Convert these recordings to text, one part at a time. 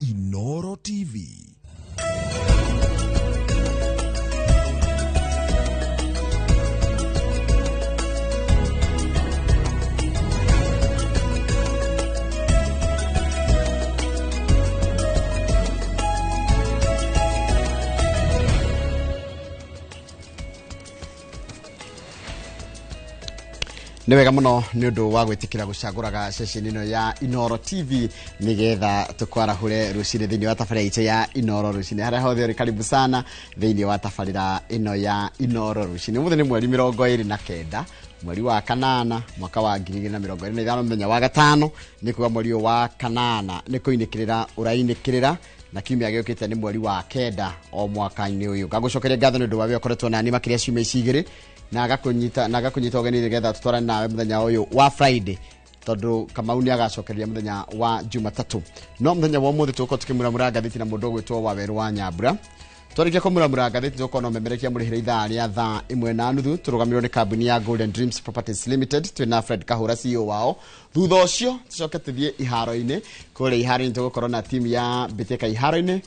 Inoro TV. Nĩ wega mũno nĩ ũndũ wa gwĩtĩkĩra gũcagũraga ceceni ĩno ya Inoro TV nĩgetha tũkwarahũre rũcinĩ thĩinĩ wa tabarĩra itũ ya Inoro rũcinĩ. Harĩa hothe ũrĩ, karibu sana thĩinĩ wa tabarĩra ĩno ya Inoro rũcinĩ. Ũmũthĩ nĩ mweri 29 mweri wa kanana mwaka wa 2025, mũthenya wa gatano. Nĩ kuga mweri ũyũ wa kanana nĩ kũinĩkĩrĩra ũrainĩkĩrĩra, na kiumia gĩũkĩte nĩ mweri wa kenda o mwaka-inĩ ũyũ. Ngagũcokeria ngatho nĩ ũndũ wa wĩa ũkoretwo nani makĩria ciumia ici igĩrĩ, na agakũnyita ũgeni nĩgetha tũtwarane nawe mũthenya ũyũ wa Friday, tondũ Kamau nĩ agacokereria mũthenya wa Jumatatũ. No mũthenya wa ũmũthĩ tũgũkorwo tũkĩmuramura ngathĩti na mũndũ ũgwĩtwo Wawerũ wa Nyambura. Twarĩkia kũmuramura ngathĩti, tũgũkorwo na ũmemerekia mũrĩhĩre ithaa rĩa thaa 1:30, tũrũgamĩrĩrwo nĩ kambuni ya Golden Dreams Properties Limited. Twĩna Fred Kahũra, CEO wao. Thutha ũcio tũcoke tũthiĩ iharo-inĩ. Kũrĩa iharo-inĩ tũgũkorwo na timu ya mbĩtĩka iharo-inĩ,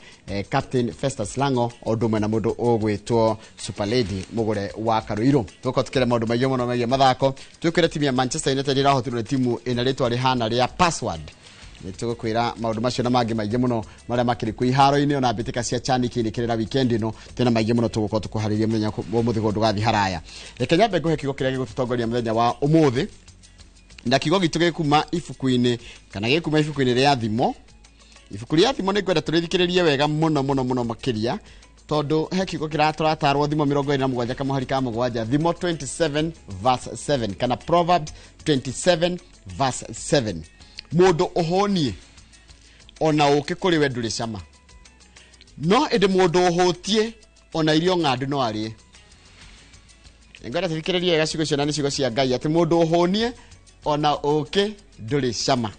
Captain Festus Lango o ũndũ ũmwe na mũndũ ũgwĩtwo Super Lady Mũgũre wa Karũirũ. Tũgũkorwo tũkĩra maũndũ maingĩ mũno megiĩ mathako. Twĩkwĩre timu ya Manchester United ĩrahotirwo nĩ timu ĩna rĩtwa rĩhana rĩa password. Nĩ tũgũkwĩra maũndũ macio na mangĩ maingĩ mũno marĩa makĩrĩ kuo iharo-inĩ, ona mbĩtĩka cia CHAN ikĩinĩkĩrĩra weekend ĩno. Twĩna maingĩ mũno tũgũkorwo tũkũharĩria mũthenya wa ũmũthĩ, kũndũ ndũgathiĩ haraya. Reke nyambe ngũhe kiugo kĩrĩa gĩgũtũtongoria mũthenya wa ũmũthĩ, na kiugo gitũ gĩkuma ibuku-inĩ, kana gĩkuma ibuku-inĩ rĩa Thimo. Ibuku rĩa Thimo nĩ ngwenda tũrĩthikĩrĩrie wega mũno mũno mũno makĩria, tondũ he kiugo kĩrĩa tũratarwo. Thimo 27 kamũhari ka mũgwanja, Thimo 27 verse 7, kana Proverbs 27 verse 7: mũndũ ũhũniĩ ona ũkĩ kũrĩ we ndũrĩ cama, no ĩndĩ mũndũ ũhũtiĩ ona irio ng'andu no arĩe. Ngwenda tũthikĩrĩrie wega ciugo icio, na nĩ ciugo cia Ngai, atĩ mũndũ ũhũniĩ ona ũkĩ ndũrĩ cama,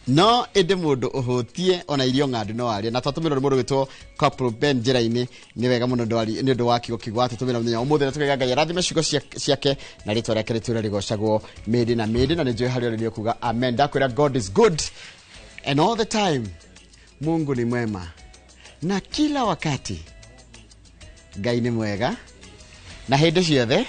no ĩndĩ mũndũ ũhũtie ona irio ng'andu no arĩe. Na twatũmĩrwo nĩ mũndũ wĩtwo Corporal Ben njĩra-inĩ. Nĩ wega mũno nĩ ũndũ wa kiugo kiugo atũtũmĩra mũthenya wa ũmũthĩ, na tũkaiga Ngai arathime ciugo ciake na rĩtwa rĩake rĩtũre rĩgocagwo mĩndĩ na mĩndĩ. Na nĩ njũĩ harĩa ũrĩ nĩ ũkuga amen. Ndakwĩra, God is good and all the time. Mungu ni mwema na kila wakati. Ngai nĩ mwega na hĩndĩ ciothe.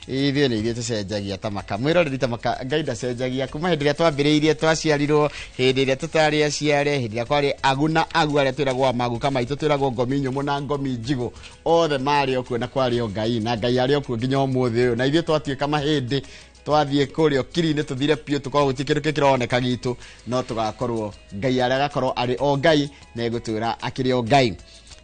Ithuĩ nĩ ithuĩ tũcenjagia ta maka mwĩroreri ta maka. Ngai ndacenjagia kuma hĩndĩ ĩrĩa twambĩrĩirie, twaciarirwo, hĩndĩ ĩrĩa tũtarĩ aciare, hĩndĩ ĩrĩa kwarĩ agu na agu arĩa twĩragwo maguka maitũ, twĩragwo ngomi nyũmũ na ngomi njigũ, othe marĩ o kuo na kwarĩ o Ngai, na Ngai arĩ o kuo nginya ũmũthĩ ũyũ. Na ithuĩ twatuĩka mahĩndĩ, twathiĩ kũrĩa ũkiri-inĩ, tũthire biũ, tũkorwo gũtirĩ kĩndũ kĩroneka gitũ, no tũgakorwo Ngai arĩa agakorwo arĩ o Ngai na egũtũra akĩrĩ o Ngai.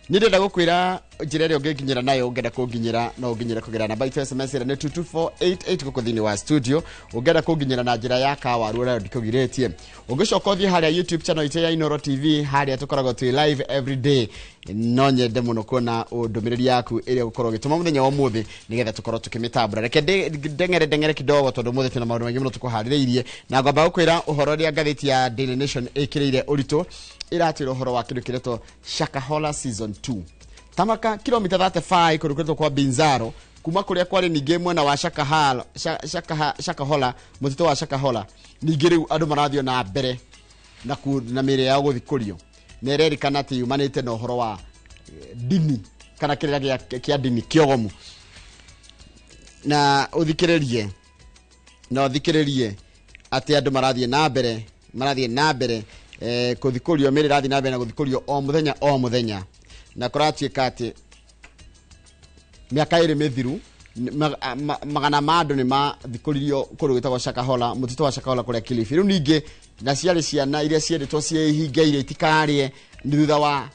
Nĩ ndĩrenda gũkwĩra njĩra ĩrĩa ũngĩnginyĩra nayo. Ũngĩenda kũnginyĩra, no ũnginyĩre kũgerera namba itũ SMS ĩrĩa nĩ 22488 gũkũ thĩinĩ wa studio. Ũngĩenda kũnginyĩra na njĩra ya kawaru ũrĩa ndikũgirĩtie, ũngĩcoka ũthiĩ harĩa YouTube channel itũ ya Inoro TV, harĩa tũkoragwo twĩ live every day. No nyende mũno kuona ndũmĩrĩri yaku ĩrĩa ũgũkorwo ũgĩtũma mũthenya wa ũmũthĩ, nĩgetha tũkorwo tũkĩmĩtambũra. Reke ndeng'ere ndeng'ere kidogo, tondũ ũmũthĩ twĩna maũndũ maingĩ mũno tũkũharĩrĩirie. Na ngwamba gũkwĩra ũhoro ũrĩa ngathĩti ya Daily Nation ĩkĩrĩire ũritũ. Ĩratwĩra ũhoro wa kĩndũ kĩretwo Shakahola season 2. Tamaka kilomita 35 kũndũ kũretwo kwa Binzaro, kuma kũrĩa kwarĩ ningĩ mwena wa Shakahala, Shakahola, mũtitũ wa Shakahola. Ningĩ rĩu andũ marathiĩ na mbere na mĩĩrĩ yao gũthikũrio, na ĩrerĩkana atĩ yumanĩte na ũhoro wa dini kana kĩrĩra kĩa dini kĩogomu. Na ũthikĩrĩrie, na ũthikĩrĩrie atĩ andũ marathiĩ na mbere kũthikũrio, mĩĩrĩ ĩrathiĩ na mbere na gũthikũrio o mũthenya o mũthenya. Na kũratuĩka atĩ mĩaka 2 mĩthiru, magana ma andũ nĩ mathikũririo kũndũ gwĩtagwo Shakahola, mũtitũ wa Shakahola kũrĩa Kilifi. Rĩu ningĩ na ciarĩ ciana iria ciendetwo ciĩhingeire itikarĩe, nĩ thutha wa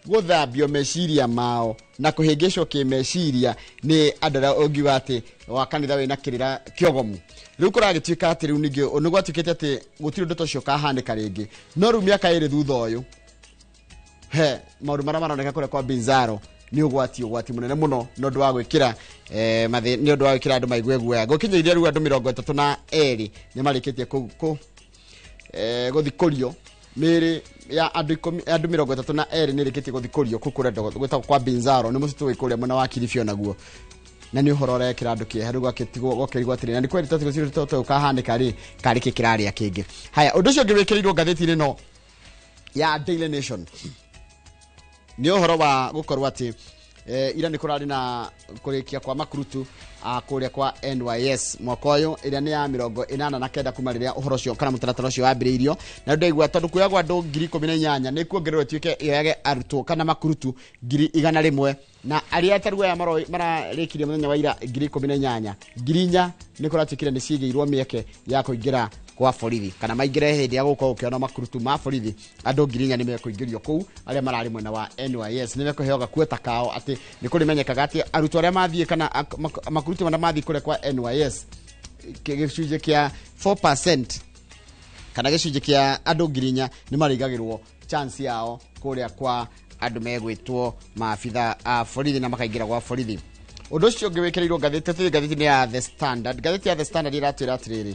gũthambio meciria mao na kũhĩngĩcwo kĩmeciria nĩ andũ arĩa ũngiuga atĩ wa kanitha wĩna kĩrĩra kĩogomu. Rĩu kũragĩtuĩka atĩ rĩu ningĩ nĩ gwatuĩkĩte atĩ gũtirĩ ũndũ ta ũcio ũkahanĩka rĩngĩ. No rĩu mĩaka 2 thutha ũyũ, he maũndũ marĩa maroneka kũrĩa kwa Binzaro nĩ ũgwati, ũgwati mũnene mũno, nĩ ũndũ wa gwĩkĩra nĩ ũndũ wa gwĩkĩra andũ maigue guoya. Gũkinyĩire rĩu andũ 32 nĩ marĩkĩtie gũthikũrio. Mĩĩrĩ ya andũ 10, andũ 32 nĩ ĩrĩkĩtie gũthikũrio kũu kũrĩa gwĩtagwo kwa Binzaro, nĩ mũtitũ wĩ kũrĩa mwena wa Kilifi onaguo. Na nĩ ũhoro ũrekĩra andũ kĩeha. Rĩu gwakĩtigwo gwakĩrigwo atĩrĩ, na nĩ kweri tondũ gũtirĩ ũndũ ũkahanĩka rĩ, karĩ kĩ kĩrarĩa kĩngĩ. Haya, ũndũ ũcio ũngĩ wĩkĩrĩirwo ngathĩti-inĩ no ya Daily Nation nĩ ũhoro wa gũkorwo atĩ ira nĩ kũrarĩ na kũrĩkia kwa makurutu kũrĩa kwa NYS mwaka ũyũ, ĩrĩa nĩ ya 89 kuma rĩrĩa ũhoro ũcio kana mũtaratara ũcio wambĩrĩirio. Na ndaigua tondũ kuoyagwo andũ 18,000 nĩ kuongererwo ĩtuĩke yoyage arutwo kana makurutu 100,000, na arĩa tarĩu aya mararĩkirie mũthenya wa ira 18,000, 4,000 nĩ kũratuĩkire nĩ ciigĩirwo mĩeke ya kũingĩra kwa borithi kana maingĩre hĩndĩ ya gũkorwo gũkĩona makurutu ma borithi. Andũ 4,000 nĩ mekũingĩrio kũu, arĩa mararĩ mwena wa NYS nĩ mekũheo gakuota kao atĩ nĩ kũrĩmenyekaga atĩ arutwo arĩa mathiĩ kana makurutu marĩa mathiĩ kũrĩa kwa NYS gĩcunjĩ kĩa 4% kana gĩcunjĩ kĩa andũ 4,000 nĩ marĩigagĩrwo chance yao kũrĩa kwa andũ megwĩtwo maabitha a borithi na makaingĩra gwa borithi. Ũndũ ũcio ũngĩ wĩkĩrĩirwo ngathĩti-inĩ ya The Standard. Ngathĩti ya The Standard ĩratwĩra atĩrĩrĩ,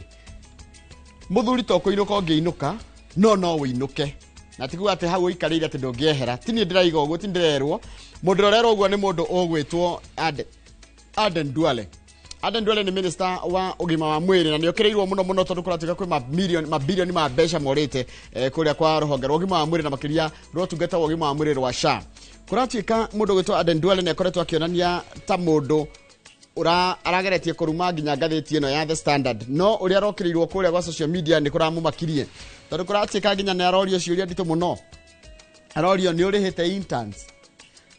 mũthuri to kũinũka ũngĩinũka, no wĩinũke, na ti kuga atĩ hau ũikarĩire atĩ ndũngĩehera. Ti niĩ ndĩraiga ũguo, ti ndĩrerwo. Mũndũ ũrĩa ũrerwo ũguo nĩ mũndũ ũgwĩtwo Aden Duale. Aden Duale nĩ minister wa ũgima wa mwĩrĩ na nĩ okĩrĩirwo mũno mũno tondũ kũratuĩka kwĩ mabilioni ma mbeca morĩte kũrĩa kwa rũhonge rwa ũgima wa mwĩrĩ na makĩria rwa ũtungata wa ũgima wa mwĩrĩ rwa SHA. Kũratuĩka mũndũ ũgwĩtwo Aden Duale nĩ akoretwo akĩonania ta mũndũ arageretie kũruma nginya ngathĩti ĩno ya The Standard, no ũrĩa arokĩrĩirwo kũrĩa gwa social media nĩ kũramũmakirie tondũ kũratuĩka nginya nĩ arorio ciũria nditũ mũno. Arorio nĩ ũrĩhĩte interns,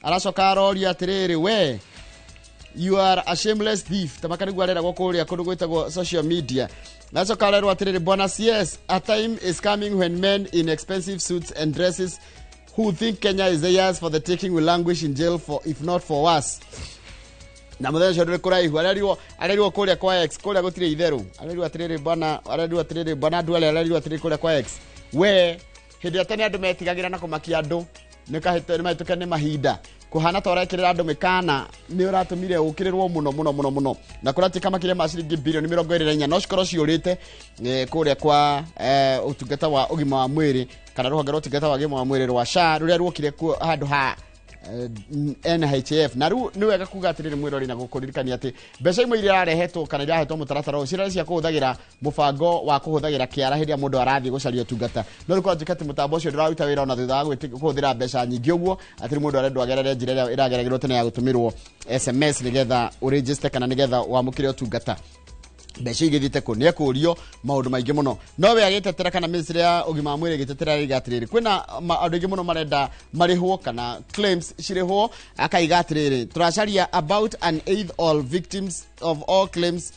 aracoka arorio atĩrĩrĩ, we you are a shameless thief, ta makarĩguo areragwo kũrĩa kũndũ gwĩtagwo social media. Aracoka arerwo atĩrĩrĩ, bwana CS, a time is coming when men in expensive suits and dresses who think Kenya is theirs for the taking will languish in jail for if not for us. Na mũthenya ũcio ndũrĩ kũraihu, arerirwo kũrĩa kwa X, kũrĩa gũtirĩ itherũ. Arerirwo atĩrĩrĩ bwana, arerirwo atĩrĩrĩ bwana Duale, arerirwo atĩrĩrĩ kũrĩa kwa X, we hĩndĩ ĩrĩa tene andũ metigagĩra na kũmakia andũ nĩ mahĩtũke nĩ mahinda, kũhana ta ũrekĩrĩra andũ mĩkana nĩ ũratũmire ũkĩrĩrwo mũno mũno mũno mũno, na kũratuĩka makĩria ma ciringi bilioni 24 no cikorwo ciũrĩte kũrĩa kwa ũtungata wa ũgima wa mwĩrĩ kana rũhonge rwa ũtungata wa ũgima wa mwĩrĩ rwa SHA rũrĩa ruokire handũ ha NHIF. Na rĩu nĩ wega kuga atĩrĩrĩ mwĩrori na gũkũririkania atĩ mbeca imwe iria irarehetwo kana irahetwo mũtaratara ũyũ cirarĩ cia kũhũthagĩra mũbango wa kũhũthagĩra kĩara hĩndĩ ĩrĩa mũndũ arathiĩ gũcaria ũtungata, no rĩu kũratuĩka atĩ mũtambo ũcio ndũraruta wĩra ona thutha wa kũhũthĩra mbeca nyingĩ ũguo, atĩ rĩu mũndũ arendwo agerere njĩra ĩrĩa ĩrageragĩrwo tene ya gũtũmĩrwo SMS nĩgetha ũregister kana nĩgetha wamũkĩre ũtungata. Mbeca igĩthiĩte kũ? Nĩ ekũrio maũndũ maingĩ mũno, no we agĩtetera kana ministry ya ũgima wa mwĩrĩ ĩgĩtetera ĩraiga atĩrĩrĩ, kwĩna andũ aingĩ mũno marenda marĩhwo kana claims cirĩhwo. Akaiga atĩrĩrĩ, tũracaria about an eighth all victims of all claims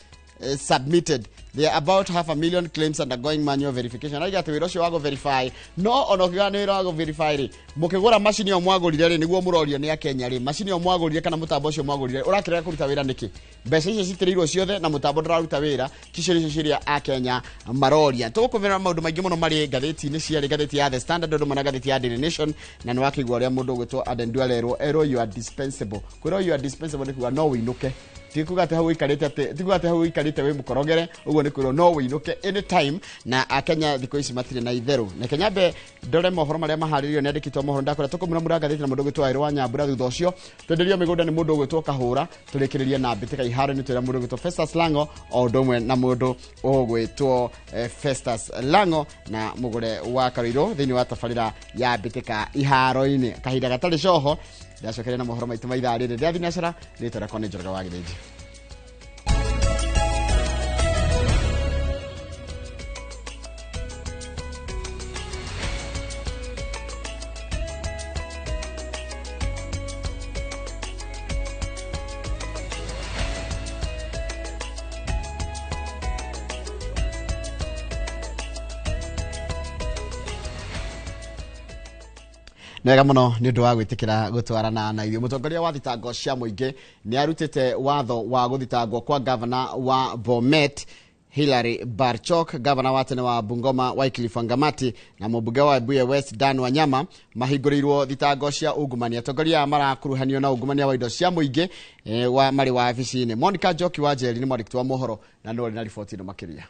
submitted. There are about 500,000 claims undergoing manual verification. Araiga atĩ wĩra ũcio wa gũ-verify, no ona ũkiuga nĩ wĩra wa gũ-verify rĩ, mũkĩgũra macini ĩyo mwagũrire rĩ, nĩguo mũrorio nĩ Akenya rĩ, macini ĩyo mwagũrire kana mũtambo ũcio mwagũrire ũrakĩrega kũruta wĩra nĩkĩ? Mbeca icio citĩrĩirwo ciothe na mũtambo ndũraruta wĩra, ticio nĩcio ciria Akenya maroria. Tũgũkũmĩra maũndũ maingĩ mũno marĩ ngathĩti-inĩ ciarĩ ngathĩti ya The Standard ũndũ ũmwe na ngathĩti ya Daily Nation, na nĩ wakĩigua ũrĩa mũndũ ũgwĩtwo Aden Duale erwo you are dispensable. Kwĩrwo you are dispensable nĩ kuga no wĩinũke, ti kuga atĩ hau ũikarĩte atĩ, ti kuga atĩ hau ũikarĩte wĩ mũkorogere, ũguo nĩ kwĩrwo no wĩinũke anytime. Na Akenya thikũ ici matirĩ na itherũ. Reke nyambe ndore mohoro marĩa maharĩrĩirio nĩ andĩkĩtwo mohoro, ndakora tũkũmuramura ngathĩti na mũndũ ũgwĩtwo Wairũ wa Nyambura. Thutha ũcio twenderio mĩgũnda nĩ mũndũ ũgwĩtwo Kahũra, tũrĩkĩrĩrie na mbĩtĩka iharo-inĩ twĩra mũndũ ũgwĩtwo Festus Lango o ũndũ ũmwe na mũndũ ũgwĩtwo Festus Lango na mũgũre wa Karuirũ thĩinĩ wa tabarĩra ya mbĩtĩka iharo-inĩ. Kahinda gatarĩ coho ndacokeria na mohoro maitũ ma ithaa rĩrĩ rĩa thinacara. Rĩtwa rĩakwa nĩ Njoroge wa Gĩthĩnji. Nĩ wega mũno nĩ ũndũ wa gwĩtĩkĩra gũtwarana na ithuĩ. Mũtongoria wa thitango cia mũingĩ nĩ arutĩte watho wa gũthitangwo kwa gavana wa Bomet Hilary Barchok, gavana wa tene wa Bungoma Wycliffe Wangamati na mũmbunge wa Webuye West Dan Wanyama mahingũrĩirwo thitango cia ungumania. Atongoria aya marakuruhanio na ungumania wa indo cia mũingĩ wa marĩ wabici-inĩ. Monica Njoki wa Njeri nĩ mwandĩki wa mohoro na nĩwe ũrĩ na riboti ĩno makĩria.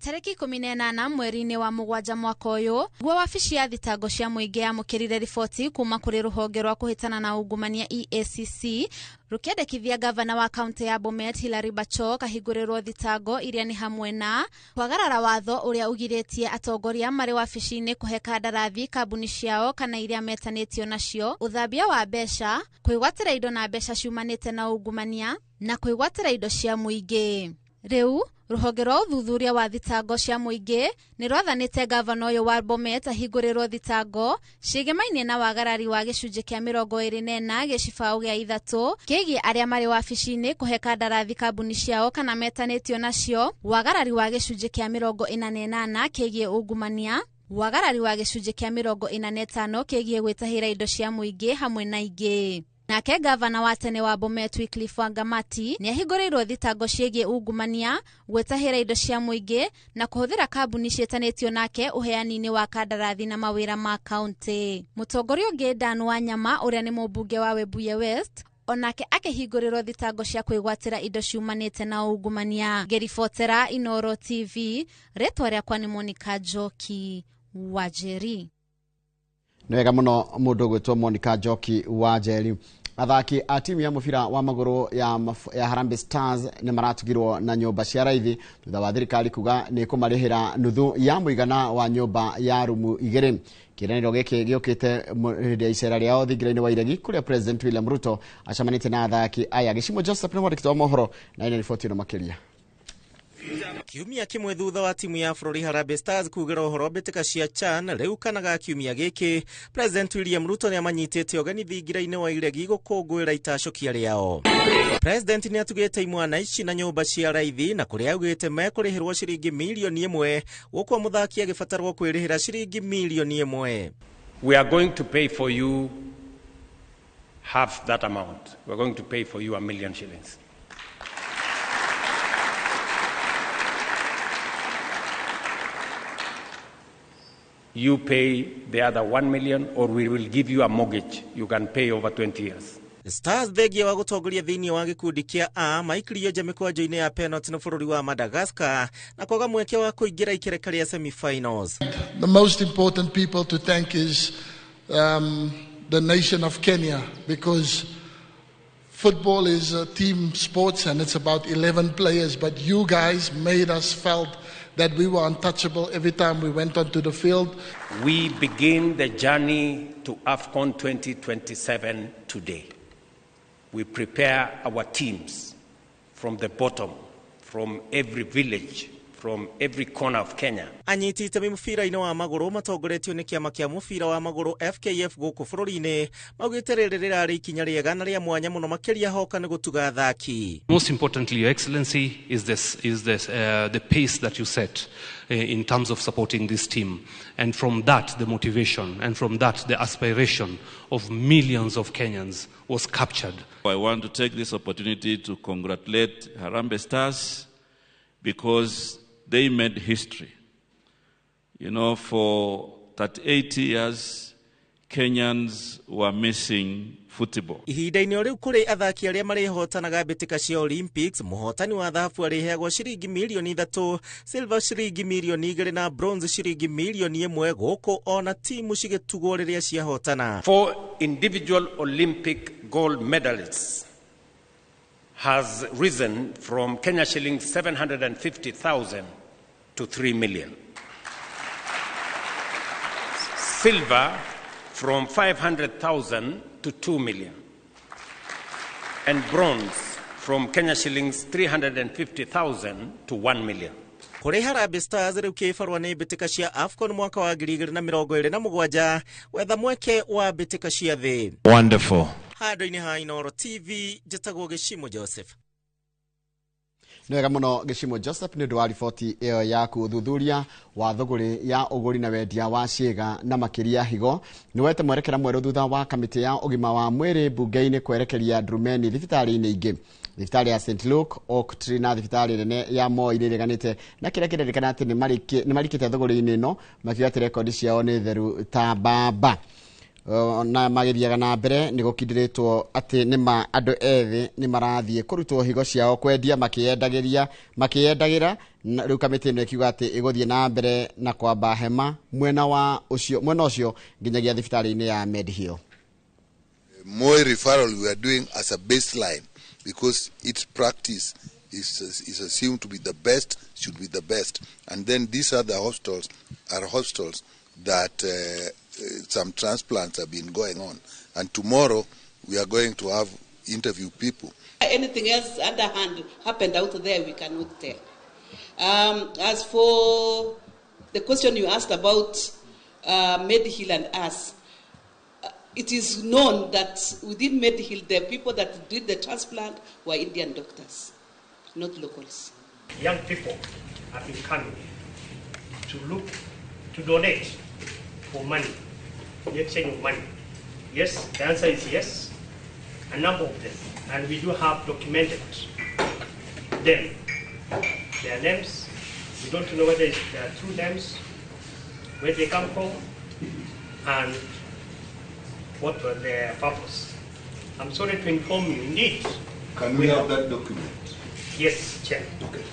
Tarĩki 18 mweri-inĩ wa mũgwanja mwaka ũyũ guo wabici ya thitango cia mũingĩ yamũkĩrire riboti kuma kũrĩ rũhonge rwa kũhĩtana na ungumania EACC rũkĩendekithia gavana wa kaunti ya Bomet Hilary Bachok ahingũrĩrwo thitango iria nĩ hamwe na kwagarara watho ũrĩa ũgirĩtie atongoria marĩ wabici-inĩ kũhe kandarathi kambuni ciao kana iria metanĩtio nacio, ũthambia wa mbeca, kwĩgwatĩra indo na mbeca ciumanĩte na ungumania na kwĩgwatĩra indo cia mũingĩ. Rĩu rũhonge rwa ũthuthuria wa thitango cia mũingĩ nĩ rwathanĩte gavana ũyũ wa Bomet ahingũrĩrwo thitango ciĩgemainie na wagarari wa gĩcunjĩ kĩa 24 gĩcibaũ gĩa 3 kĩgiĩ arĩa marĩ wabici-inĩ kũhe kandarathi kambuni ciao kana metanĩtio nacio, wagarari wa gĩcunjĩ kĩa 48 kĩgiĩ ungumania, wagarari wa gĩcunjĩ kĩa 45 kĩgiĩ gwĩtahĩra indo cia mũingĩ hamwe na ingĩ. Nake gavana wa tene wa Bomet Wycliffe Wangamati nĩ ahingũrĩirwo thitango ciĩgiĩ ungumania, gwĩtahĩra indo cia mũingĩ na kũhũthĩra kambuni ciĩtanĩtio nake ũheani-inĩ wa kandarathi na mawĩra ma kaunti. Mũtongoria ũngĩ Dan Wanyama ũrĩa nĩ mũmbunge wa Webuye West onake akĩhingũrĩrwo thitango cia kwĩgwatĩra indo ciumanĩte na ungumania. Ngĩribotera Inooro TV, rĩtwa rĩakwa nĩ Monica Njoki Wanjeri. Nĩ wega mũno mũndũ ũgwĩtwo Monica Njoki Wanjeri. Athaki a timu ya mũbira wa magũrũ ya Harambee Stars nĩ maratugirwo na nyũmba cia raithi thutha wa thirikari kuga nĩ kũmarĩhĩra nuthu ya mũigana wa nyũmba ya rumu 2. Kĩĩranĩro gĩkĩ gĩũkĩte hĩndĩ ya icera rĩao thingira-inĩ wa Iregi kũrĩa President William Ruto acemanĩtie na athaki aya. Gĩcimo Joseph nĩ mwandĩki wa mohoro na ĩna riboti ĩno makĩria. Kiumia kimwe thutha wa timu ya bũrũri Harambee Stars kugĩra ũhoro mbĩtĩka cia CHAN rĩu kana ga kiumia gĩkĩ, President William Ruto nĩamanyitĩte ũgeni thingira-inĩ wa Iregi gũkũngũĩra itacũkia rĩao. President nĩatugĩte imwana ici na nyũmba cia raithi na kũrĩa augĩte mekũrĩhĩrwo ciringi mirioni 1 gũkũ mũthaki agĩbatarwo kwĩrĩhĩra ciringi mirioni 1. We are going to pay for you half that amount. We are going to pay for you 1 million shillings. You pay the other 1 million, or we will give you a mortgage you can pay over 20 years. Stars thengia wa gũtongoria thĩinĩ wa gĩkundi kĩa A maikĩrio nja mĩkwanjo-inĩ ya penalty nĩ bũrũri wa Madagascar na kwaga mweke wa kũingĩra ikereka rĩa semi-finals. The most important people to thank is the nation of Kenya, because football is a team sport and it's about 11 players, but you guys made us felt that we were untouchable every time we went onto the field. We begin the journey to AFCON 2027 today. We prepare our teams from the bottom, from every village, from every corner of Kenya. Anyiti itemi mũbira-inĩ wa magũrũ matongoretio nĩ kĩama kĩa mũbira wa magũrũ FKF gũkũ bũrũri-inĩ maugĩte rĩrĩ rĩrarĩ ikinya rĩega na rĩa mwanya mũno makĩria hoka nĩ gũtuga athaki. Most importantly, Your Excellency, is the pace that you set in terms of supporting this team. And from that, the motivation, and from that, the aspiration of millions of Kenyans was captured. I want to take this opportunity to congratulate Harambee Stars because they made history. For 38 years, Kenyans were missing football. Ihinda-inĩ o rĩu kũrĩ athaki arĩa marĩhotanaga mbĩtĩka cia Olympics, mũhotani wa thahabu arĩheagwo ciringi mirioni 3, silver ciringi mirioni 2 na bronze ciringi mirioni 1, gũkũ ona timu cigĩtugwo rĩrĩa ciahotana. Four individual Olympic gold medalists has risen from Kenya shillings 750,000 to 3 million. Silver from 500,000 to 2 million. And bronze from Kenya shillings 350,000 to 1 million. Kũrĩ Harambee Stars rĩu kĩbarũa nĩ mbĩtĩka cia AFCON mwaka wa 2027 gwetha mweke wa mbĩtĩka cia thĩ. Wonderful. Handũ-inĩ ha Inooro TV, njĩtagwo Gĩcimo Joseph. Nĩ wega mũno Gĩcimo Joseph nĩ ũndũ wa riboti ĩyo yaku. Ũthuthuria wa thũgũrĩ ya ũgũri na wendia wa ciĩga na makĩria higo nĩ wete mwerekera mwerũ thutha wa kamĩtĩ ya ũgima wa mwĩrĩ mbunge-inĩ kwerekeria ndurumeni thibitarĩ-inĩ ingĩ. Thibitarĩ ya St Luke, Oak Tree na thibitarĩ nene ya Moi nĩ ireganĩte na kĩrĩa kĩrerĩkana atĩ nĩ marikĩte thũgũrĩ-inĩ ĩno, makiuga atĩ rekondi ciao nĩ theru ta mbamba. Na magĩthiaga na mbere nĩ gũkindĩrĩtwo atĩ nĩma andũ ethĩ nĩ marathiĩ kũrutwo higo ciao kwendia makĩyendagĩria makĩyendagĩra. Na rĩu kamĩtĩ ĩno ĩkiuga atĩ ĩgũthiĩ na mbere na kwamba hema mwena wa ũcio mwena ũcio nginyagia thibitarĩ-inĩ ya Medihill. Moi referral we are doing as a baseline because its practice is assumed to be the best, should be the best. And then these other hospitals are hospitals that some transplants have been going on. And tomorrow we are going to have interview people. Anything else underhand happened out there, we cannot tell. As for the question you asked about Medihill and us, it is known that within Medihill, the people that did the transplant were Indian doctors, not locals. Young people have been coming to look, to donate for money, the exchange of money. Yes, the answer is yes, a number of them. And we do have documented them, their names. We don't know whether it's their true names, where they come from, and what were their purpose. I'm sorry to inform you, indeed. Can we have that document? Yes, Chair. Okay.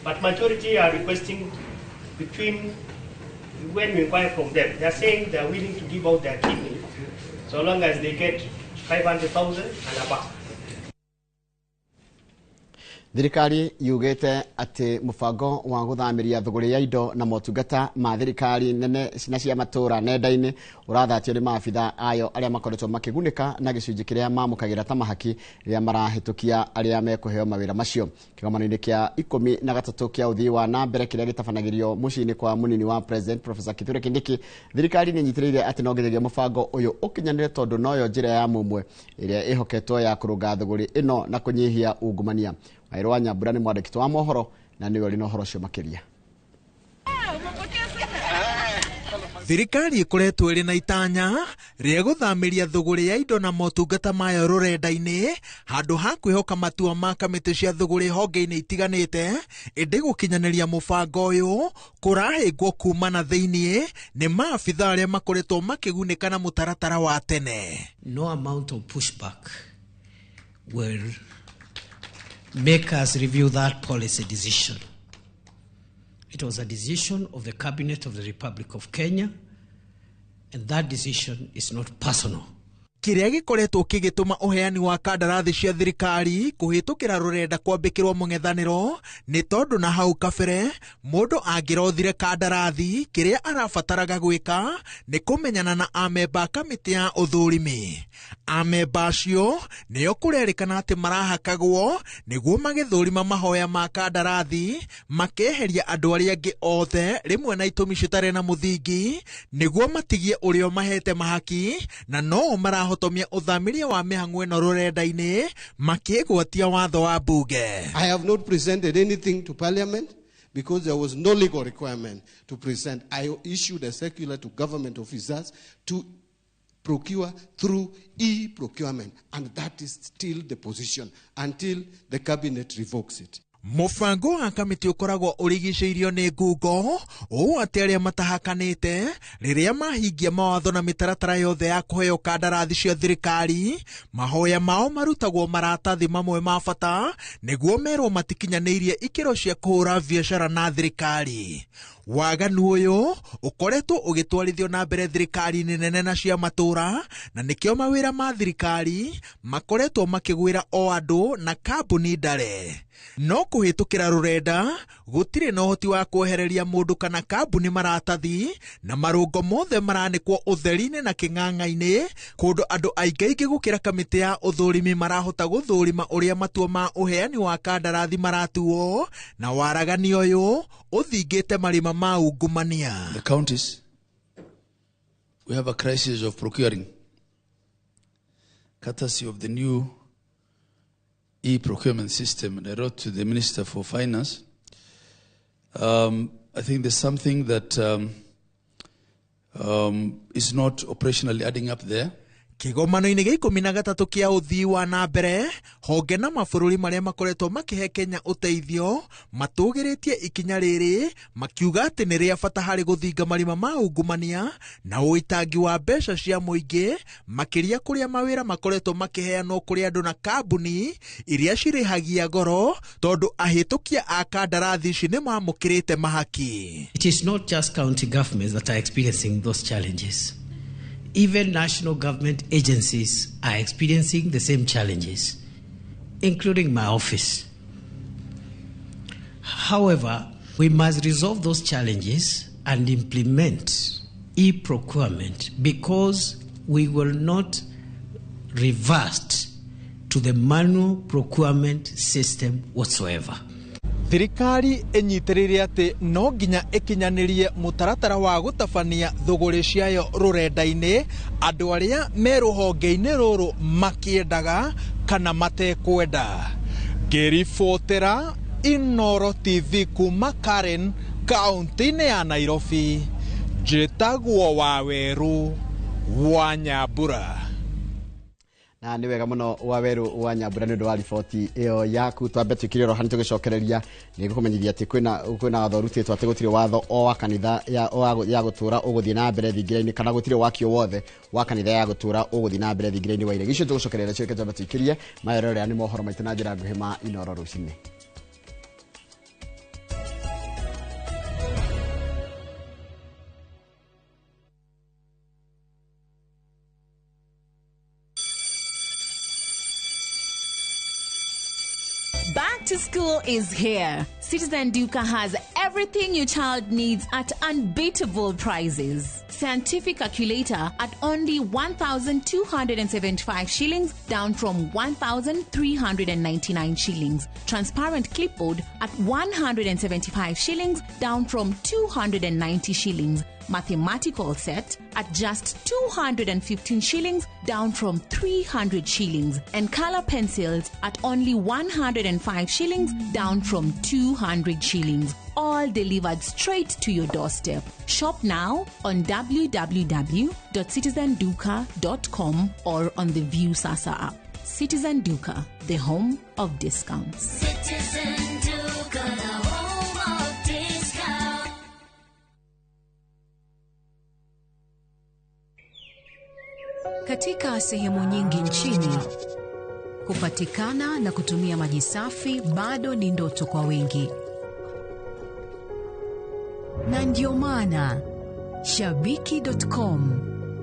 But majority are requesting between, when we inquire from them, they are saying they are willing to give out their kidney so long as they get 500,000 and above. Thirikari yugĩte atĩ mũbango wa gũthamĩria thũgũrĩ ya indo na motungata ma thirikari nene na cia matũra nenda-inĩ ũrathatio nĩ maabitha ayo arĩa makoretwo makĩgunĩka na gĩcunjĩ kĩrĩa mamũkagĩra ta mahaki rĩrĩa marahĩtũkia arĩa mekũheo mawĩra macio. Kĩgomano-inĩ kĩa 13 kĩa ũthii wa na mbere kĩrĩa gĩtabanagĩrio mũciĩ-inĩ kwa mũnini wa President Professor Kithure Kindiki, thirikari nĩ ĩnyitĩrĩire atĩ no nginyagia mũbango ũyũ ũkinyanĩre tondũ noyo njĩra ya mũmwe ĩrĩa ĩhoketwo ya kũrũnga thũgũrĩ ĩno na kũnyihia ungumania. Wairũ wa Nyambura nĩ mwandĩki wa mohoro na nĩwe ũrĩ na ũhoro ũcio makĩria. Thirikari ĩkoretwo ĩrĩ na itanya rĩa gũthamĩria thũgũrĩ ya indo na motungata mayo rũrenda-inĩ handũ ha kwĩhoka matua ma kamĩtĩ cia thũgũrĩ honge-inĩ itiganĩte, ĩndĩ gũkinyanĩria mũbango ũyũ kũrahĩngwo kuma na thĩiniĩ nĩ maabitha arĩa makoretwo makĩgunĩka na mũtaratara wa tene. No amount of pushback will make us review that policy decision. It was a decision of the Cabinet of the Republic of Kenya, and that decision is not personal. Kĩrĩa gĩkoretwo kĩgĩtũma ũheani wa kandarathi cia thirikari kũhĩtũkĩra rũrenda kwambĩkĩrwo mũng'ethanĩro nĩ tondũ na hau kabere mũndũ angĩrothire kandarathi kĩrĩa arabataraga gwĩka nĩ kũmenyana na amemba a kamĩtĩ ya ũthũrimi. Amemba acio nĩo kũrerĩkana atĩ marahakagwo nĩguo magĩthũrima mahoya ma kandarathi makeheria andũ arĩa angĩ othe rĩmwe na itũmi citarĩ na mũthingi nĩguo matigie ũrĩa mahete mahaki na no marahotomia ũthamiria wa mĩhang'o ĩno rũrenda-inĩ makĩgwatia watho wa bunge. I have not presented anything to Parliament because there was no legal requirement to present. I issued a circular to government officers to procure through e-procurement, and that is still the position until the cabinet revokes it. Mũbango wa kamĩtĩ ũkoragwo ũrigicĩirio nĩ ngungo ũũ atĩ arĩa matahakanĩte rĩrĩa mahingia mawatho na mĩtaratara yothe ya kũheo kandarathi cia thirikari mahoya mao marutagwo maratathi mamwe ma bata nĩguo merwo matikinyanĩirie ikĩro cia kũhũra biacara na thirikari. Waganu ũyũ ũkoretwo ũgĩtwarithio na mbere thirikari-inĩ nene na cia matũra na nĩkĩo mawĩra ma thirikari makoretwo makĩgwĩra o andũ na kambuni ndare. No kũhĩtũkĩra rũrenda gũtirĩ na ũhoti wa kwehereria mũndũ kana kambuni maratathi na marũngo mothe maranĩkwo ũtheri-inĩ na kĩng'ang'a-inĩ kũndũ andũ aingaingĩ gũkĩra kamĩtĩ ya ũthũrimi marahota gũthũrima ũrĩa matua ma ũheani wa kandarathi maratuo na waragani ũyũ ũthingĩte marima ma ungumania. The counties, we have a crisis of procuring, courtesy of the new e-procurement system. And I wrote to the Minister for Finance. I think there's something that is not operationally adding up there. Kĩgomano-inĩ gĩa 13 kĩa ũthii wa na mbere, honge na mabũrũri marĩa makoretwo makĩhe Kenya ũteithio matũgĩrĩtie ikinya rĩrĩ, makiuga atĩ nĩ rĩa bata harĩ gũthinga marima ma ungumania na ũitangi wa mbeca cia mũingĩ, makĩria kũrĩa mawĩra makoretwo makĩheanwo kũrĩ andũ na kambuni iria cirĩhagia goro, tondũ ahĩtũkia a kandarathi ici nĩ mamũkĩrĩte mahaki. It is not just county governments that are experiencing those challenges. Even national government agencies are experiencing the same challenges, including my office. However, we must resolve those challenges and implement e-procurement, because we will not revert to the manual procurement system whatsoever. Thirikari ĩnyitĩrĩire atĩ no nginya ĩkinyanĩrie mũtaratara wa gũtabania thũgũrĩ ciayo rũrenda-inĩ, andũ arĩa me rũhonge-inĩ rũrũ makĩendaga kana matekwenda. Ngĩribotera Inooro TV kuma Karen, kaunti-inĩ ya Nairobi, njĩtagwo Wawerũ wa Nyambura. Na nĩ wega mũno Wawerũ wa Nyambura nĩ ũndũ wa riboti ĩyo yaku. Twambe twĩkire oro hanini tũgĩcokereria, nĩ ngũkũmenyithia atĩ kwĩna watho ũrutĩtwo atĩ gũtirĩ watho o wa kanitha ya gũtũra ũgũthiĩ na mbere thingira-inĩ, kana gũtirĩ wakio wothe wa kanitha ya gũtũra ũgũthiĩ na mbere thingira-inĩ wa iregi. Icio tũgũcokereria nacio, reke twambe tũikĩrie mayarorera nĩ mohoro maitũ na njĩra nguhĩ ma Inooro rũcinĩ. Back to school is here. Citizen Duka has everything your child needs at unbeatable prices. Scientific calculator at only 1,275 shillings, down from 1,399 shillings. Transparent clipboard at 175 shillings, down from 290 shillings. Mathematical set at just 215 shillings, down from 300 shillings. And color pencils at only 105 shillings, down from 200 shillings. All delivered straight to your doorstep. Shop now on www.citizenduka.com or on the View Sasa app. Citizen Duka, the home of discounts. Citizen Duka, the home of discounts. Katika sehemu nyingi nchini, kupatikana na kutumia maji safi bado ni ndoto kwa wengi. Na ndio maana Shabiki.com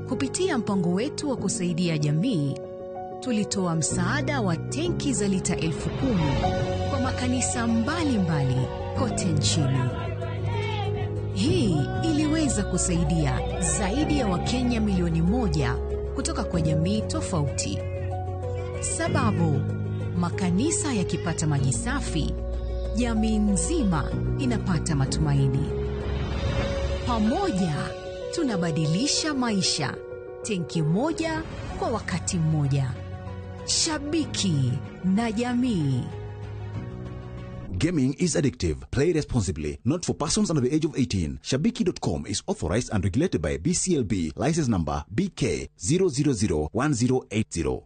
kupitia mpango wetu wa kusaidia jamii tulitoa msaada wa tenki za lita 10,000 kwa makanisa mbalimbali kote nchini. Hii iliweza kusaidia zaidi ya Wakenya milioni 1 kutoka kwa jamii tofauti. Sababu, makanisa yakipata maji safi, jamii nzima inapata matumaini. Pamoja tunabadilisha maisha, tenki moja kwa wakati mmoja. Shabiki na jamii. Gaming is addictive. Play responsibly. Not for persons under the age of 18. Shabiki.com is authorized and regulated by BCLB. License number BK 0001080.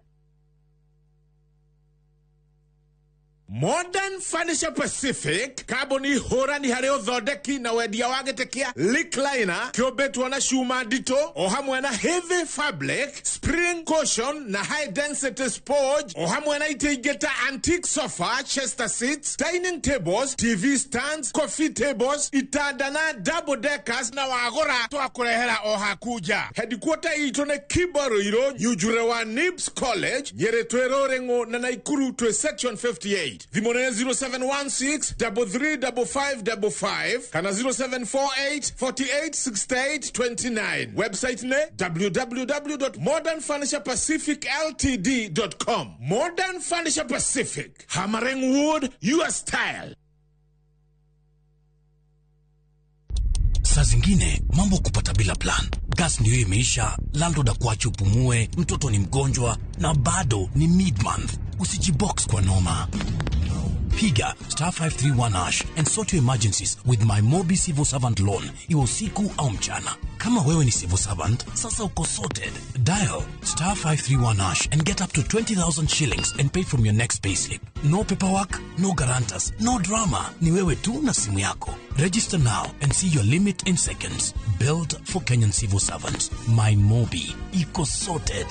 Modern Furniture Pacific kambuni hũrani harĩ ũthondeki na wendia wa gĩtĩ kĩa recliner kĩũmbĩtwo na cuma nditũ o hamwe na heavy fabric, spring cushion na high density sponge o hamwe na itĩ ingĩ ta antique sofa, chester seats, dining tables, TV stands, coffee tables, itanda na double deckers na wagũra twakũrehera o haku nja. Headquarter itũ nĩ Kibaruirũ, Nyunjure wa Nibs College, Nyĩrĩ twĩ Rũrĩng'ũ na Naikuru twĩ section 58. Thimũ nĩ 0716 335555 kana 0748 48 68 29. Website nĩ www.modernfurniturepacificltd.com. Modern Furniture Pacific, hammering wood your style. Saa zingine mambo kupata bila plan. Gas ndio imeisha, landlord akuache upumue, mtoto ni mgonjwa na bado ni mid-month. Usijibox kwa noma. Piga star 531 hash and sort your emergencies with My Mobi Civil Servant Loan, iwe usiku au mchana. Kama wewe ni civil servant, sasa uko sorted. Dial star 531 hash and get up to 20,000 shillings and pay from your next payslip. No paperwork, no guarantors, no drama. Ni wewe tu na simu yako. Register now and see your limit in seconds. Built for Kenyan civil servants. My Mobi. Iko sorted.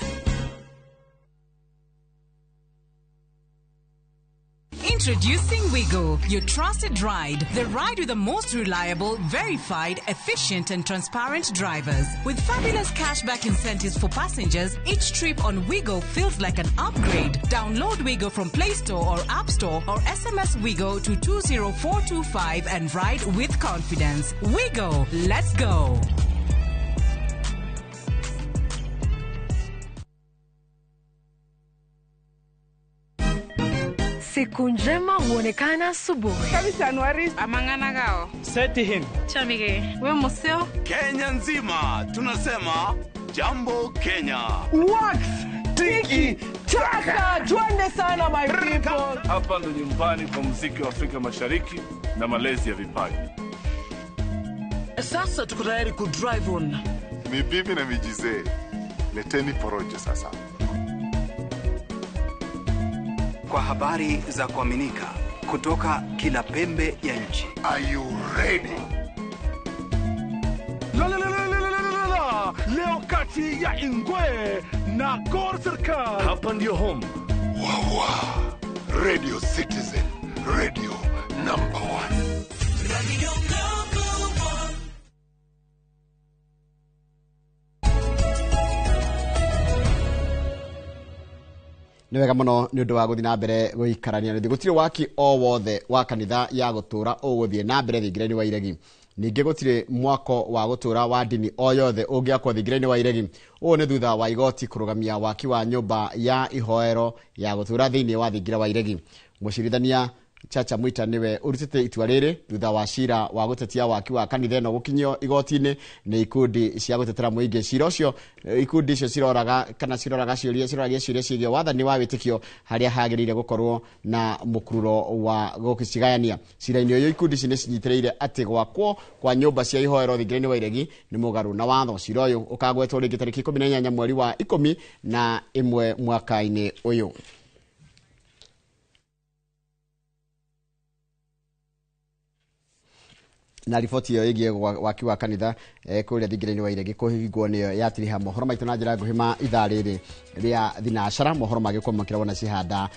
Introducing Wigo, your trusted ride. The ride with the most reliable, verified, efficient, and transparent drivers. With fabulous cashback incentives for passengers, each trip on Wigo feels like an upgrade. Download Wigo from Play Store or App Store or SMS Wigo to 20425 and ride with confidence. Wigo, let's go. Siku njema huonekana asubuhi. Kabisa Anuari amangana gao. Seti him. Chamige. We museo. Kenya nzima tunasema jambo Kenya. Wax tiki taka, twende sana my people. Hapa ndo nyumbani kwa muziki wa Afrika Mashariki na malezi ya vipaji. Sasa tuko tayari ku drive on. Ni bibi na mijizee. Leteni porojo sasa. Kwa habari za kuaminika kutoka kila pembe ya nchi. Are you ready? La la la la la la la. Leo kati ya Ingwe na Gor Serikali. Hapa ndio home. Wawa. Radio Citizen, radio number 1. Radio number 1. Nĩ wega mũno nĩ ũndũ wa gũthiĩ na mbere gũikarania na ithuĩ. Gũtirĩ waki o wothe wa kanitha ya gũtũũra ũgũthiĩ na mbere thingira-inĩ wa Iregi. Ningĩ gũtirĩ mwako wa gũtũũra wa ndini o yothe ũngĩakwo thingira-inĩ wa Iregi. Ũũ nĩ thutha wa igoti kũrũgamia waki wa nyũmba ya ihoero ya gũtũũra thĩinĩ wa thingira wa Iregi. Mũcirithania Chacha Mwita niwe ũrutĩte itua rĩrĩ thutha wa cira wa gũtetia waki wa kanitha ĩno gũkinyio igoti-inĩ nĩ ikundi cia gũtetera mũingĩ. Cira ũcio ikundi icio ciroraga kana ciroraga ciũria ciroragia ciũria ciĩgiĩ wathani wa wĩtĩkio harĩa hagĩrĩire gũkorwo na mũkururo wa gũcigayania. Cira-inĩ ũyũ ikundi ici nĩ cinyitĩrĩire atĩ gwakwo kwa nyũmba cia ihoero thingira-inĩ wa Iregi nĩ mũgarũ na watho. Cira ũyũ ũkagwetwo rĩngĩ tarĩki 18 mweri wa 11 mwaka-inĩ ũyũ. Na riboti ĩyo ĩgiĩ waki wa kanitha kũrĩa thingira-inĩ wa Iregi kũhingwo nĩyo yatiriha mohoro maitũ na njĩra nguhĩ ma ithaa rĩrĩ rĩa thinacara. Mohoro magĩkwamũkĩra wona cihanda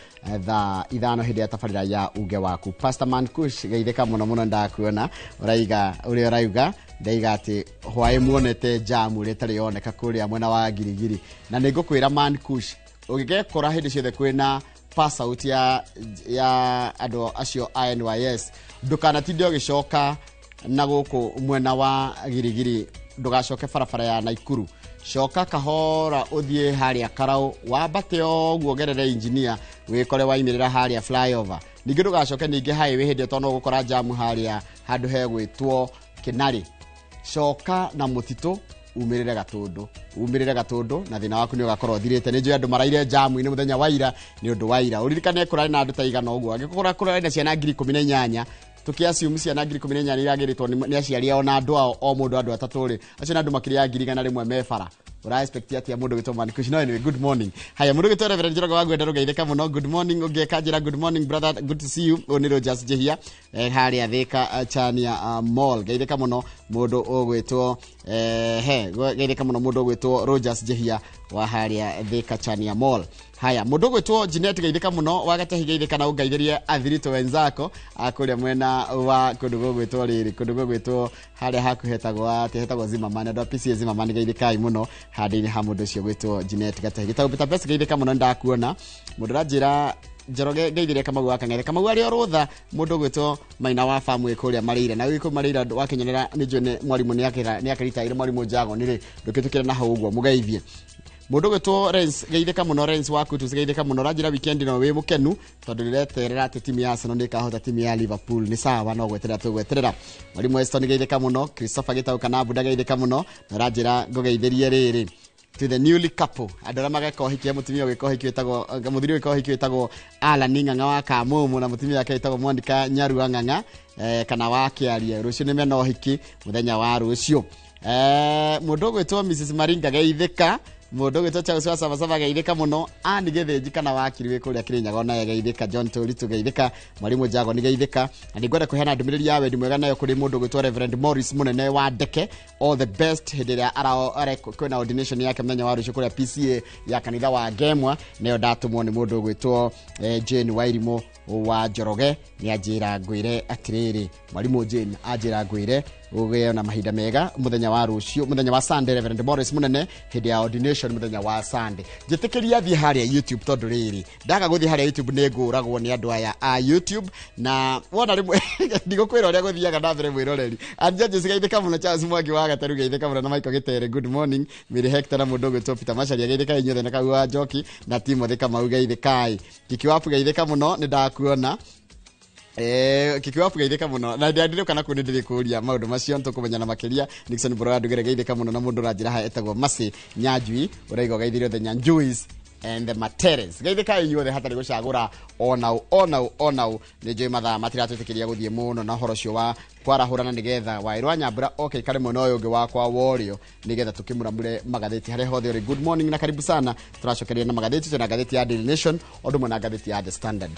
thaa 5 hĩndĩ ya tabarĩra ya uge waku. Pastor Mankush geithĩka mũno mũno, ndakuona ũraiga ũrĩa ũrauga ndaiga atĩ hwaĩ muonete jamu ĩrĩa ĩtarĩ yoneka kũrĩa mwena wa Girigiri, na nĩngũkwĩra Mankush ũngĩgekora hĩndĩ ciothe kwĩna pass out ya andũ acio a NYS ndũkanatinde ũgĩcoka na gũkũ mwena wa Girigiri, ndũgacoke barabara ya Naikuru, coka kahora ũthiĩ harĩa Karau wambate ũguo ũgerere engineer wĩkore waimĩrĩra harĩa flyover. Ningĩ ndũgacoke ningĩ highway hĩndĩ ĩyo tondũ no ũgũkora jamu harĩa handũ hegwĩtwo Kinari. Coka na mũtitũ umĩrĩre Gatũndũ, na thĩna waku nĩ ũgakorwo ũthirĩte. Nĩ njũĩ andũ maraire jamu-inĩ mũthenya wa ira nĩ ũndũ wa ira. Ũririkane kũrarĩ na andũ ta igana ũguo, angĩkorwo kũrarĩ na ciana 18,000 tukiassume ciana 18,000 iragĩrĩtwo nĩ aciari ao na andũ ao o mũndũ andũ atatũ rĩ, acio nĩ andũ makĩria ya 100,000 me bara. Ũra expect atĩa mũndũ gwĩtwo Mankush? No anyway, good morning. Haya, mũndũ gwĩtwo Reverend Njoroge wa Ngwenda rũgeithĩka mũno. Good morning. Ũngĩka njĩra good morning brother, good to see you. Ũyũ nĩ Rogers Njihia harĩa Thika Chania Mall. Geithĩka mũno mũndũ ũgwĩtwo geithĩka mũno mũndũ ũgwĩtwo Rogers Njihia wa harĩa Thika Chania Mall. Haya, mũndũ ũgwĩtwo Jeanette geithĩka mũno wa Gatahi, geithĩka na ũngeithĩrie athirito wenzako kũrĩa mwena wa kũndũ gũgwĩtwo rĩrĩ, kũndũ gũgwĩtwo harĩa hakuhĩ hetagwo atĩ hetagwo Zimmerman, andũ a PCA Zimmerman geithĩkai mũno handũ-inĩ ha mũndũ ũcio ũgwĩtwo Jeanette Gatahi. Gĩtagwo Peter Best geithĩka mũno, ndakuona mũndũ ũranjĩra Njoroge ngeithĩrie Kamau wa Kang'ethe. Kamau arĩ o rũtha mũndũ ũgwĩtwo Maina wa Famu kũrĩa Marĩire, na wĩ kũu Marĩire wakenyerera nĩ njũĩ nĩ mwarimũ nĩ akĩritaire mwarimũ Njago nĩ rĩ, ndũkĩtũkĩre na hau ũguo mũgeithie. Mũndũ ũgwĩtwo Renz geithĩka mũno, Renz wa Kutus geithĩka mũno, ũranjĩra weekend no wĩ mũkenu tondũ ndĩreterera atĩ timu ya Arsenal nĩ ĩkahota timu ya Liverpool. Nĩ sawa, no gweterera tũgweterera. Mwarimũ Weston geithĩka mũno, Christopher Gĩtaũ kana Buda geithĩka mũno, na ũranjĩra ngũgeithĩrie rĩrĩ to the newly couple andũ arĩa mageka ũhiki mũtumia gwĩka ũhiki wĩtagwo mũthuri gwĩka ũhiki wĩtagwo Alan Ng'ang'a wa Kamumu na mũtumia wake wĩtagwo Monica Nyarua Ng'ang'a kana wa Kĩarie. Rũciũ nĩ mena ũhiki mũthenya wa rũciũ. Mũndũ ũgwĩtwo Mrs Maringa geithĩka, mũndũ ũgwĩtwo Charles wa Sabasaba geithĩka mũno, Ann Gĩthĩnji kana wakiri wĩ kũrĩa Kĩrĩnyaga onaye geithĩka, John Tũritũ geithĩka, Mwalimu Jago nĩ geithĩka. Na nĩngwenda kũheana ndũmĩrĩri ya wendi mwega nayo kũrĩ mũndũ ũgwĩtwo Reverend Morris Mũnene wa Ndeke, all the best hĩndĩ ĩrĩa kwĩna ordination yake mũthenya wa rũciũ kũrĩa PCA ya kanitha wa Ngemwa, nayo ndatũmwo nĩ mũndũ ũgwĩtwo Jane Wairimũ wa Njoroge. Nĩ anjĩra ngwĩre atĩrĩrĩ, Mwalimu Jane anjĩra ngwĩre ũgĩe na mahinda mega mũthenya wa rũciũ, mũthenya wa Sunday, Reverend Morris Mũnene hĩndĩ ya ordination mũthenya wa Sunday. Njĩtĩkĩria thiĩ harĩa YouTube tondũ rĩrĩ ndaga gũthiĩ harĩa YouTube nĩ ngũragwo nĩ andũ aya a YouTube, na wona rĩmwe ndigũkwĩra ũrĩa gũthiaga na mbere mwĩroreri. Anjudges geithĩka mũno, Charles Mwangi wa Gateru geithĩka mũno, na Michael Gĩtere good morning, Mary Hector na mũndũ ũgwĩtwo Peter Macharia geithĩka inyuothe, na Kau wa Njoki na Timothy Kamau geithĩkai. Kiki Wapu geithĩka mũno, nĩ ndakuona. Kiki Wapu geithĩka mũno, na ndĩrandire kana kũ nĩ ndĩrĩkũria maũndũ macio nĩtũkũmenyana makĩria. Nixon Boroa Ndugere geithĩka mũno, na mũndũ ũranjĩra haha etagwo Mercy Nyanjui ũraiga ũgeithirie othe Nyanjuis and the Materes. Geithĩkai inyuothe hatarĩ gũcagũra onau onau onau. Nĩ njũĩ mathaa matiratwĩtĩkĩria gũthiĩ mũno na ũhoro ũcio wa kwarahũrana nĩgetha Waĩrwa Nyambura oke ikare mwena ũyũ ũngĩ wakwa wa ũrĩo nĩgetha tũkĩmũramũre magathĩti harĩa hothe ũrĩ. Good morning na karibu sana. Tũracokeria na magathĩti, twĩna ngathĩti ya Daily Nation o ũndũ ũmwe na ngathĩti ya The Standard.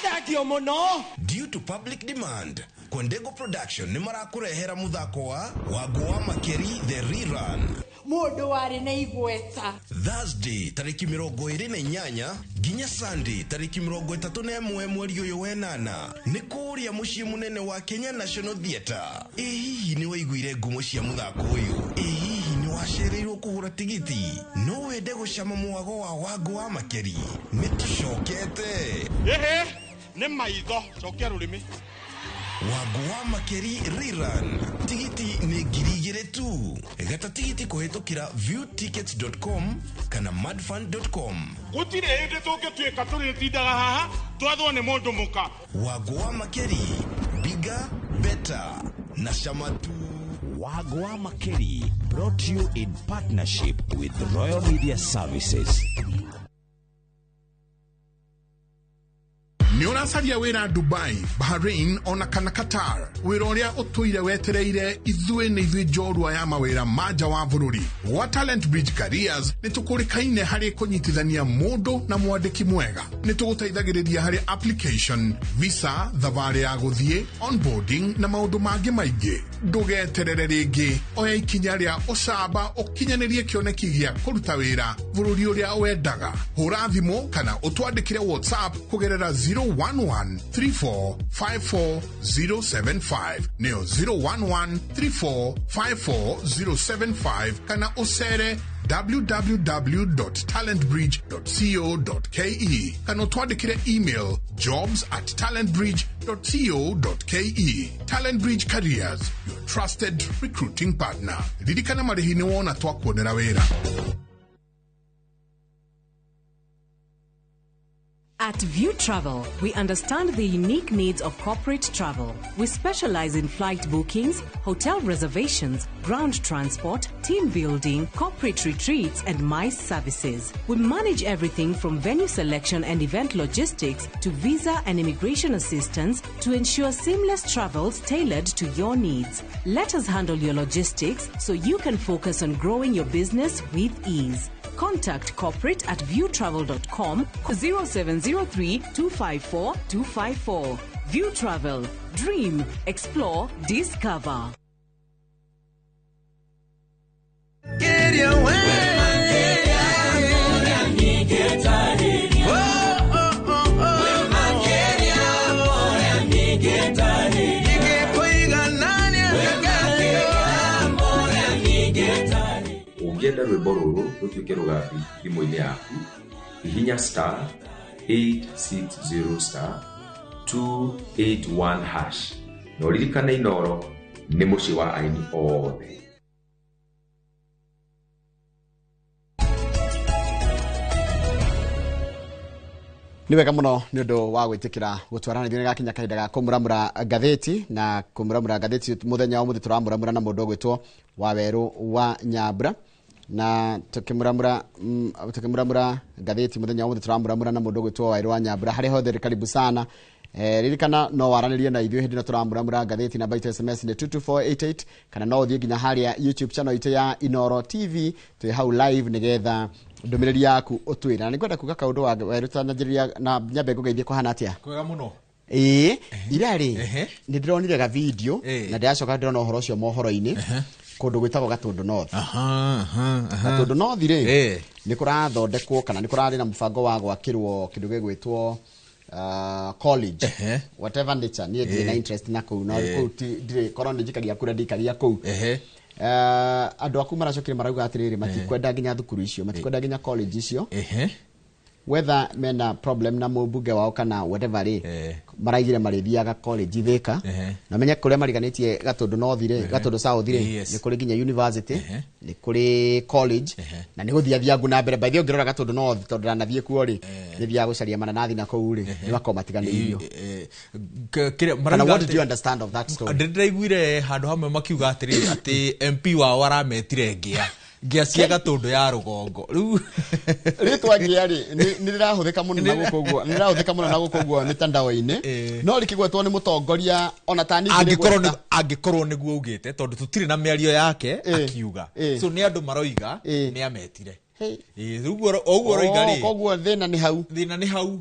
Thank you mũno. Due to public demand, Kwendego Production nĩ marakũrehera mũthako wa Wangu wa Makeri The Rerun. Mũndũ warĩ na igweta. Thursday tarĩki 28 nginya Sunday tarĩki 31 mweri ũyũ wenana nĩ kũrĩa mũciĩ mũnene wa Kenya National Theatre. Ĩ hihi nĩ waiguire ngumo cia mũthako ũyũ? Ĩ hihi nĩ wacereirwo kũgũra tigiti? No wende gũcama mwago wa Wangu wa Makeri? Nĩ tũcokete. Ehe, nĩ maitho, cokia rũrĩmĩ. Wangu wa Makeri Rerun. Tigiti nĩ 2,000 tu. Gata tigiti kũhĩtũkĩra viewtickets.com kana madfund.com. Gũtirĩ hĩndĩ tũngĩtuĩka tũrĩtindaga haha twathwo nĩ mũndũ mũka. Wangu wa Makeri, bigger, better na chama tu. Wangu wa Makeri brought to you in partnership with Royal Media Services. Nĩ ũracaria wĩra Dubai, Bahrain ona kana Qatar. Wĩra ũrĩa ũtũire wetereire ithuĩ nĩ ithuĩ njorua ya mawĩra ma nja wa bũrũri. Gwa Talent Bridge Careers nĩ tũkũrĩkaine harĩ kũnyitithania mũndũ na mwandĩki mwega. Nĩ tũgũteithagĩrĩria harĩ application, visa, thabarĩ ya gũthiĩ, onboarding na maũndũ mangĩ maingĩ. Ndũgeterere rĩngĩ, oya ikinya rĩa ũcamba ũkinyanĩrie kĩoneki gĩa kũruta wĩra bũrũri ũrĩa wendaga. Hũra thimũ kana ũtwandĩkĩre WhatsApp kũgerera 011 34 54 075 neo 011 34 54 075 kana ũcere www.talentbridge.co.ke kana ũtwandĩkĩre email jobs@talentbridge.co.ke. Talent Bridge Careers, your trusted recruiting partner. Ririkana marĩhi nĩ wona twakuonera wĩra. At View Travel, we understand the unique needs of corporate travel. We specialize in flight bookings, hotel reservations, ground transport, team building, corporate retreats, and MICE services. We manage everything from venue selection and event logistics to visa and immigration assistance to ensure seamless travels tailored to your needs. Let us handle your logistics so you can focus on growing your business with ease. Contact corporate at viewtravel.com 0703 254 254. View Travel. Dream, explore, discover. Get away. Ũngĩenda wĩkĩre rwĩmbo rũrũ rũtuĩke rũgambi thimũ-inĩ yaku, hihinya star 860 star 281 hash na ũririkane Inooro nĩ mũciĩ wa aini othe. Nĩ wega mũno nĩ ũndũ wa gwĩtĩkĩra gũtwarana ithuĩ. Nĩ gakinya kahinda ga kũmũramũra ngathĩti, na kũmũramũra ngathĩti mũthenya wa ũmũthĩ tũramũramũra na mũndũ ũgwĩtwo Wawerũ wa Nyambura. Na tukĩmũramũra ngathĩti mũthenya wa ũmũthĩ tũramũramũra na mũndũ ũgwĩtwo Wawerũ wa Nyambura. Harĩa hothe rĩ, karibu sana. Ririkana no waranĩrie na ithuĩ hĩndĩ ĩno tũramũramũra ngathĩti. Namba itũ SMS nĩ 22488, kana no ũthiĩ nginya harĩa YouTube channel itũ ya Inooro TV, twĩ hau live, nĩgetha ndũmĩrĩri yaku ũtwĩre. Na nĩngwenda kuga kaũndũ wa Werũ tananjĩrĩria na nyambe ngũgeithie. Kũhana atĩa? Kwega mũno. Ĩĩ, ira rĩ nĩ ndĩronire ga video na ndĩracoka ndĩrona ũhoro ũcio mohoro-inĩ kũndũ gwĩtagwo Gatũndũ North. Gatũndũ North rĩ, nĩ kũrathondekwo kana nĩ kũrarĩ na mũbango wa gwakĩrwo kĩndũ gĩgwĩtwo college, whatever nature. Niĩ ndirĩ na interest na kũu, no kũu ndirĩ korwo nĩ njikagia kura ndikagia kũu. Andũ aku maracokire marauga atĩrĩrĩ, matikwenda nginya thukuru icio, matikwenda nginya college icio, whether mena problem na mũmbunge wao kana whatever rĩ, maraigire marĩthiaga college Thika. Na menye kũrĩa mariganĩtie Gatũndũ North rĩ, Gatũndũ South rĩ, nĩ kũrĩ nginya university, nĩ kũrĩ college, na nĩ gũthiathiangu na mbere. By the way, ũngĩrora Gatũndũ North, tondũ ndanathiĩ kuo rĩ, nĩ thiaga gũcaria mananathi na kũu rĩ, nĩ makoragwo matiganĩirio. Kana what did you understand of that story? Ndĩraiguire handũ hamwe makiuga atĩrĩrĩ, atĩ MP wao arametire ngĩa ngĩa cia Gatũndũ ya rũgongo rĩu. Rĩtwa ngĩa rĩ, nĩ rĩrahũthĩka mũno na gũkũ ũguo, nĩ rĩrahũthĩka mũno na gũkũ ũguo mĩtandao-inĩ, no rĩkĩgwetwo nĩ mũtongoria ona ta niĩ. Angĩkorwo nĩguo augĩte, tondũ tũtirĩ na mĩario yake akiuga, so nĩ andũ maroiga nĩ ametire. Rĩu ũguo roiga rĩ. Koguo thĩna nĩ hau. Thĩna nĩ hau.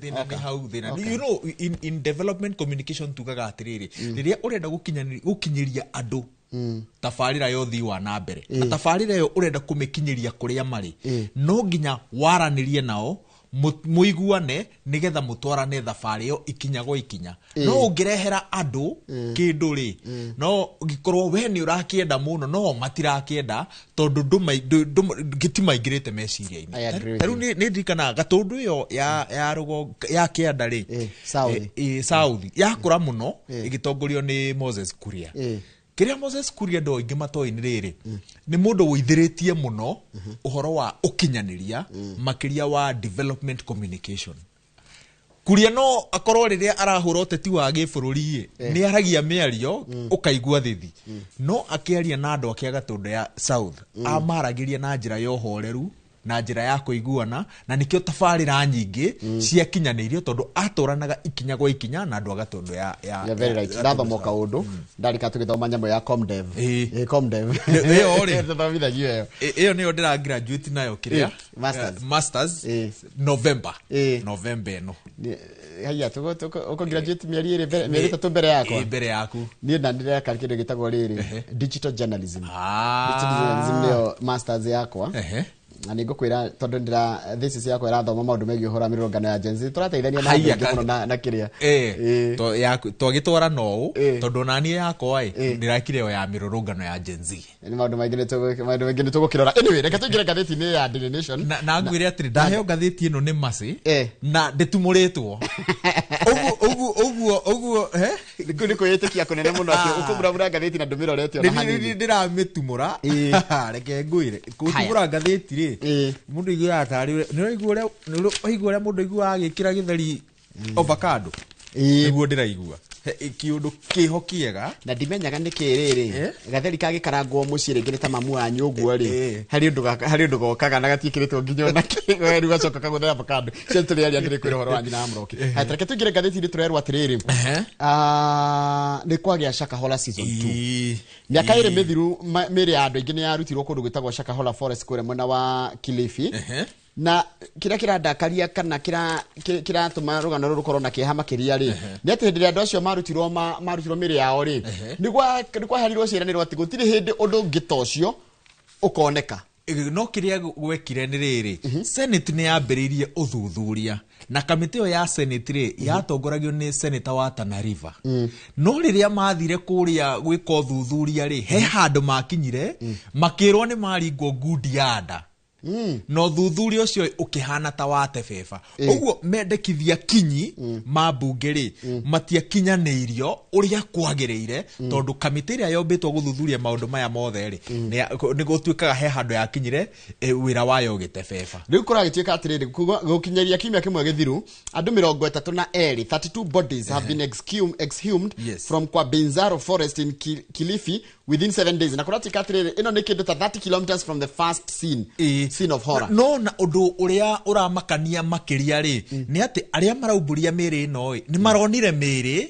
Thĩna nĩ hau, thĩna in development communication tugaga atĩrĩrĩ, rĩrĩa ũrenda gũkinyĩria andũ tabarĩra ya ũthii wa na mbere, na tabarĩra ĩyo ũrenda kũmĩkinyĩria kũrĩa marĩ, no nginya waranĩrie nao, mũiguane, nĩgetha mũtwarane thabarĩ ĩyo ikinya gwa ikinya. No ũngĩrehera andũ kĩndũ rĩ, no ũngĩkorwo we nĩ ũrakĩenda mũno, no matirakĩenda tondũ gĩtimaingĩrĩte meciria-inĩ. Ta rĩu nĩ ndirikanaga Gatũndũ ĩyo ya rũgongo ya kĩanda rĩ, South, yakũra mũno ĩgĩtongorio nĩ Moses Kuria. Kĩrĩa Moses Kuria andũ aingĩ matoĩ nĩ rĩrĩ, nĩ mũndũ wũithĩrĩtie mũno ũhoro wa ũkinyanĩria, makĩria wa development communication. Kuria no akorwo rĩrĩa arahũra ũteti wa gĩbũrũri ĩ, nĩ aragia mĩario ũkaigua thithi, no akĩaria na andũ ake a Gatũndũ ya South, amaragĩria na njĩra ya ũhoreru na njĩra ya kũiguana, na nĩkĩo tabarĩra nyingĩ ciakinyanĩirio, tondũ atwaranaga ikinya gwa ikinya na andũ a Gatũndũ ya You're very right. Ndathoma kaũndũ ndarika tũgĩthoma nyamũ ya Comdev. Comdev. Ĩyo rĩ. Tũthomithagio ĩyo. Ĩyo nĩyo ndĩra graduate nayo kĩrĩa. Masters. Masters November, November ĩno. Haya, ũkũ graduate mĩeri 2 mbere, mĩeri 3 mbere yakwa. Mbere yaku. Niĩ na ndĩreka kĩndũ gĩtagwo rĩrĩ digital journalism. Digital journalism nĩyo masters yakwa. Na nĩ ngũkwĩra tondũ ndĩra thesis yakwa ĩrathoma maũndũ megiĩ ũhoro wa mĩrũrũngano ya Gen Z. Tũrateithania na andũ aingĩ mũno na kĩrĩa. Twagĩtwara no ũũ, tondũ naniĩ yakwa ĩ ndĩrakire ĩyo ya mĩrũrũngano ya Gen Z. Nĩ maũndũ maingĩ maũndũ maingĩ nĩ tũgũkĩrora. Anyway, reke tũingĩre ngathĩti-inĩ ya Daily Nation. Na ngwĩre atĩrĩ, ndaheo ngathĩti ĩno nĩ Mercy na ndĩtumũrĩtwo ũguo ũguo ũguo ũguo. Kũu nĩ kwĩĩtĩkia kũnene mũno atĩ ũkũmuramura ngathĩti na ndũmĩrorete ona hanini. Ndĩramĩtumũra. Reke ngwĩre, gũtumũra ngathĩti rĩ, mũndũ aiguaga tarĩ nĩ ũraigua ũrĩa mũndũ aiguaga agĩkĩra gĩtheri avocado, nĩguo ndĩraigua. Kĩũndũ kĩho kĩega. Na ndimenyaga nĩkĩ rĩrĩ gatheri kagĩkarangwo mũciĩ rĩngĩ nĩ ta mamu wanyu ũguo rĩ, harĩ ũndũ gokaga na gatiĩkĩrĩtwo nginya ona kĩ gacoka kagũthera avocado cio. Tũrĩaria ndĩrĩ kwĩra ũhoro wa nyina wa Mũroki. Haya, tareke tũingĩre ngathĩti-inĩ. Tũrerwo atĩrĩrĩ, nĩ kwagĩa Shakahola season 2. Mĩaka 2 mĩthiru, mĩĩrĩ ya andũ aingĩ nĩ yarutirwo kũndũ gwĩtagwo Shakahola Forest kũrĩa mwena wa Kilifi, na kĩrĩa kĩrandakaria kana kĩratũma rũgano rũrũ rũkorwo na kĩeha makĩria rĩ, nĩ atĩ hĩndĩ ĩrĩa andũ acio marutirwo mĩĩrĩ yao rĩ, nĩ kwaheanirwo ciĩranĩro atĩ gũtirĩ hĩndĩ ũndũ ũngĩ ta ũcio ũkoneka. No kĩrĩa gwekire nĩ rĩrĩ, Senate nĩ yambĩrĩirie ũthuthuria, na kamĩtĩ ĩyo ya Senate rĩ, yatongoragio nĩ senator wa Tana River. No rĩrĩa mathire kũrĩa gwĩka ũthuthuria rĩ, he handũ makinyire makĩrwo nĩ maringwo ngundi ya nda, na ũthuthuria ũcio ũkĩhana ta watebeba. Ũguo mendekithia kinyi ma mbunge rĩ, matiakinyanĩirio ũrĩa kwagĩrĩire, tondũ kamĩtĩ ĩrĩa yombĩtwo gũthuthuria maũndũ maya mothe rĩ, nĩ gũtuĩkaga he handũ yakinyire, wĩra wayo ũgĩtebeba. Rĩu kũragĩtuĩka atĩrĩrĩ, gũkinyĩria kiumia kĩmwe gĩthiru, andũ 32, 32 bodies have been exhumed from Kwabinzaro forest in Kilifi within 7 days, na kũratuĩka atĩrĩrĩ, ĩno nĩ kĩndũ ta 30 kilometers from the first scene of horror. No na ũndũ ũrĩa ũramakania makĩria rĩ, nĩ atĩ arĩa maraumbũria mĩĩrĩ ĩno ĩ, nĩ maronire mĩĩrĩ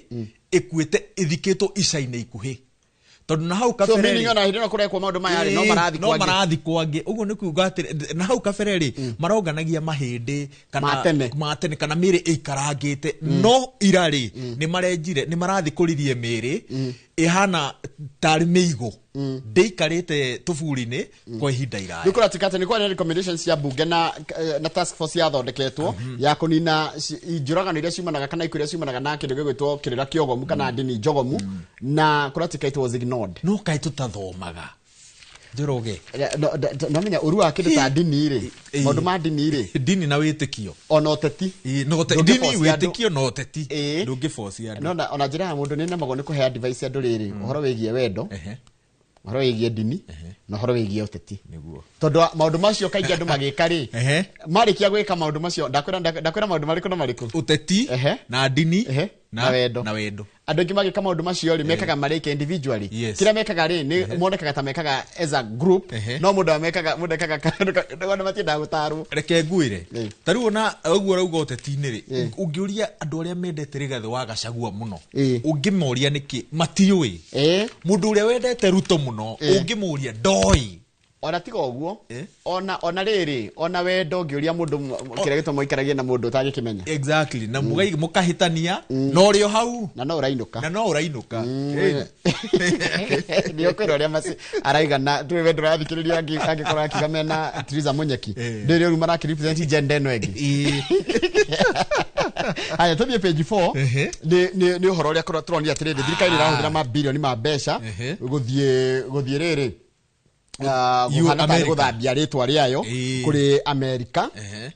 ĩkuĩte ĩthikĩtwo ica-inĩ ikuhĩ, tondũ na hau So kabere meaning ona hĩndĩ ĩno kũrekwo maũndũ maya rĩ, no marathi no kwangĩ. Marathi kwangĩ. Ũguo nĩ kuga atĩ na hau kabere rĩ, maronganagia mahĩndĩ kana Ma tene. Ma tene kana mĩĩrĩ ĩikarangĩte. No ira rĩ, nĩ marenjire, nĩ marathikũririe mĩĩrĩ ĩhana tarĩ mĩigũ ndĩikarĩte tũburi-inĩ kwa ihinda iraya. Rĩu kũratuĩka atĩ nĩ kwarĩ na recommendations cia mbunge na task force yathondeketwo ya kũnina njũragano iria ciumanaga kana ikuũ iria ciumanaga na kĩndũ gĩgwĩtwo kĩrĩra kĩogomu kana ndini njogomu, na kũratuĩka it was ignored. No kaĩ tũtathomaga, Njoroge? No menya ũru wa kĩndũ ta ndini rĩ, maũndũ ma ndini rĩ, ndini na wĩtĩkio ona ũteti. No Ndũngĩ ndini, force andũ. wĩtĩkio na ũteti, ndũngĩbocia andũ. No ona njĩra ya mũndũ nĩ nemagwo nĩ kũhe advice andũ rĩrĩ, ũhoro wĩgiĩ wendo, ũhoro wĩgiĩ ndini na ũhoro wĩgiĩ ũteti, tondũ maũndũ macio kaingĩ andũ magĩka rĩ, marĩkia gwĩka maũndũ macio, ndakwĩra maũndũ marĩkũ na marĩkũ? Ũteti na ndini na wendo. Na wendo. Andũ aingĩ magĩka maũndũ macio rĩ, mekaga marĩke individually. Kĩrĩa mekaga rĩ, nĩ monekaga ta mekaga as a group, no mũndũ amekaga, mũndũ ekaga kaũndũ andũ matiendaga gũtarwo. Reke ngwĩre, ta rĩu ona ũguo ũrauga ũteti-inĩ rĩ, ũngĩũria andũ arĩa mendete Rigathĩ wa Gachagua mũno, ũngĩmoria nĩkĩ, matiũĩ. Mũndũ ũrĩa wendete Ruto mũno, ũngĩmũria, ndoĩ. Ona tiga ũguo, ona rĩrĩ, ona wendo, ũngĩũria mũndũ kĩrĩa gĩtũma ũikaragie na mũndũ ũtangĩkĩmenya. Exactly, na mũkahĩtania, no ũrĩ o hau na no ũrainũka. Na no ũrainũka. Nĩ ũkwĩra ũrĩa maci araiga na tũrĩ wendo ũrathikĩrĩria angĩkorwo akiuga mena Teresa Munyeki, ndĩrĩ ũru marakĩrepresent gender ĩno ĩngĩ. Haya, tũthiĩ page 4. Nĩ ũhoro ũrĩa tũronire atĩrĩrĩ, thirikari ĩrahũthĩra mabirioni ma mbeca gũthiĩ rĩrĩ, You gũhana tarĩ America. Gũthambia rĩtwa rĩayo kũrĩ Amerika.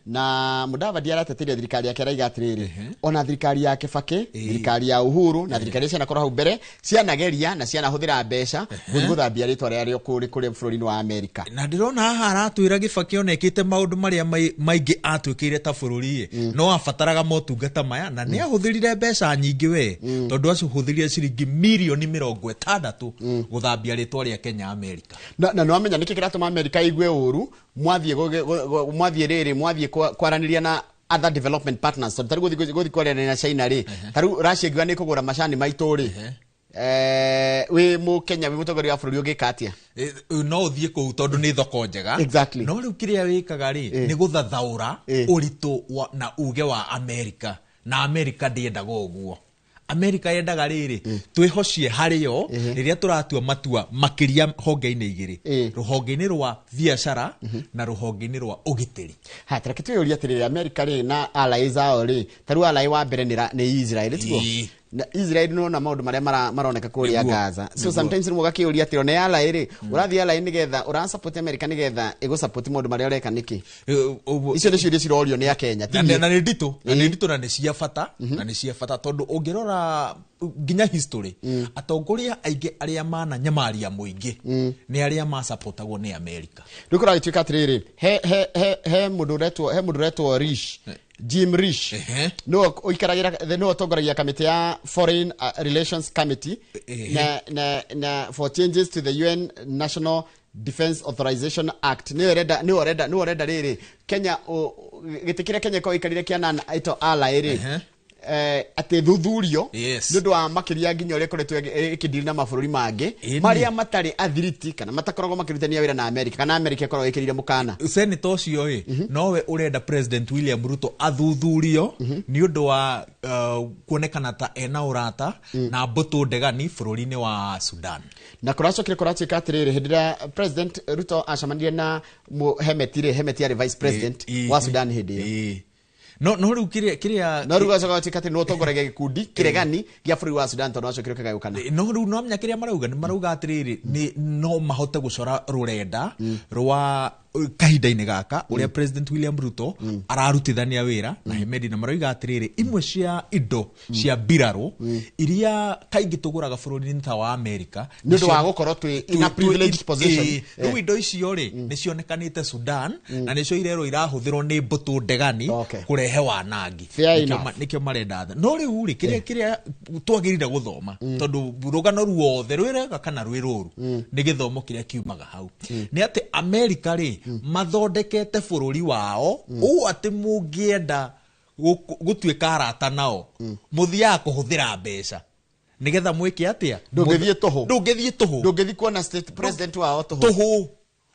Na Mudavadi arateteria thirikari yake, araiga atĩrĩrĩ, ona thirikari ya Kibaki, thirikari ya Uhuru na thirikari iria cianakorwo hau mbere cianageria na cianahũthĩra mbeca gũthiĩ gũthambia rĩtwa rĩarĩo kũrĩ bũrũri-inĩ wa Amerika. Na ndĩrona haha aratwĩra Gĩbakĩ ona ekĩte maũndũ marĩa maingĩ atwĩkĩire ta bũrũri ĩ, no abataraga motungata maya na nĩ ahũthĩrire mbeca nyingĩ we, tondũ acihũthĩrire ciringi mirioni 60 gũthambia rĩtwa rĩa Kenya Amerika. Na nĩwamenya nĩkĩ kĩratũma Amerika igue ũru mwathiĩ mwathiĩ rĩrĩ, mwathiĩ kwaranĩria na other development partners, tondũ tarĩu gũthiĩ kwaranĩria na China rĩ, tarĩu Russia ĩngiuga nĩ kũgũra macani maitũ rĩ, wĩ mũkenya, wĩ mũtongoria wa bũrũri, ũngĩka atĩa? No ũthiĩ kũu tondũ nĩ thoko njega. No rĩu kĩrĩa wĩkaga rĩ, nĩ gũthathaũra ũritũ na uge wa Amerika, na Amerika ndĩendaga ũguo. Amerika yendaga rĩrĩ, twĩhocie harĩo rĩrĩa tũratua matua, makĩria honge-inĩ igĩrĩ, rũhonge-inĩ rwa biacara na rũhonge-inĩ rwa ũgitĩri. Ha, tareke twĩyũrie atĩrĩrĩ, Amerika rĩ na allies ao rĩ, tarĩu ally wa mbere nĩ Israel, tiguo? Na Israel nĩwona maũndũ marĩa maroneka kũrĩa Gaza. So sometimes rĩmwe ũgakĩũria atĩrĩ, ona ally rĩ, ũrathiĩ ally nĩgetha ũrasupport America nĩgetha ĩgũsupport maũndũ marĩa ũreka nĩkĩ? Icio nĩ ciũria cirorio nĩ Akenya, ti Na niĩ. Na nĩ nditũ, na nĩ nditũ, na nĩ cia bata, na nĩ cia bata tondũ ũngĩrora nginya history, atongoria aingĩ arĩa mananyamaria mũingĩ nĩ arĩa masapotagwo nĩ Amerika. Rĩu kũragĩtuĩka atĩrĩrĩ, he mũndũ ũretwo Risch, Jim Risch, nĩwe ũikaragĩra, nĩwe ũtongoragia kamĩtĩ ya Foreign Relations Committee na for changes to the UN National Defense Authorization Act. Nĩwe ũrenda rĩrĩ Kenya gĩtĩ kĩrĩa Kenya ĩkorwo ĩikarĩire kĩa non ito ally rĩ. atĩ thuthurio nĩ ũndũ wa makĩria nginya ũrĩa ĩkoretwo ĩkĩndiri na mabũrũri mangĩ marĩa matarĩ athiriti kana matakoragwo makĩrutania wĩra na Amerika kana Amerika ĩkoragwo ĩkĩrire mũkana. Senator ũcio ĩ nowe ũrenda President William Ruto athuthurio nĩ ũndũ wa kuonekana ta ena ũrata na mbũtũ ndegani bũrũri-inĩ wa Sudan. Na kũracokire kũratuĩka atĩrĩrĩ hĩndĩ ĩrĩa President Ruto acemanirie na Hemeti rĩ, Hemeti arĩ vice president wa Sudan hĩndĩ ĩyo. No rĩu kĩrĩa no rĩu gacoka gatuĩka atĩ nĩwe ũtongoragia gĩkundi kĩregani gĩa bũrũri wa Sudan tondũ wacokire ũkĩgayũkana. No rĩu no menya kĩrĩa marauga nĩ marauga atĩrĩrĩ nĩ no mahote gũcora rũrenda rwa kahinda-inĩ gaka ũrĩa President William Ruto ararutithania wĩra na Hemedi na maroiga atĩrĩrĩ imwe cia indo cia mbirarũ iria kaingĩ tũgũraga bũrũri-inĩ ta wa Amerika nĩ ũndũ wa gũkorwo twĩ in a privileged position. Rĩu indo icio rĩ nĩ cionekanĩte Sudan na nĩcio irerwo irahũthĩrwo nĩ mbũtũ ndegani kũrehe wanangi. Nĩkĩo marenda. No rĩu rĩ kĩrĩa twagĩrĩire gũthoma tondũ rũgano ruothe rwĩrega kana rwĩ rũru nĩ gĩthomo kĩrĩa kiumaga hau nĩ atĩ Amerika rĩ mathondekete bũrũri wao ũũ atĩ mũngĩenda gũtuĩka arata nao mũthiaga kũhũthĩra mbeca nĩgetha mwĩke atĩa. Ndũngĩthiĩ tũhũ. Ndũngĩthiĩ tũhũ. Ndũngĩthiĩ kuona state president wao tũhũ. Tũhũ.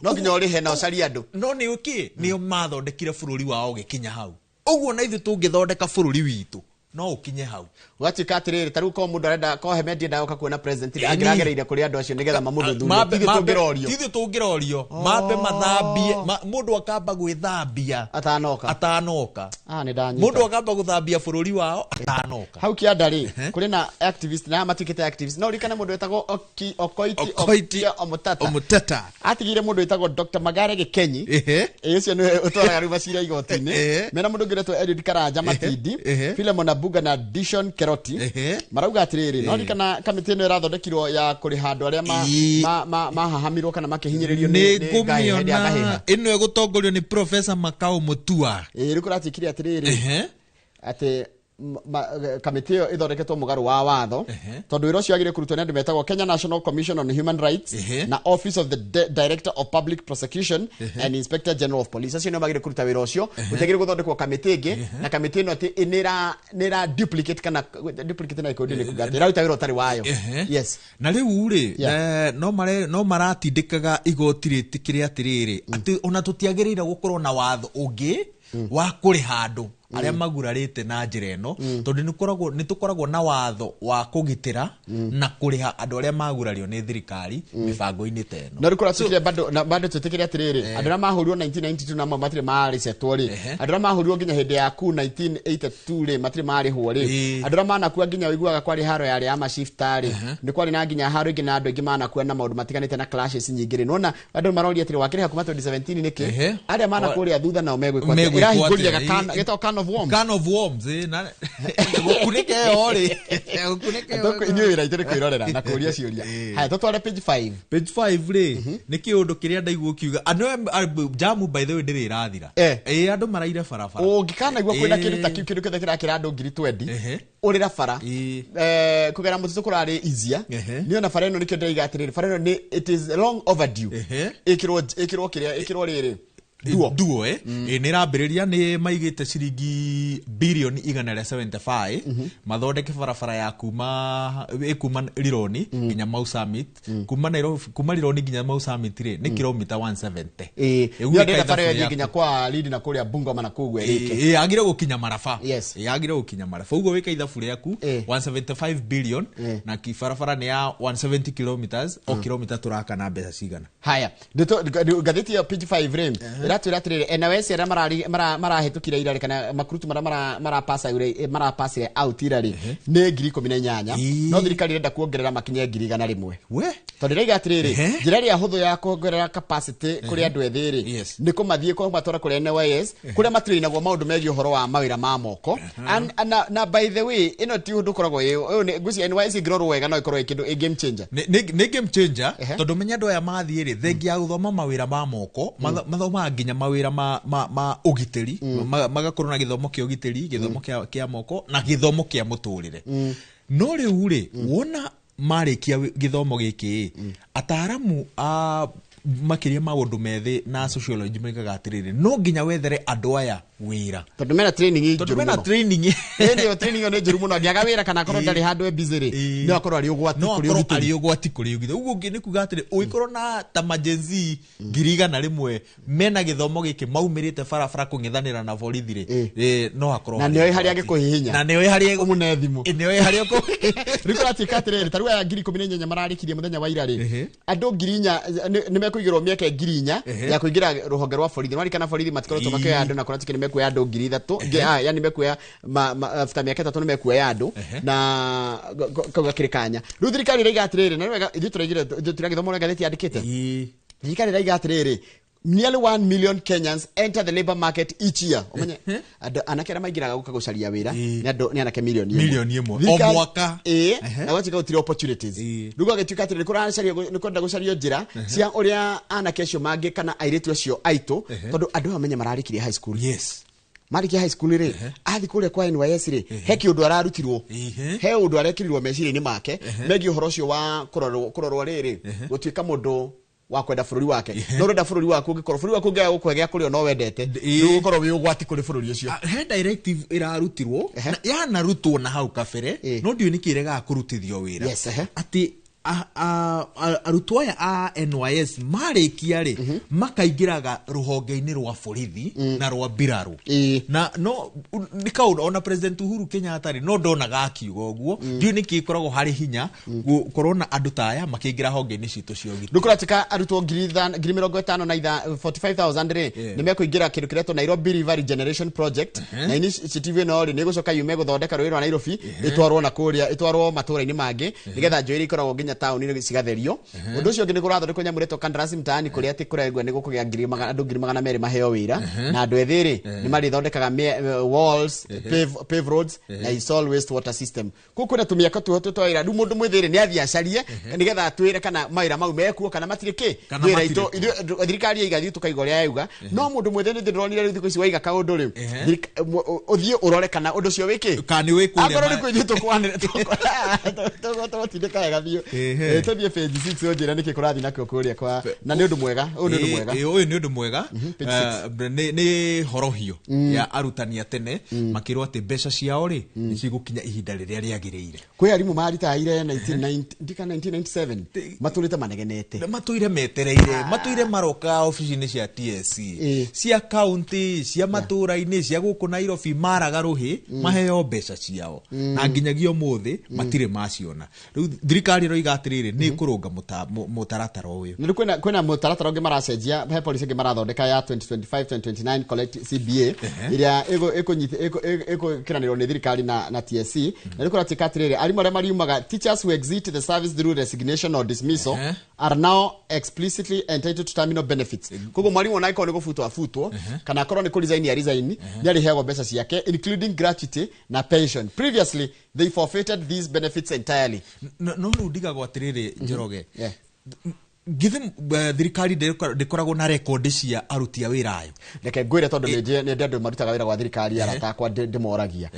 No nginya ũrĩhe na ũcarie andũ. No nĩ ũkĩ nĩo mathondekire bũrũri wao ũgĩkinya hau. Ũguo na ithuĩ tũngĩthondeka bũrũri witũ no ũkinye hau. Ũgatuĩka atĩrĩrĩ ta rĩu korwo mũndũ arenda korwo Hemedi endaga gũka kuona president rĩ angĩragereire kũrĩ andũ acio nĩgetha mamũthuthurie. Ti ithuĩ tũngĩrorio. Ti ithuĩ tũngĩrorio. Mambe mathambie mũndũ akamba gwĩthambia atanoka. Nĩ ndanyita. Mũndũ akamba gũthambia bũrũri wao atanoka. Hau kĩanda rĩ kũrĩ na activist na matuĩkĩte activist no ũririkane mũndũ wĩtagwo Okoiti Omutata. Atigire mũndũ wĩtagwo Dr. Magare Gĩkenyi. Ũcio nĩwe ũtwaraga rĩu macira igoti-inĩ. Mena mũndũ ũngĩ ũretwo Eliud Karanja Matindi. Philemon Abuga na Dishon Keroti marauga atĩrĩrĩ no ririkana kamĩtĩ ĩno ĩrathondekirwo ya kũrĩha andũ arĩa mahahamirwo kana makĩhinyĩrĩrio nĩ Ngahĩha. Ĩno ĩgũtongorio nĩ Professor Makau Mutua. Rĩu kũratuĩkire atĩrĩrĩ atĩ kamĩtĩ ĩyo ĩthondeketwo mũgarũ wa watho tondũ wĩra ũcio wagĩrĩire kũrutwo nĩ andũ metagwo Kenya National Commission on Human Rights na Office of the Director of Public Prosecution and Inspector General of Police. Acio nĩo magĩrĩire kũruta wĩra ũcio. Gũtiagĩrĩire gũthondekwo kamĩtĩ ĩngĩ na kamĩtĩ ĩno atĩ nĩ ĩra duplicate kana duplicate na ikundi nĩ kuga atĩ ĩraruta wĩra ũtarĩ wayo. Yes. Na rĩu rĩ no maratindĩkaga igoti rĩtĩkĩre atĩrĩrĩ atĩ ona tũtiagĩrĩire gũkorwo na watho ũngĩ wa kũrĩha andũ arĩa magurarĩte na njĩra ĩno tondũ nĩ tũkoragwo na watho wa kũgitĩra na kũrĩha andũ arĩa magurario nĩ thirikari mĩbango-inĩ ta ĩno. No rĩu kũratuĩkire bado twĩtĩkĩre atĩrĩrĩ andũ arĩa mahũrirwo 1992 na matirĩ marĩcetwo rĩ andũ arĩa mahũrirwo nginya hĩndĩ ya ku 1982 rĩ matirĩ marĩhwo rĩ andũ arĩa manakua nginya ũiguaga kwarĩ haro yarĩ ya mashifta rĩ nĩ kwarĩ na nginya haro ingĩ na andũ aingĩ manakua na maũndũ matiganĩte na clashes nyingĩ rĩ nĩwona andũ maroria atĩrĩ wakĩrĩha kuma 2017 nĩkĩ arĩa manakũrĩa thutha nao megwĩkwo atĩa ĩrahingũrire gakana of worms. Can of worms, na gũkunĩka ĩyo rĩ. Gũkunĩka ĩyo. Inyuĩ wĩra itũ nĩ kwĩrorera na kũũria ciũria. Haya tũtware page 5. Page 5 rĩ nĩ kĩũndũ kĩrĩa ndaigua ũkiuga. Andũ jamu by the way ndĩrĩ ĩrathira. Andũ maraire barabara. Ũngĩkanaigua kwĩna kĩndũ ta kĩu kĩndũ kĩothe kĩrakĩra andũ 20,000 ũrĩra bara. Kũgera mũtitũ kũrarĩ easier. Niĩ ona bara ĩno nĩkĩo ndĩraiga atĩrĩrĩ bara ĩno nĩ it is long overdue. Ĩkĩrwo kĩrĩa ĩkĩrwo rĩrĩ. Duo nĩ ĩrambĩrĩria nĩ maigĩte ciringi bilioni 175 mathondeke barabara ya kuma Rironi nginya Mau Summit kuma Nairobi kuma Rironi nginya Mau Summit rĩ nĩ kilomita 170. Nĩ ndĩrenda bara ĩyo nginya kwa Lindi na kũrĩa Bungoma na kũu ĩrĩke. Agire gũkinya Maraba. Agire gũkinya Maraba. Ũguo wĩka ithabu rĩaku 175 billion na barabara nĩ ya 170 kilometers o kilomita tũraka na mbeca cigana. Haya ngathĩti ya page 5 rĩ ĩratwĩra atĩrĩrĩ NYS arĩa marahĩtũkire ira rĩ kana makurutu marĩa marapasire out ira rĩ nĩ 18,000 no thirikari ĩrenda kuongerera makinye 101,000. Tondũ ĩraiga atĩrĩrĩ njĩra ĩrĩa hũthũ ya kuongerera capacity kũrĩ andũ ethĩ rĩ nĩ kũmathiĩ kũmatwara kũrĩ NYS kũrĩa matrainagwo maũndũ megiĩ ũhoro wa mawĩra ma moko. Na by the way ĩno ti ũndũ ũkoragwo ngwĩciria NYS ĩngĩrorwo wega no ĩkorwo ĩ kĩndũ game changer. Nĩ game changer tondũ menya andũ aya mathiĩ rĩ thengia ya gũthoma mawĩra ma moko mathomaga nginya mawĩra ma ũgitĩri magakorwo na gĩthomo kĩa ũgitĩri gĩthomo kĩa moko na gĩthomo kĩa mũtũrĩre. No rĩu rĩ wona marĩkia gĩthomo gĩkĩ ataaramu a makĩria maũndũ methĩ na sociology moigaga atĩrĩrĩ no nginya wethere andũ aya Wĩra. Tondũ mena training Tondũ njũru mena mũno. training. Ĩĩ, training ĩyo nĩ njũru mũno. Angĩaga wĩra kana akorwo ndarĩ handũ e busy rĩ, no akorwo arĩ ũgwati no kũrĩ akorwo ũgitĩri. arĩ ũgwati kũrĩ ũgitĩri. Ũguo ũngĩ nĩ kuga atĩrĩ, ũngĩkorwo na ta majenzi 100,000 mena gĩthomo gĩkĩ maumĩrĩte barabara kũng'ethanĩra na borithi rĩ, no akorwo Na harĩ nĩoĩ harĩa ũgwati. angĩkũhihinya. Na nĩoĩ harĩa ũmũne thimũ. Nĩoĩ harĩa Rĩu kũratuĩka atĩrĩrĩ, ta rĩu aya 18,000 mararĩkirie mũthenya wa ira rĩ, andũ 4,000 nĩ mekũigĩrwo mĩeke 4,000 ya kũingĩra rũhonge rwa borithi. Nĩwarikana borithi matikoretwo makĩoya andũ na kũratuĩka nĩ mekuoya andũ 3,000, yani mekuoya after mĩaka 3 nĩ mekuoya andũ na kau gakĩrĩ kanya. Rĩu thirikari ĩraiga atĩrĩrĩ, na nĩ wega ithuĩ tũraigire tũragĩthoma ũrĩa ngathĩti yandĩkĩte. Thirikari ĩraiga atĩrĩrĩ, nearly 1 million Kenyans enter the labor market each year. Umenye andũ anake arĩa maingĩraga gũka gũcaria wĩra nĩ andũ nĩ anake milioni ĩmwe. Milioni ĩmwe. O mwaka. Ĩĩ, na gwatuĩka gũtirĩ opportunities. Rĩu gwagĩtuĩka atĩrĩrĩ, kũracario nĩ kwenda gũcario njĩra cia ũrĩa anake acio mangĩ kana airĩtu acio aitũ, tondũ andũ aya menye mararĩkirie high school. Yes. Marĩkia high school rĩ, athiĩ kũrĩa kwa NYS rĩ, he kĩũndũ ararutirwo, he ũndũ arekĩrirwo meciria-inĩ make megiĩ ũhoro ũcio wa kũrorwo rĩrĩ, gũtuĩka mũndũ wa kwenda bũrũri wake. No ũrenda bũrũri waku, ũngĩkorwo bũrũri waku ũngĩaga gũkũhe gĩa kũrĩa no wendete, nĩũgũkorwo wĩ ũgwati kũrĩ bũrũri ũcio. He directive ĩrarutirwo na yanarutwo na hau kabere, no ndiũĩ nĩkĩ ĩregaga kũrutithio wĩra. Yes, ehe. Atĩ arutwo aya a NYS marĩkia rĩ, makaingĩraga rũhonge-inĩ rwa borithi na rwa mbirarũ. Na no nĩ kaũndũ ona President Uhuru Kenyatta rĩ, no ndonaga akiuga ũguo. Ndiũĩ nĩkĩ ĩkoragwo harĩ hinya gũkorwo na andũ ta aya makĩingĩra honge-inĩ citũ cia ũgitĩri. Rĩu kũratuĩka arutwo 45,000 45,000 rĩ, nĩ mekũingĩra kĩndũ kĩretwo Nairobi River Regeneration Project, na initiative ĩno rĩ, nĩ ĩgũcoka yume gũthondeka rũĩ rwa Nairobi, ĩtwarwo na kũrĩa, ĩtwarwo matũũra-inĩ mangĩ, nĩgetha njũĩ iria ikoragwo nginya taũni cigatherio. Ũndũ ũcio ũngĩ nĩ kũrathondekwo nyamũ ĩretwo kandarasi mtaani, kũrĩa atĩ kũraigua nĩ gũkũgĩa andũ 200,000 maheo wĩra, na andũ ethĩ rĩ, nĩ marĩthondekaga walls, pave roads na install waste water system. Kũu kwĩna tũmĩaka tuho twa wĩra. Rĩu mũndũ mwĩthĩ rĩ, nĩ athiĩ acarie nĩgetha atwĩre kana mawĩra mau mekuo kana matirĩ kĩ. Kana Wĩra matirĩ itũ, ithuĩ, thirikari yaiga, ithuĩ tũkaiga ũrĩa yauga. No mũndũ mwĩthĩ nĩ ndĩronire rĩu thikũ ici waiga kaũndũ rĩ, ũthiĩ ũrore kana ũndũ ũcio wĩ kĩ. Kana nĩ wĩ kũrĩa Akorwo nĩ kwĩ ithuĩ tũgũtindĩka wega biũ. Tũthiĩ page 6 ũnjĩre nĩkĩ kũrathiĩ nakĩo kũrĩa kwa, na nĩ ũndũ mwega, ũyũ nĩ ũndũ mwega. Ũyũ nĩ ũndũ mwega. Page six. Nĩ horohio ya arutani a tene makĩrwo atĩ mbeca ciao rĩ, nĩ cigũkinya ihinda rĩrĩa rĩagĩrĩire. Kwĩ arimũ maritaire 1997 matũrĩte manegenete. Matũire metereire, matũire maroka obici-inĩ cia TSC, cia county, cia matũũra-inĩ, cia gũkũ Nairobi, maraga rũhĩ maheo mbeca ciao, na nginyagia ũmũthĩ matirĩ maciona. Rĩu thirikari ĩroiga atĩrĩrĩ, nĩ ĩkũrũnga mũtaratara ũyũ. Nĩ kwĩna mũtaratara ũngĩ maracenjia, he policy ĩngĩ marathondeka ya 2025-2029 collect CBA, ĩrĩa ĩgũkĩranĩrwo nĩ thirikari na TSC. Na rĩu kũratuĩka atĩrĩrĩ, arimũ arĩa mariumaga, teachers who exit the service through resignation or dismissal are now explicitly entitled to terminal benefits. Koguo mwarimũ ona angĩkorwo nĩ gũbutwo abutwo, kana akorwo nĩ kũresign ya resign, nĩ arĩheagwo mbeca ciake including gratuity na pension. Previously they forfeited these benefits entirely. No rĩu ndigagwo atĩrĩrĩ, Njoroge, githĩ thirikari ndĩkoragwo na rekondi cia aruti a wĩra ayo? Reke ngwĩre, tondũ nĩ ndĩ andũ marutaga wĩra gwa thirikari, arata akwa ndĩmoragia.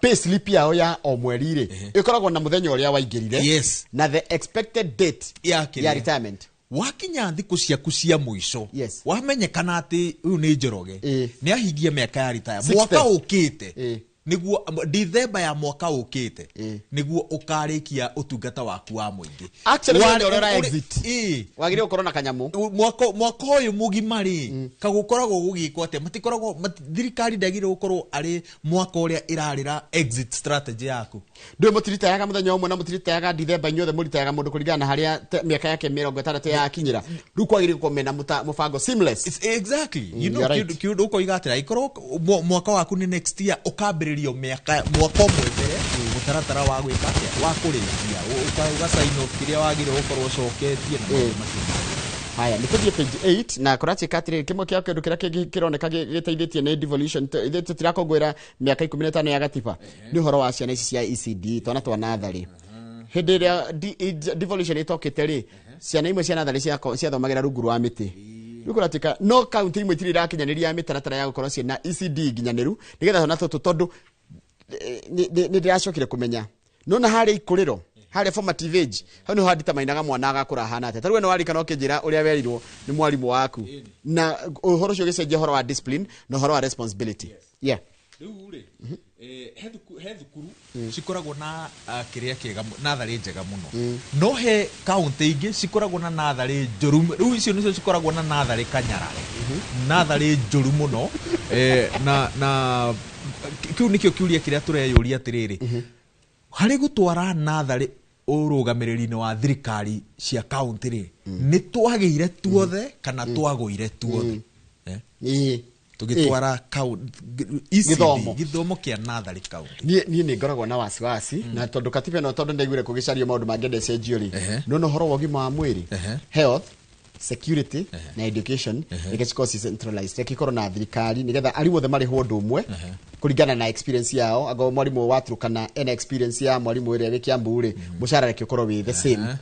Pay slip yao ya o mweri rĩ, ĩkoragwo na mũthenya ũrĩa waingĩrire na the expected date Ya kĩrĩa? ya retirement. Wakinya thikũ ciaku cia mũico, wamenyekana atĩ ũyũ nĩ Njoroge, nĩ ahingia mĩaka ya retire 60. mwaka ũkĩte, nĩguo Dithemba ya mwaka ũkĩte nĩguo ũkarĩkia ũtungata waku wa mũingĩ. Actually, mũthenya ũrĩa ũra exit, wagĩrĩirwo gũkorwo na kanyamũ. Mwaka ũyũ mũgima rĩ, kagũkoragwo gũgĩkwo atĩa? Matikoragwo thirikari ndĩagĩrĩirwo gũkorwo arĩ mwaka ũrĩa ĩrarĩra exit strategy yaku. Ndũĩ mũtiritayaga mũthenya ũmwe na mũtiritayaga Dithemba, inyuothe mũritayaga mũndũ kũringana na harĩa mĩaka yake 60 yakinyĩra. Rĩu kwagĩrĩirwo gũkorwo mena mũbango seamless. It's exactly. You know, You're right. kĩũndũ ũkoiga atĩrĩ, angĩkorwo mwaka waku nĩ next year, ũkambĩrĩrio mĩaka mwaka ũmwe mbere mũtaratara wa gwĩka atĩa, wa kũrĩkia, ũga sign off kĩrĩa wagĩrĩirwo gũkorwo ũcoketie na maũndũ macio. Haya, nĩ tũthiĩ page 8 na kũratuĩka atĩrĩrĩ, kĩmwe kĩa kĩndũ kĩrĩa kĩngĩ kĩroneka gĩteithĩtie nĩ devolution. Ithuĩ tũtirakũngũĩra mĩaka 15 ya gatiba, nĩ ũhoro wa ciana ici cia ECD, twana twa natharĩ. Hĩndĩ ĩrĩa devolution ĩtokĩte rĩ, ciana imwe cia natharĩ ciathomagĩra rungu rwa mĩtĩ. Rĩu kũratuĩka no kaunti imwe itirĩ irakinyanĩria mĩtaratara ya gũkorwo ciĩna ECD nginyanĩru, nĩgetha twana tũtũ, tondũ nĩ ndĩracokire kũmenya nona harĩa ikũrĩro Harĩa formative age hau nĩho handitamainaga mwana agakũra ahana atĩa. Ta rĩu we nĩwarikana ũkĩnjĩra ũrĩa werirwo nĩ mwarimũ waku na ũhoro ũcio ũgĩcenjia ũhoro wa discipline na ũhoro wa responsibility. Yeah. Rĩu rĩ, he thukuru cikoragwo na kĩrĩa kĩega, natharĩ njega mũno, no he kaunti ingĩ cikoragwo na natharĩ njũru. Rĩu icio nĩcio cikoragwo na natharĩ kanyarare, natharĩ njũru mũno. Na kĩu nĩkĩo kĩũria kĩrĩa tũreyũria atĩrĩrĩ, harĩ gũtwara natharĩ ũrũgamĩrĩri-inĩ wa thirikari cia kaunti rĩ, nĩ twagĩire tuothe kana twagũire tuothe? Tũgĩtwara gĩthomo gĩthomo kĩa natharĩ kaunti. Niĩ nĩ ngoragwo na wasiwasi na tondũ katiba ĩno, tondũ ndaiguire kũgĩcario maũndũ mangĩenda ĩcenjio rĩ, no ũhoro wa ũgima wa mwĩrĩ, health, security na education reke cikorwo ci centralized, reke ikorwo na thirikari nigetha arimũ othe marĩhwo ũndũ ũmwe kũringana na experience yao. Angorwo mwarimũ wa Turkana ena experience ya mwarimũ ũrĩa wĩ Kiambu rĩ, mũcara reke ũkorwo wĩ the same,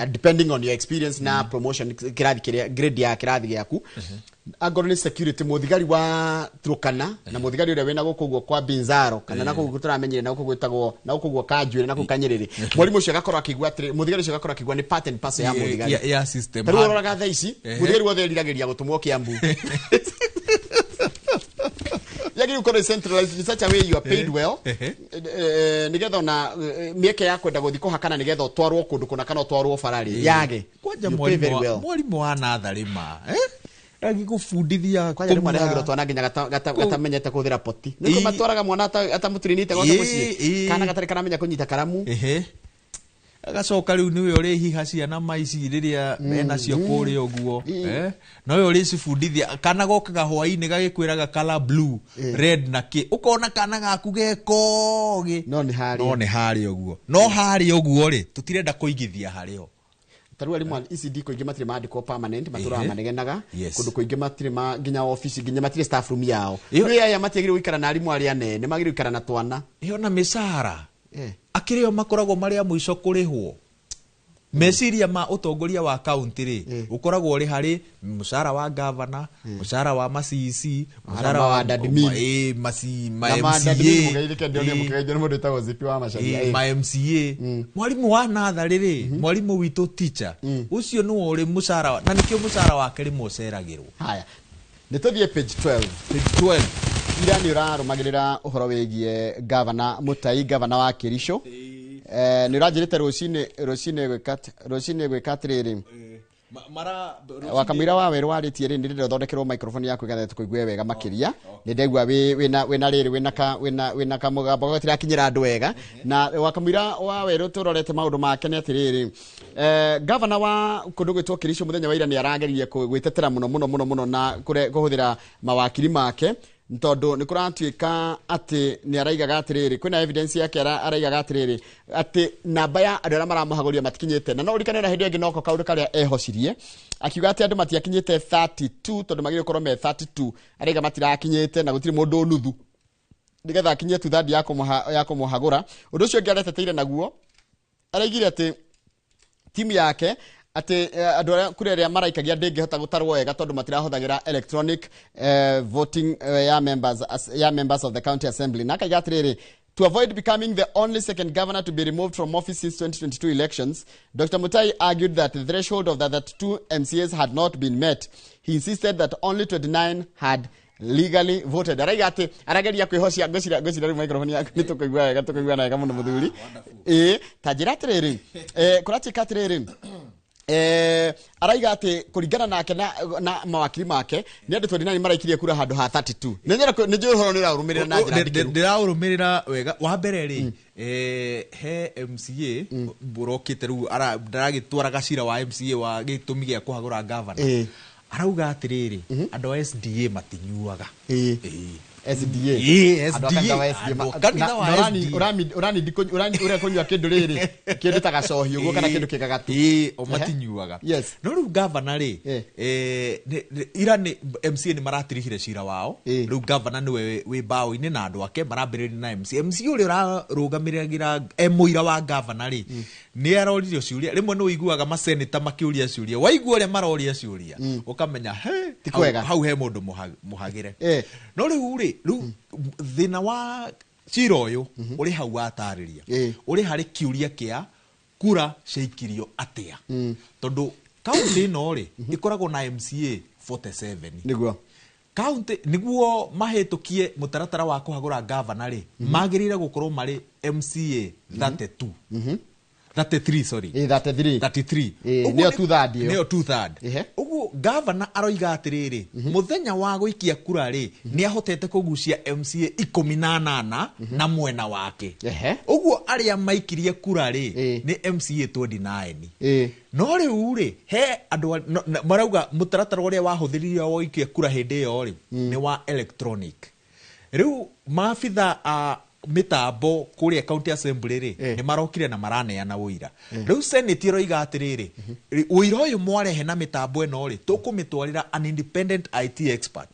depending on your experience na promotion, kĩrathi kĩrĩa, grade ya kĩrathi gĩaku. Angorwo nĩ security, mũthigari wa Turkana na mũthigari ũrĩa wĩna gũkũ ũguo kwa Binzaro kana na kũu tũramenyire na gũkũ gwĩtagwo na gũkũ ũguo Kanjuĩrĩ na kũu Kanyĩrĩrĩ, mwarimũ ũcio agakorwo akĩigua atĩrĩ, mũthigari ũcio agakorwo akĩigua nĩ part and parcel ya mũthigari ya system. Ta rĩu ũroraga thaa ici mũthigari wothe eriragĩria gũtũmwo Kiambu. Yagĩrĩirwo gũkorwo centralized in such a way you are paid well, nĩgetha ona mĩeke ya kwenda gũthiĩ kũhakana nĩgetha ũtwarwo kũndũ kũna kana ũtwarwo bararĩ yage. Kwanja mwarimũ wa natharĩ ma agĩgũbundithia kwanja rĩmwe arehagĩrwo twana nginya gatamenyete kũhũthĩra poti. Nĩkĩo matwaraga mwana atamũturinĩte gwake mũciĩ, kana gatarĩ karamenya kũnyita karamu. Agacoka rĩu nĩwe ũrĩhiha ciana maici rĩrĩa menacio kũrĩa ũguo, nowe ũrĩcibundithia. Kana gokaga hwaĩ-inĩ gagĩkwĩraga color blue, red na kĩ, ũkona kana gaku gekogĩ, no nĩ harĩa ũguo. No harĩa ũguo rĩ, tũtirenda kũigithia harĩ ho. Ta rĩu arimũ a ECD kũingĩ matirĩ mandĩkwo permanent, matũraga manegenaga kũndũ kũingĩ, matirĩ ma nginya ofici, nginya matirĩ staff room yao. Rĩu aya matiagĩrĩirwo gũikara na arimũ arĩa anene, magĩrĩirwo gũikara na twana. Ĩyo na mĩcara akĩrĩ o makoragwo marĩ a mũico kũrĩhwo. Meciria ma ũtongoria wa kaunti rĩ, ũkoragwo ũrĩ harĩ mũcara wa gavana, mũcara wa ma CEC, mũcara wa ma MCA. Mwarimũ wa natharĩ rĩ, mwarimũ witũ teacher ũcio nĩwe ũrĩ mũcara, na nĩkĩo mũcara wake rĩmwe ũceragĩrwo. Haya, nĩ tũthiĩ page 12. Page 12. Ira nĩ ũrarũmagĩrĩra ũhoro wĩgiĩ gavana Mutai, gavana wa Kericho. Nĩ ũranjĩrĩte rũcinĩ gwĩka atĩrĩrĩ, wakamũira wa werũ warĩtie rĩ, nĩ ndĩrenda ũthondekerwo microphone yaku nĩgetha tũkũigue wega makĩria. Nĩ ndaigua wĩna rĩrĩ, wĩna kamũgambo gatirakinyĩra andũ wega. Na wakamũira wa werũ tũrorete maũndũ make nĩ atĩrĩrĩ, gavana wa kũndũ gwĩtwo Kericho mũthenya wa ira nĩ arageririe gwĩtetera mũno mũno mũno mũno na kũhũthĩra mawakiri make, tondũ nĩ kũratuĩka atĩ nĩ araigaga atĩrĩrĩ, kwĩna evidence yake araigaga atĩrĩrĩ atĩ namba ya andũ arĩa maramũhagũria matikinyĩte. Na no ũririkane na hĩndĩ ĩngĩ noko kaũndũ karĩa ehocirie akiuga atĩ andũ matiakinyĩte 32 tondũ magĩrĩirwo gũkorwo me 32, araiga matirakinyĩte na gũtirĩ mũndũ nuthu nĩgetha akinyie tu third ya kũmũhagũra. Ũndũ ũcio ũngĩ areteteire naguo, araigire atĩ timu yake atĩ andũ arĩa kũrĩ arĩa maraikagia ndĩngĩhota gũtarwo wega tondũ matirahũthagĩra electronic voting ya members of the county assembly. Na akaiga atĩrĩrĩ, to avoid becoming the only second governor to be removed from office since 2022 elections, Dr. Mutai argued that the threshold of the 32 MCAs had not been met. He insisted that only 29 had legally voted. Araiga atĩ arageria kwĩhocia. Ngwĩciria rĩu microphone yaku nĩ tũkũigua wega, tũkũigua wega mũno mũthuri. Ta njĩra atĩrĩrĩ, kũratuĩka atĩrĩrĩ, araiga atĩ kũringana nake na mawakiri make nĩ andũ 29 maraikirie kura handũ ha 32. Nĩ njũĩ ũhoro nĩ ũraũrũmĩrĩra na njĩra ndikĩru. Ndĩraũrũmĩrĩra wega. Wa mbere rĩ, he MCA ũrokĩte rĩu ndaragĩtwaraga cira wa MCA wa gĩtũmi gĩa kũhagũra gavana. Arauga atĩrĩrĩ, andũ a SDA matinyuaga. SDA. Ũrĩa kũnyua kĩndũ rĩrĩ, kĩndũ ta gacohi ũguo kana kĩndũ kĩgagatu. O matinyuaga. No rĩu gavana rĩ, ira nĩ MCA nĩ maratirihire cira wao. Rĩu gavana nĩwe wĩ mbaũ-inĩ na andũ ake marambĩrĩria na MCA. MCA ũrĩa ũrarũgamĩrĩra e mũira wa gavana rĩ, nĩ aroririo ciũria. Rĩmwe nĩ ũiguaga maseneta makĩũria ciũria, waigua ũrĩa maroria ciũria ũkamenya hau he mũndũ mũhagĩre. No rĩu rĩ, rĩu thĩna wa cira ũyũ ũrĩ hau watarĩria, ũrĩ harĩ kĩũria kĩa Kura ciaikirio atia. Tondu kaunti ĩno rĩ ĩkoragwo na MCA 47. Niguo. Kaunti niguo mahĩtũkie mũtaratara wa kũhagũra gavana rĩ magĩrĩire gũkorwo marĩ MCA 32. 33 sorry. 33. 33. Nĩyo 2/3 ĩyo. Nĩyo 2/3. Ũguo gavana aroiga atĩrĩrĩ mũthenya wa gũikia kura rĩ nĩ ahotete kũgucia MCA 18 na mwena wake. Ũguo arĩa maikirie kura rĩ nĩ MCA 29. No rĩu rĩ he andũ marauga mũtaratara ũrĩa wahũthĩrire wa gũikia kura hĩndĩ ĩyo rĩ nĩ wa electronic. Rĩu maabitha a mitambo kuria county assembly ri ni marokire na maraneana uira. Riu senate iroiga atiriri uira uyu mwarehe na mitambo ino ri tukumitwarira an independent IT expert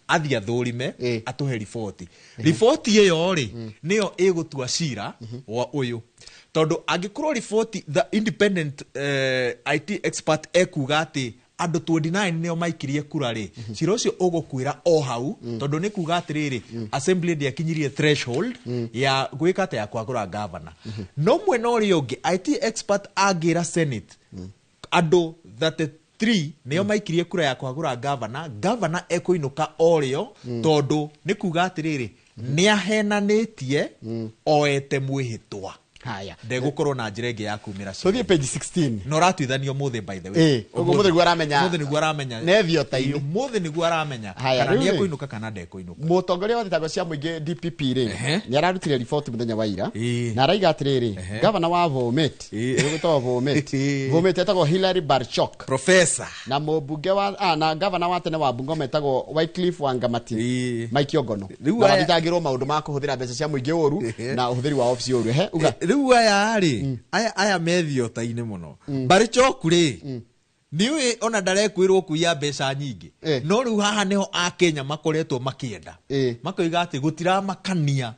athi athurime atuhe riboti. Riboti iyo ri niyo igutua cira wa uyu tondu angikorwo riboti the independent IT expert ekuga ati andu 29 nio maikirie kura ri cira ucio ugukuira o hau tondu ni kuga atiriri assembly ndiakinyirie threshold ya gwika ata ya kwagura governor. No mwena uria ungi IT expert angira senate andu 33 nio maikirie kura ya kwagura governor, governor ekuinuka orio tondu ni kuga atiriri ni ahenanitie oete mwihitwa. Haya. Ndegũkorwo na njĩra ĩngĩ ya kumĩra. Tũthiĩ page 16. Na ũratuithanio ũmũthĩ by the way. Ũguo mũthĩ nĩguo aramenya. Ũmũthĩ nĩguo aramenya. Nethio-ta-inĩ. Ũmũthĩ nĩguo aramenya. Kana nĩekũinũka kana ndekũinũka. Mũtongoria wa thitango cia mũingĩ DPP rĩ nĩ ararutire riboti mũthenya wa ira na araiga atĩrĩrĩ gavana wa Bomet ũgwĩtagwo Bomet Bomet etagwo Hilary Barchok professor na mũmbunge wa na gavana wa tene wa Bungoma etagwo Wycliffe Wangamati Mike Ogono na mathitangĩrwo maũndũ ma kũhũthĩra mbeca cia mũingĩ ũru na ũhũthĩri wa obici ũru. Uga riu aya rĩ aya methio-ta-inĩ mũno Barchok rĩ niũĩ ona ndarekwĩrwo kuiya mbeca nyingĩ no rĩu haha nĩho akenya makoretwo makĩenda makoiga atĩ gũtiramakania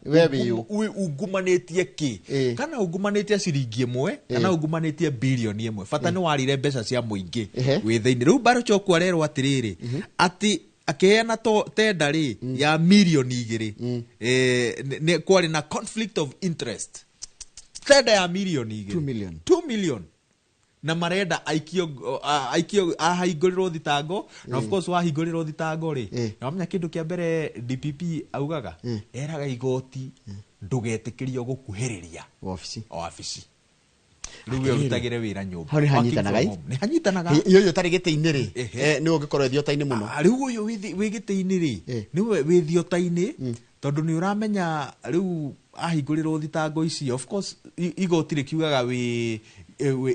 ungumanĩtie kĩ kana ungumanĩtie ciringi ĩmwe kana ungumanĩtie bilioni ĩmwe bata nĩ warire mbeca cia mũingĩ wĩ thĩinĩ. Rĩu Barchok arerwo atĩrĩrĩ atĩ akiheana tenda rĩ ya milioni 2 kwarĩ na conflict of interest tenda ya milioni 2 million 2 million na marenda aikio ahingũrĩrwo thitango na of course wahingũrĩrwo thitango rĩ na wamenya kĩndũ kĩa mbere DPP augaga eraga igoti ndũgetĩkĩrio gũkuhĩrĩria wabici rĩu we ũrutagĩre wĩra nyũmba. Hau nĩ hanyitanaga nĩ hanyitanaga ũyũ ũtarĩ gĩtĩ-inĩ rĩ nĩ ũngĩkorwo ĩthiota-inĩ mũno. Rĩu ũyũ wĩ gĩtĩ-inĩ rĩ nĩwe wĩ thiota-inĩ tondũ nĩ ũramenya rĩu ahingũrĩrwo thitango ici of course igoti rĩkiugaga wĩ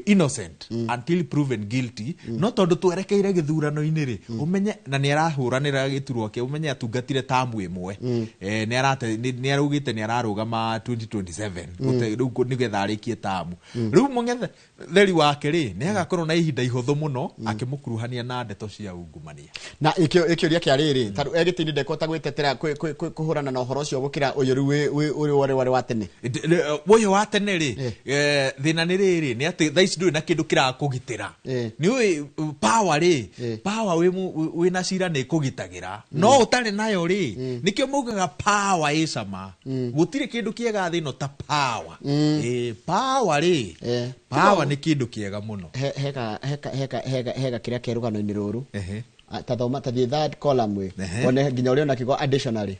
innocent until proven guilty no tondũ twerekeire gĩthurano-inĩ rĩ ũmenye na nĩ arahũranĩra gĩturwa kĩu ũmenye atungatire tamu ĩmwe nĩ araugĩte nĩ ararũgama 2027 rĩu nĩgetha arĩkie tamu. Rĩu mũng'etheri wake rĩ nĩ agakorwo na ihinda ihũthũ mũno akĩmũkuruhania na ndeto cia ungumania. Na ĩkĩũria kĩa rĩrĩ tarĩu egĩtĩ-inĩ ndekũhota gwĩtetera kũhũrana na ũhoro ũcio gũkĩra ũyũ rĩu ũrĩ warĩ wa tene ũyũ wa tene rĩ thĩna nĩ rĩrĩ nĩ atĩ thaa ici ndũrĩ na kĩndũ kĩrakũgitĩra nĩ ũĩ power rĩ power wĩna cira nĩ ĩkũgitagĩra no ũtarĩ nayo rĩ nĩkĩo maugaga power ĩ cama gũtirĩ kĩndũ kĩega thĩ ĩno ta power. Power rĩ power nĩ kĩndũ kĩega mũno. Hega kĩrĩa ke rũgano-inĩ rũrũ tathoma tathiĩ third column we one nginya ũrĩa ona kiugo additionally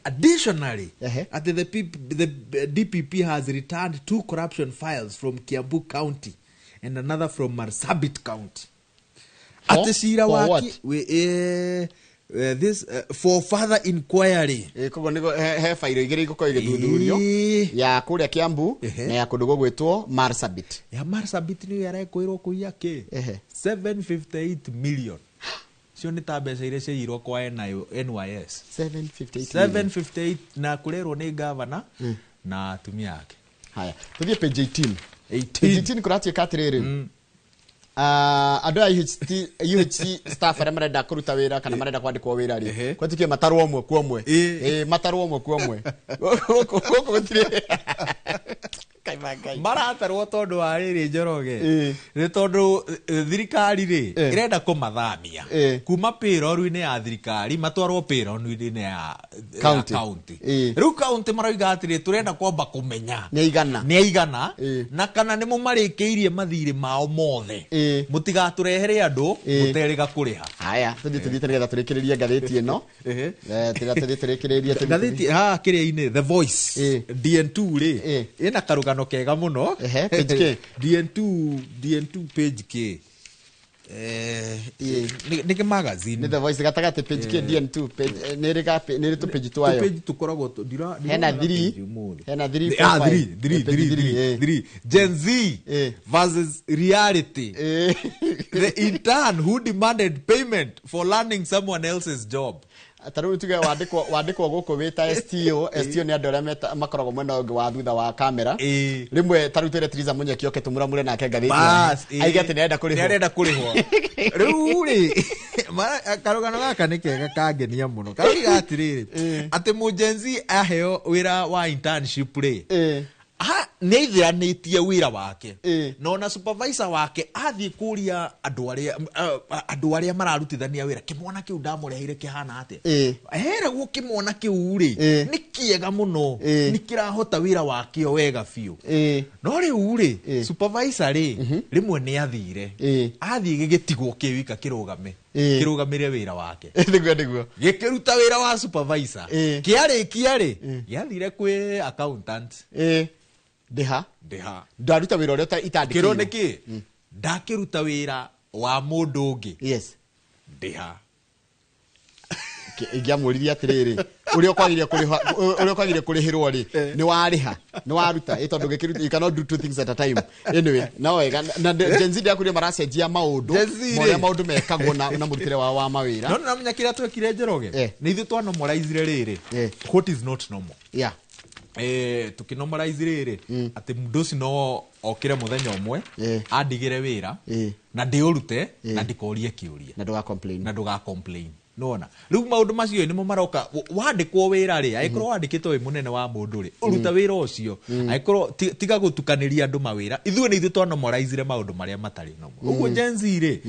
at the DPP has returned 2 corruption files from Kiambu County and another from Marsabit County. At cira waki this for further inquiry. Koguo nĩguo he fairo igĩrĩ igũkorwo igĩthuthurio ya kũrĩa Kiambu na ya kũndũ gũgwĩtwo Marsabit. Ya Marsabit nĩyo yarekwĩrwo kũiya kĩ 758 million. Cio nĩ ta mbeca iria ciaiyirwo kwa NYS 758 na kũrerwo nĩ gavana na atumia ake. Haya tũthiĩ page 18. Page 18 kũratuĩka atĩrĩrĩ andũ a UHC staff arĩa marenda kũruta wĩra kana marenda kwandĩkwo wĩra rĩ kwatuĩke matarwo ũmwe kwa ũmwe matarwo ũmwe kwa ũmwe gũkũ gũtirĩ kai Maratarwo tondũ wa rĩrĩ Njoroge, nĩ tondũ thirikari rĩ ĩrenda kũmathamia kuma payroll-inĩ ya thirikari matwarwo payroll-inĩ ya County. County. Rĩu county maroiga atĩrĩ, tũrenda kwamba kũmenya nĩ aigana, nĩ aigana na kana nĩ mũmarĩkĩirie mathirĩ mao mothe, mũtigatũrehere andũ mũterĩga kũrĩha. Haya, tũthiĩ tũthiĩte nĩgetha tũrĩkĩrĩrie ngathĩti ĩno. Tiga tũthiĩ tũrĩkĩrĩrie Ngathĩti haha kĩrĩa-inĩ, The Voice DN2 rĩ, ĩna karũgano kega mũno. Page K? DN2, DN2 page K. Nĩ magazine. Nĩ The Voice gatagatĩ page K, DN2 page, nĩ rĩ nĩ rĩ tũ page twayo? Tũ page tũkoragwo Hena ndirona 3 page ũmũthĩ. Hena 3, Ah, 4, 3, 5. 3, Page 3, 3, 3, 3. Gen Z versus reality. The intern who demanded payment for learning someone else's job. Ta rĩu tuge wandĩkwo gũkũ wĩ ta STO. STO nĩ andũ arĩa makoragwo mwena ũngĩ wa thutha wa kamera. Rĩmwe ta rĩu twĩre Triza Munyeki oke tũmũramũre nake ngathĩti Bas, yake. Aige atĩ nĩarenda kũrĩhwo. Nĩarenda kũrĩhwo. Rĩu rĩ, karũgano gaka nĩ kega kangenia mũno. Karoiga atĩrĩrĩ, atĩ mũgenzi aheo wĩra wa internship rĩ, nĩ aithĩranĩtie wĩra wake na ona supervisor wake athiĩ kũria andũ arĩa mararutithania wĩra, kĩmwana kĩu ndamũreheire kĩhana atĩa? Heragwo kĩmwana kĩu rĩ nĩ kĩega mũno, nĩ kĩrahota wĩra wakĩo wega biũ. No rĩu rĩ, supervisor rĩ, rĩmwe nĩ athire, athiĩ gĩgĩtigwo kĩ wika kĩrũgame, kĩrũgamĩre wĩra wake. Nĩguo, nĩguo. Gĩkĩruta wĩra wa supervisor, kĩarĩkia rĩ, gĩathire kwĩ accountant. Ndĩha. Ndĩha. Ndaruta wĩra ũrĩa itandĩkĩirwo. Kĩrwo nĩkĩ? Ndakĩruta wĩra wa mũndũ ũngĩ. Yes. Ndĩha. Ingĩamũririe atĩrĩrĩ, ũrĩa ũkwagĩrĩire kũrĩha, ũrĩa ũkwagĩrĩire kũrĩhĩrwo rĩ, nĩ warĩha, nĩ waruta, tondũ gĩkĩruta, you cannot do two things at a time. Anyway, no wega, na Gen Z ndĩrakwĩrire maracenjia maũndũ, Gen Z rĩ. marĩa maũndũ mekagwo na mũrutĩre wao wa mawĩra. No nĩũramenya kĩrĩa twekire Njoroge? Nĩ ithuĩ twanormalizire rĩrĩ. What is not normal? Tũkĩnormalize rĩrĩ, atĩ mũndũ ũcio no okĩre mũthenya ũmwe, andigĩre wĩra, na ndĩũrute, na ndikorie kĩũria. Na ndũga complain. Na ndũga complain. Nona rĩu maũndũ macio nĩmo maroka. Wandĩkwo wĩra rĩ, angĩkorwo wandĩkĩtwo wĩ mũnene wa mũndũ rĩ, ũruta wĩra ũcio. Angĩkorwo tiga gũtukanĩria andũ mawĩra. Ithuĩ nĩ ithuĩ twanormalizire maũndũ marĩa matarĩ normal. Ũguo Gen Z rĩ,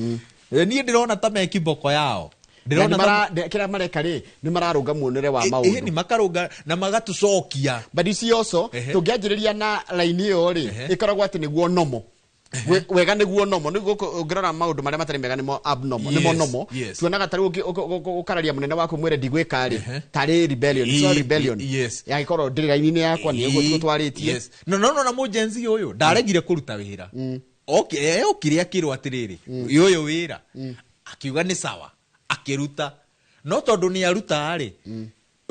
niĩ ndĩrona ta me kiboko yao. Na Ndĩrona nĩ ta kĩrĩa mareka rĩ, nĩ mararũnga muonere wa maũndũ. Nĩ makarũnga na magatũcokia. But you see also, tũngĩanjĩrĩria na line ĩyo rĩ, ĩkoragwo atĩ nĩguo normal. Wega nĩguo normal. Nĩguo ũngĩrora maũndũ marĩa matarĩ mega nĩmo abnormal, nĩmo normal. Tuonaga ta rĩu ũkararia mũnene waku mwĩre ndigwĩka rĩ, tarĩ rebellion. It's not rebellion. Yagĩkorwo ndĩrĩ raini-inĩ yakwa, nĩ ũguo tũtwarĩtie. No, no, no, na mũGen Z ũyũ ndaregire kũruta wĩra. Okire akĩrwo atĩrĩrĩ, ũyũ wĩra. Akiuga nĩ sawa, akĩruta. No tondũ nĩ aruta rĩ,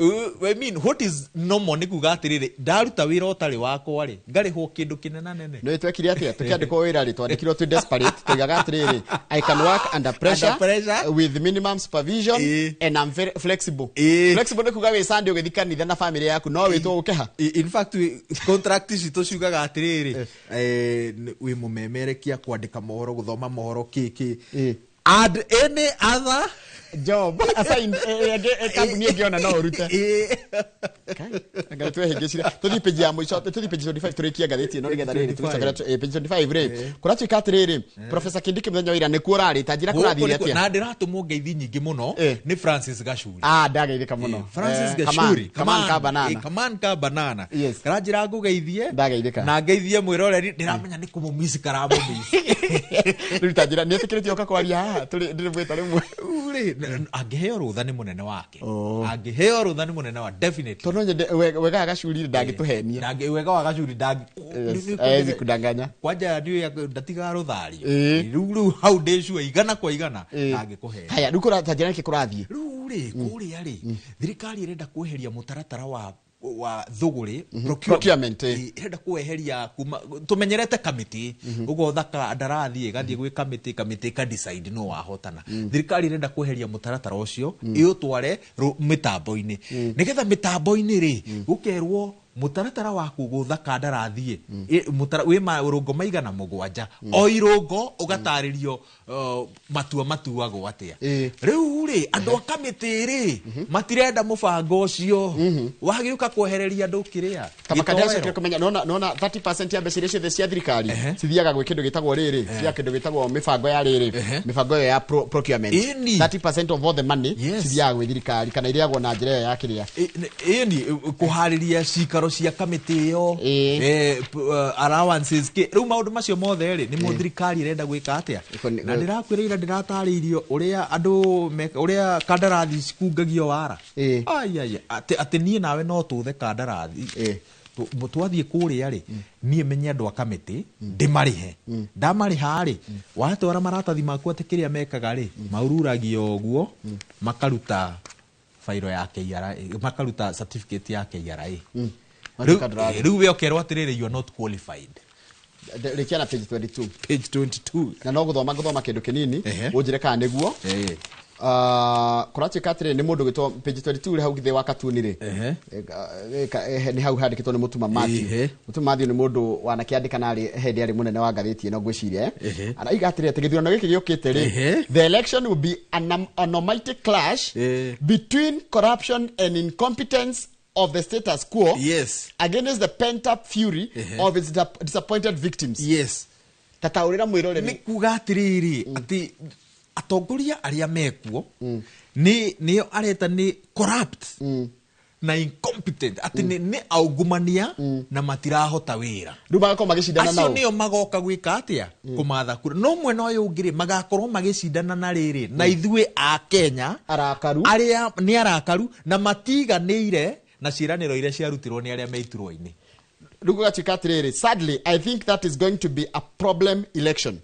I mean, what is normal nĩ kuga atĩrĩrĩ, ndaruta wĩra ũtarĩ wakwa rĩ, ngarĩhwo kĩndũ kĩnena nene. Nĩ twekire atĩa? Tũkĩandĩkwo wĩra rĩ, twandĩkirwo twĩ desperate, tũigaga atĩrĩrĩ, I can work under pressure, Under pressure. with minimum supervision, and I'm very flexible. Flexible nĩ kuga wĩ Sunday ũgĩthiĩ kanitha na family yaku, no wĩtwo ũkeha. In fact, contract citũ ciugaga atĩrĩrĩ, wĩ mũmemerekia kwandĩka mohoro, gũthoma mohoro, kĩ, kĩ. Add any other job assigned, kambuni ĩngĩ ona no ũrute. Ngai twehĩngĩcire. Tũthiĩ page ya mũico, tũthiĩ page 25 tũrĩkie ngathĩti ĩno nĩgetha rĩrĩ tũgĩcokera page 25 rĩ. Kũratuĩka atĩrĩrĩ, Professor Kindiki mũthenya wa ira nĩkuo ũrarĩ, ta njĩra Gũkũ kũrathire nĩkuo- atĩa? Na ndĩratũmwo ngeithi nyingĩ mũno nĩ Francis Gachuri. Ndageithĩka mũno. Francis Gachuri. Kaman ka banana. Kaman ka banana. Karanjĩra ngũgeithie. Ndageithĩka. Na ngeithie mwĩroreri, ndĩramenya nĩ kũmũmici karamũmici. Rĩu ta njĩra, nĩetĩkĩrĩtie oka kwaria haha, ndĩrĩ mwĩta rĩmwe. Rĩu rĩ, angĩheo rũtha nĩ mũnene wake. Angĩheo rũtha nĩ mũnene wa, definitely. Tondũ nyende wega wa Gachuri ndangĩtũhenia. Wega wa Gachuri Yes, hawezi kudanganya. Kwanja ndiũĩ ndatigaga rũthario. Rĩu hau ndĩ sure igana kwa igana ndangĩkũhenia. Haya, rĩu ta njĩra nĩkĩ kũrathiĩ? Rĩu rĩ, kũrĩa rĩ, thirikari ĩrenda kweheria mũtaratara wa thũgũrĩ, Procurement, Ĩrenda kweheria kuma tũmenyerete kamĩtĩ, ũgotha kandarathi ĩgathiĩ gwĩ kamĩtĩ, kamĩtĩ ĩka decide no wahotana. Thirikari ĩrenda kweheria mũtaratara ũcio, ĩũtware mĩtambo-inĩ. Nĩgetha mĩtambo-inĩ rĩ, gũkerwo Mũtaratara wa kũgũtha kandarathi wĩ marũngo maigana 7, o irũngo ũgatarĩrio matua matuagwo atĩa. Rĩu rĩ andũ a kamĩtĩ rĩ matirenda mũbango ũcio wagĩũka kwehereria andũ kĩrĩa. Kamaka kũmenya nona 30% ya mbeca iria ciothe cia thirikari cithiaga gwĩ kĩndũ gĩtagwo rĩrĩ, cithiaga kĩndũ gĩtagwo mĩbango ya rĩrĩ, mĩbango ĩyo ya procurement. 30% of all the money cithiaga gwĩ thirikari kana irĩagwo na njĩra ĩyo ya kĩrĩa. Ĩni kũharĩria cikaro cia kamĩtĩ ĩyo, allowances kĩ rĩu maũndũ macio mothe rĩ nĩmo thirikari ĩrenda gwĩka atĩa. Na ndĩrakwĩrĩire ndĩratarĩirio ũrĩa andũ ũrĩa kandarathi cikungagio wara. Ai atĩ niĩ nawe no tũthe kandarathi twathiĩ kũrĩa rĩ niĩ menye andũ a kamĩtĩ ndĩmarĩhe, ndamarĩha rĩ watwara maratathi maku atĩ kĩrĩa mekaga rĩ maururagio ũguo makaruta fairo ya KRA, makaruta certificate ya KRA. Rĩu we ũkerwo atĩrĩrĩ you are not qualified. Rĩkia na page 22. Page 22. Na no gũthoma kĩndũ kĩnini ũnjĩre kana nĩguo. Kũratuĩka atĩrĩrĩ nĩ mũndũ gwĩtwo page 22 rĩ hau thĩ wa katuni rĩ nĩ hau handĩkĩtwo nĩ Mũtuma Matthew. Mũtuma Matthew nĩ mũndũ wanakĩandĩka na arĩ hĩndĩ arĩ mũnene wa ngathĩti ĩno ngwĩciria. Araiga atĩrĩrĩ atĩ gĩthurano gĩkĩ gĩũkĩte rĩ, the election will be an almighty clash between corruption and incompetence of the status quo, yes, against the pent-up fury of its disappointed victims. Yes. Tataũrĩra mwĩrore nĩ kuga atĩrĩrĩ atĩ atongoria arĩa mekuo nĩ nĩo areta nĩ corrupt na incompetent, atĩ nĩ aungumania na matirahota wĩra. Rĩu magakorwo magĩcindana nao. Acio nĩo magoka gwĩka atĩa kũmatha kura. No mwena ũyũ ũngĩ rĩ magakorwo magĩcindana na rĩrĩ na ithuĩ a Kenya arakaru, arĩa nĩ arakaru na matiganĩire na ciĩranĩro iria ciarutirwo nĩ arĩa me iturwa-inĩ. Rĩu gũgatuĩka atĩrĩrĩ, sadly I think that is going to be a problem election.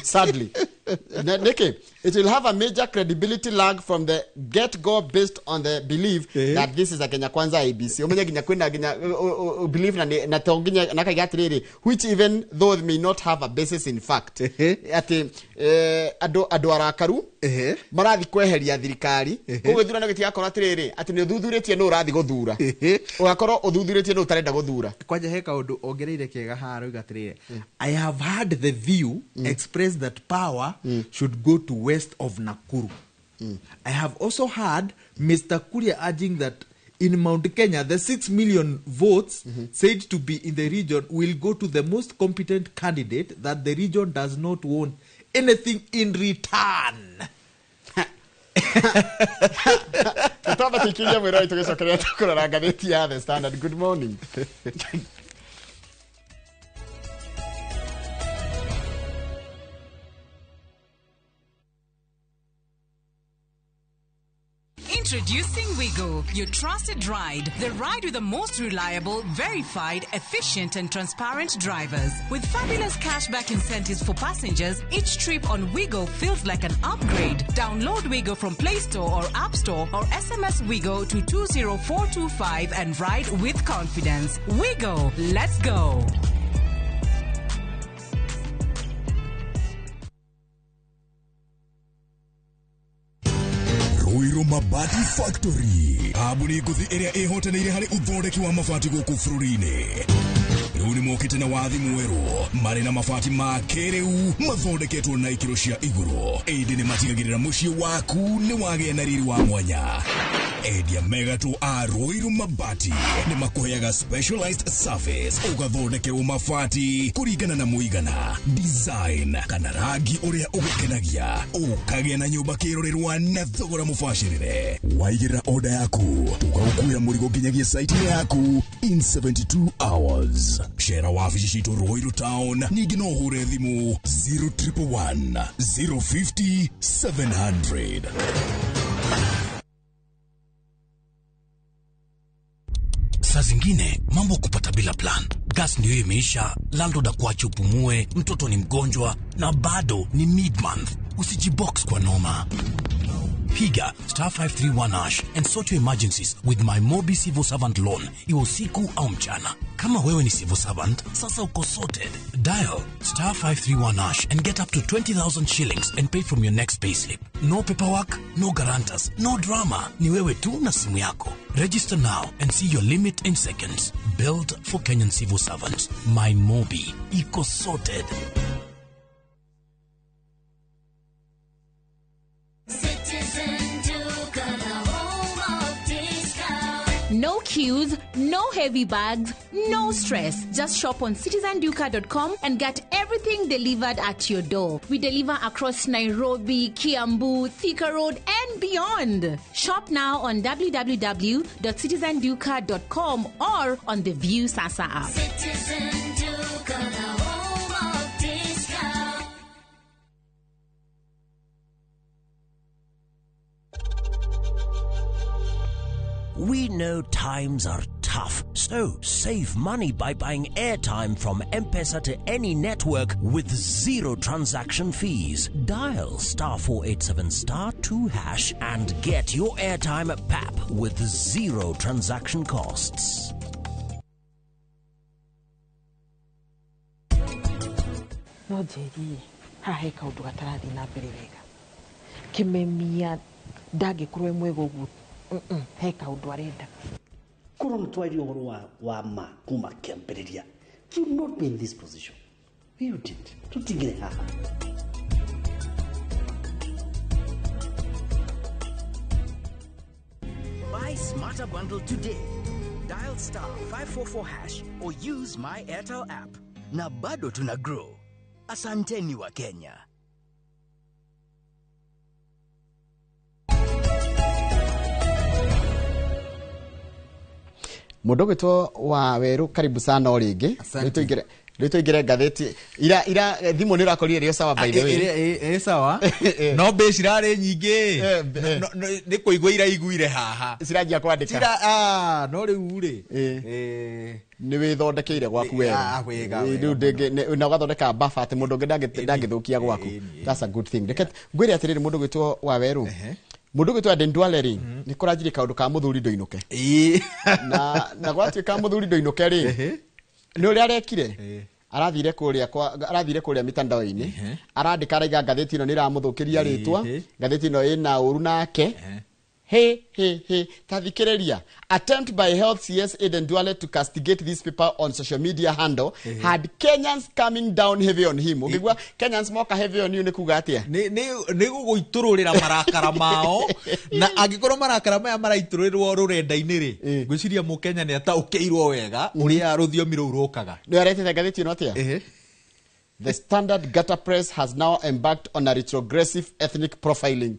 Sadly. Niki, it will have a major credibility lag from the get-go based on the belief that this is a Kenya Kwanza ABC. Umenye ginya kwina ginya belief na tonginya na kaiga atiriri, which even though they may not have a basis in fact. Ati andu arakaru marathi kweheria thirikari koguo gĩthurano gĩtigakorwo atiriri ati ni ũthuthurĩtie nũ ũrathi gũthura, ũgakorwo ũthuthurĩtie nũ ũtarenda gũthura. Kwanja he kaũndũ ongereire kega haha arauga atiriri, I have had the view expressed that power should go to west of Nakuru. I have also heard Mr. Kuria urging that in Mount Kenya, the 6 million votes said to be in the region will go to the most competent candidate, that the region does not want anything in return. The Standard. Good morning. Introducing Wigo, your trusted ride. The ride with the most reliable, verified, efficient and transparent drivers. With fabulous cashback incentives for passengers, each trip on Wigo feels like an upgrade. Download Wigo from Play Store or App Store or SMS Wigo to 20425 and ride with confidence. Wigo, let's go. Ruiru Mabati Factory kambuni ngũthi ĩrĩa ĩhotanĩire harĩ ũthondeki wa mabati gũkũ bũrũri-inĩ. Rĩu nĩ mokĩte na wathi mwerũ marĩ na mabati ma kĩrĩu mathondeketwo na ikĩro cia igũrũ, ĩndĩ nĩ matigagĩrĩra mũciĩ waku nĩ wagĩa na riri wa mwanya. Endia megatũ a Ruiru Mabati nĩ makũheaga specialized service, ũgathondekerwo mabati kũringana na mũigana, design kana rangi ũrĩa ũgũkenagia, ũkagĩa na nyũmba kĩrorerwa na thogora mũbacĩrĩre. Waigĩrĩra order yaku tũgagũkuĩra mũrigo nginyagia site yaku in 72 hours. Cera wabici citũ Ruiru Town, ningĩ no ũhũre thimũ 0111 050 700. Saa zingine mambo kupata bila plan. Gas ndio imeisha, landlord akuache upumue, mtoto ni mgonjwa na bado ni mid-month. Usijibox kwa noma. Piga star 531 hash and sort your emergencies with My Mobi Civil Servant Loan, iwe usiku au mchana. Kama wewe ni civil servant, sasa uko sorted. Dial star 531 hash and get up to 20,000 shillings and pay from your next payslip. No paperwork, no guarantors, no drama. Ni wewe tu na simu yako. Register now and see your limit in seconds. Built for Kenyan civil servants. My Mobi. Iko sorted. No queues, no heavy bags, no stress. Just shop on citizenduka.com and get everything delivered at your door. We deliver across Nairobi, Kiambu, Thika Road, and beyond. Shop now on www.citizenduka.com or on the View Sasa app. Citizen Duka, the home of discount. We know times are tough, so save money by buying airtime from M-Pesa to any network with zero transaction fees. Dial star 487 star 2 hash and get your airtime at PAP with zero transaction costs. No Jerry, haha kaundu gatarathi na mbere wega. Kimemia ndangĩkorwo e mwega ũguo. He kaundu arenda. Korwo nĩ ũhoro wa ma kuma kĩambĩrĩria, you would not be in this position. You didn't. Tũtingĩrĩ haha. Buy Smarter Bundle today. Dial star 544 hash or use my Airtel app. Na bado tuna grow. Asanteni wa Kenya. Mundu gwitwo wa Weru, karibu sana o ringi. Riu tuingire ngathĩti ira thimũ nĩ ũrakorire ĩrĩ sawa, by the way. Ĩ sawa, no mbĩ cirarĩ nyingĩ nĩ kũigua iraiguire haha ciranjia kwandĩka. No rĩu rĩ nĩ wĩthondekeire gwaku wega rĩu ndĩngĩ na ũgathondeka buffer atĩ mũndũ ũngĩ ndangĩthũkia gwaku. That's a good thing. Reke ngwĩre atĩrĩrĩ, mũndũ gwĩtwo wa Weru, mundu gwitwo Aden Duale ri ni kuranjiri kaundu ka muthuri ndoinuke na gwatuika muthuri ndoinuke ri ni uria arekire arathire kuria mitandao-ini arandika araiga ngathĩti ĩno nĩ ĩramũthũkĩria rĩtwa, ngathĩti ĩno ĩna ũru nake. He he he, tathikĩrĩria. Attempt by Health CS Aden Duale to castigate these people on social media handle had Kenyans coming down heavy on him. Ũngĩigua Kenyans moka heavy on you nĩ kuga atĩa? Nĩ gũgũitũrũrĩra marakara mao, na angĩkorwo marakara maya maraitũrũrĩrwo rũrenda-inĩ rĩ, ngwĩciria mũkenya nĩ ataũkĩirwo wega ũrĩa rũthiomi rũu rũkaga. Nĩ aretete ngathĩti ĩno atĩa? The Standard Gutter Press has now embarked on a retrogressive ethnic profiling.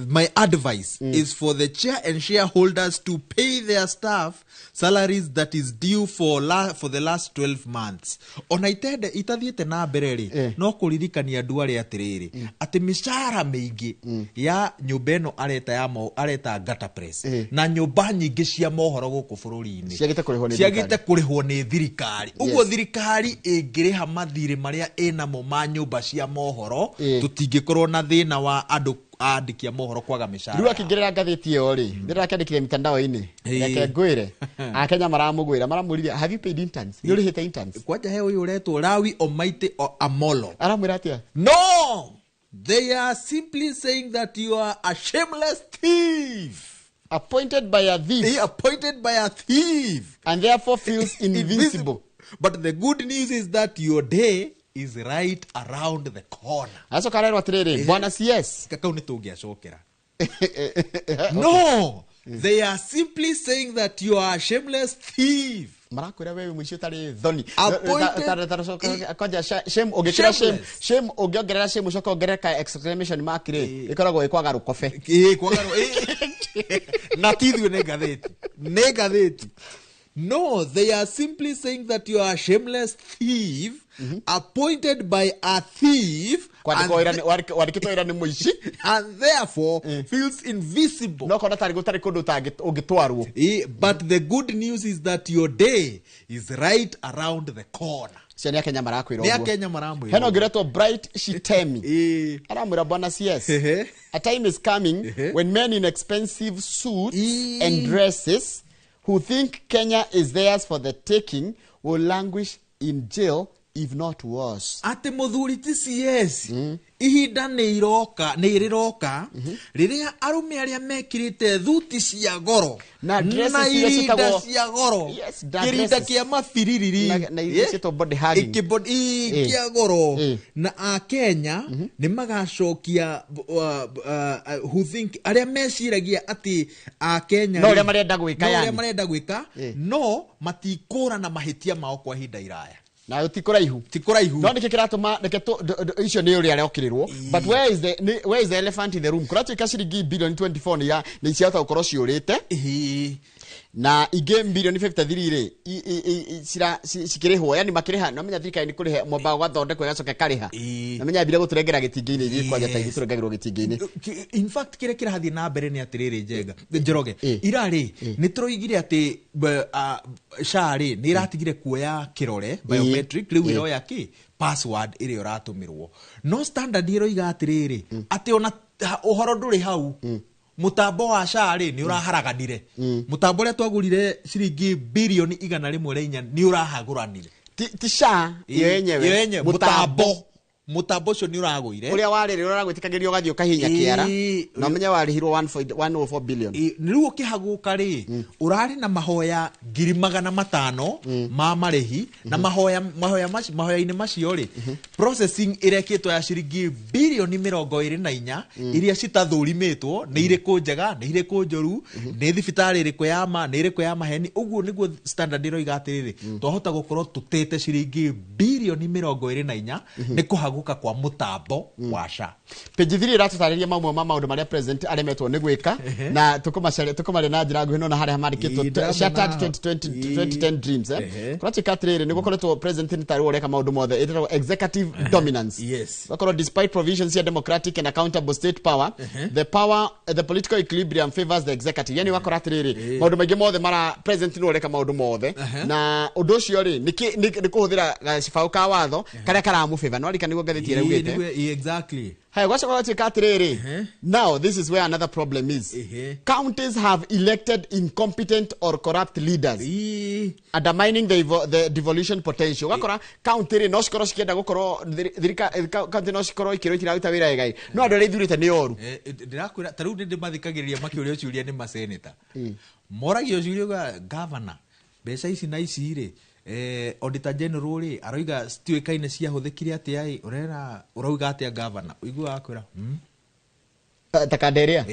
My advice is for the chair and shareholders to pay their staff salaries that is due for the last 12 months. Ona itende itathiĩte na mbere rĩ, no kũririkania andũ arĩa atĩrĩrĩ atĩ mĩcara mĩingĩ ya nyũmba ĩno areta ya areta Gutter Press na nyũmba nyingĩ cia mohoro gũkũ bũrũri-inĩ ciagĩte kũrĩhwo nĩ thirikari. Ũguo thirikari ĩngĩrĩha mathirĩ marĩa ĩnamo ma nyũmba cia mohoro, tũtingĩkorwo na thĩna wa andũ andĩki a mohoro kwaga mĩcara. Rĩu akĩingĩrĩra ngathĩti ĩyo rĩ, ndĩrakĩandĩkire mitandao-inĩ, reke ngwĩre akenya maramũgwĩra maramũririe, have you paid interns? Nĩ ũrĩhĩte interns? Kwanja he ũyũ ũretwo Lawi Omaite Amolo aramwĩra atĩa? No, they are simply saying that you are a shameless thief. Appointed by a thief. He appointed by a thief. And therefore feels invincible. But the good news is that your day is right around the corner. Aco karerwo atiriri, bwana CS. Kakau nĩ tũngĩacokera. No, they are simply saying that you are a shameless thief. Marakwĩra wewe mũici ũtarĩ thoni. Kwanja shame ũngĩkĩra shame, shame ũngĩongerera shame ũcoke wongerere ka exclamation mark rĩ, ĩkoragwo ĩ kwaga rũkobe. Ĩ kwaga na ti ithuĩ nĩ ngathĩti. Nĩ ngathĩti. No, they are simply saying that you are a shameless thief, appointed by a thief, and therefore feels invisible. But the good news is that your day is right around the corner. Cio nĩ Akenya marakwĩra Nĩ ũguo. Akenya maramwĩra Hena ũguo. ũngĩ ũretwo Bright Shitemi aramwĩra bwana CS, a time is coming when men in expensive suits and dresses who think Kenya is theirs for the taking will languish in jail if not worse. Atĩ mũthuri ti CS, ihinda nĩ iroka, nĩ rĩroka rĩrĩa arũme arĩa mekĩrĩte thuti cia goro Na dresses na iria irinda ciĩtagwo- cia goro, Yes, na kĩrinda dresses. kĩa mabiririri, Na iria ciĩtagwo body hugging. Kĩa goro, na akenya nĩ magacokia who think, arĩa meciragia atĩ akenya No ũrĩa rĩ, marenda gwĩka no ũrĩa yani. marenda gwĩka, no matikũra na mahĩtia mao kwa ihinda iraya. Na ti kũraihu. Ti kũraihu. No nĩkĩ kĩratũma reke icio nĩ ũrĩa arokĩrĩrwo, but where is the elephant in the room? Kũratuĩka ciringi bilioni 24 nĩ ciahota gũkorwo ciũrĩte, na ingĩ bilioni 53 rĩ cikĩrĩhwo, yani makĩrĩha. No menya thirikari nĩ kũrĩha mwamba gwathondekwo ĩgacoka ĩkarĩha, na menya ambire gũtũrengera gĩtingĩ-inĩ, ithuĩ kwanja ta ithuĩ tũrengagĩrwo gĩtingĩ-inĩ. In fact, kĩrĩa kĩrathiĩ na mbere nĩ atĩrĩrĩ, Njenga Njoroge, ira rĩ nĩ tũroigire atĩ SHA rĩ nĩ ĩratigire kuoya kĩrore biometric, rĩu ĩroya kĩ password ĩrĩa ũratũmĩrwo. No Standard ĩroiga atĩrĩrĩ, atĩ ona ũhoro ndũrĩ hau, mũtambo wa SHA rĩ nĩ ũraharaganire. Mũtambo ũrĩa twagũrire ciringi birioni 104 nĩ ũrahagũranire. Ti SHA ĩyo yenyewe, Ĩyo yenyewe, mũtambo. Mũtambo ũcio nĩ ũragũire. Ũrĩa warĩ rĩ ũragwĩtĩkagĩria ũgathiĩ ũkahihinya kĩara, na ũmenye warĩhirwo 104 billion. Rĩu ũkĩhagũka rĩ, ũrarĩ na mahoya 500,000 ma marĩhi, na mahoya-inĩ macio rĩ, processing ĩrekĩtwo ya ciringi birioni 24 iria citathũrimĩtwo nĩ irĩkũ njega, nĩ irĩkũ njũru, nĩ thibitarĩ ĩrĩkũ ya ma, nĩ ĩrĩkũ ya maheni. Ũguo nĩguo Standard ĩroiga atĩrĩrĩ, twahota gũkorwo tũtĩte ciringi birioni 24 nĩ kũhagũka kwa mũtambo wa SHA. Page 3 ĩratũtarĩria mamwe ma maũndũ marĩa president aremetwo nĩ gwĩka, na tũkũmaria na njĩra nguhĩ. No na harĩa mandĩkĩtwo Ĩĩ, ndĩramona. Shattered 2020 2010 dreams, kũratuĩka atĩrĩrĩ, nĩ gũkoretwo president nĩ tarĩ ũreka maũndũ mothe, ĩtagwo executive dominance. Gakorwo despite provisions ya democratic and accountable state power, the political equilibrium favors the executive. Yani wakora atĩrĩrĩ, maũndũ maingĩ mothe mara president nĩ ũreka maũndũ mothe, na ũndũ ũcio rĩ nĩ kũhũthĩra gacibaũ ka watho karĩa karamũbĩva. No arika nĩguo ngathĩti ĩrĩa Ĩĩ, ĩugĩte. Exactly. Haya, gwacoka gwatuĩka atĩrĩrĩ, now this is where another problem is. Counties have elected incompetent or corrupt leaders, undermining the devolution potential. Ũgakora county rĩ no cikorwo cikĩenda gũkorwo county no cikorwo ikĩrwo itiraruta wĩra wega, no andũ arĩa ithurĩte nĩ oru. Ndĩrakwĩra ta rĩu nĩ ndĩmathikagĩrĩria makĩũrio ciũria nĩ maseneta, moragio ciũria uga governor, mbeca ici na ici rĩ, auditor general rĩ aroiga citiũĩkaine ciahũthĩkire atĩa ĩ, ũrera ũrauga atĩa governor? Ũiguaga akwĩra, Ta Kanderia.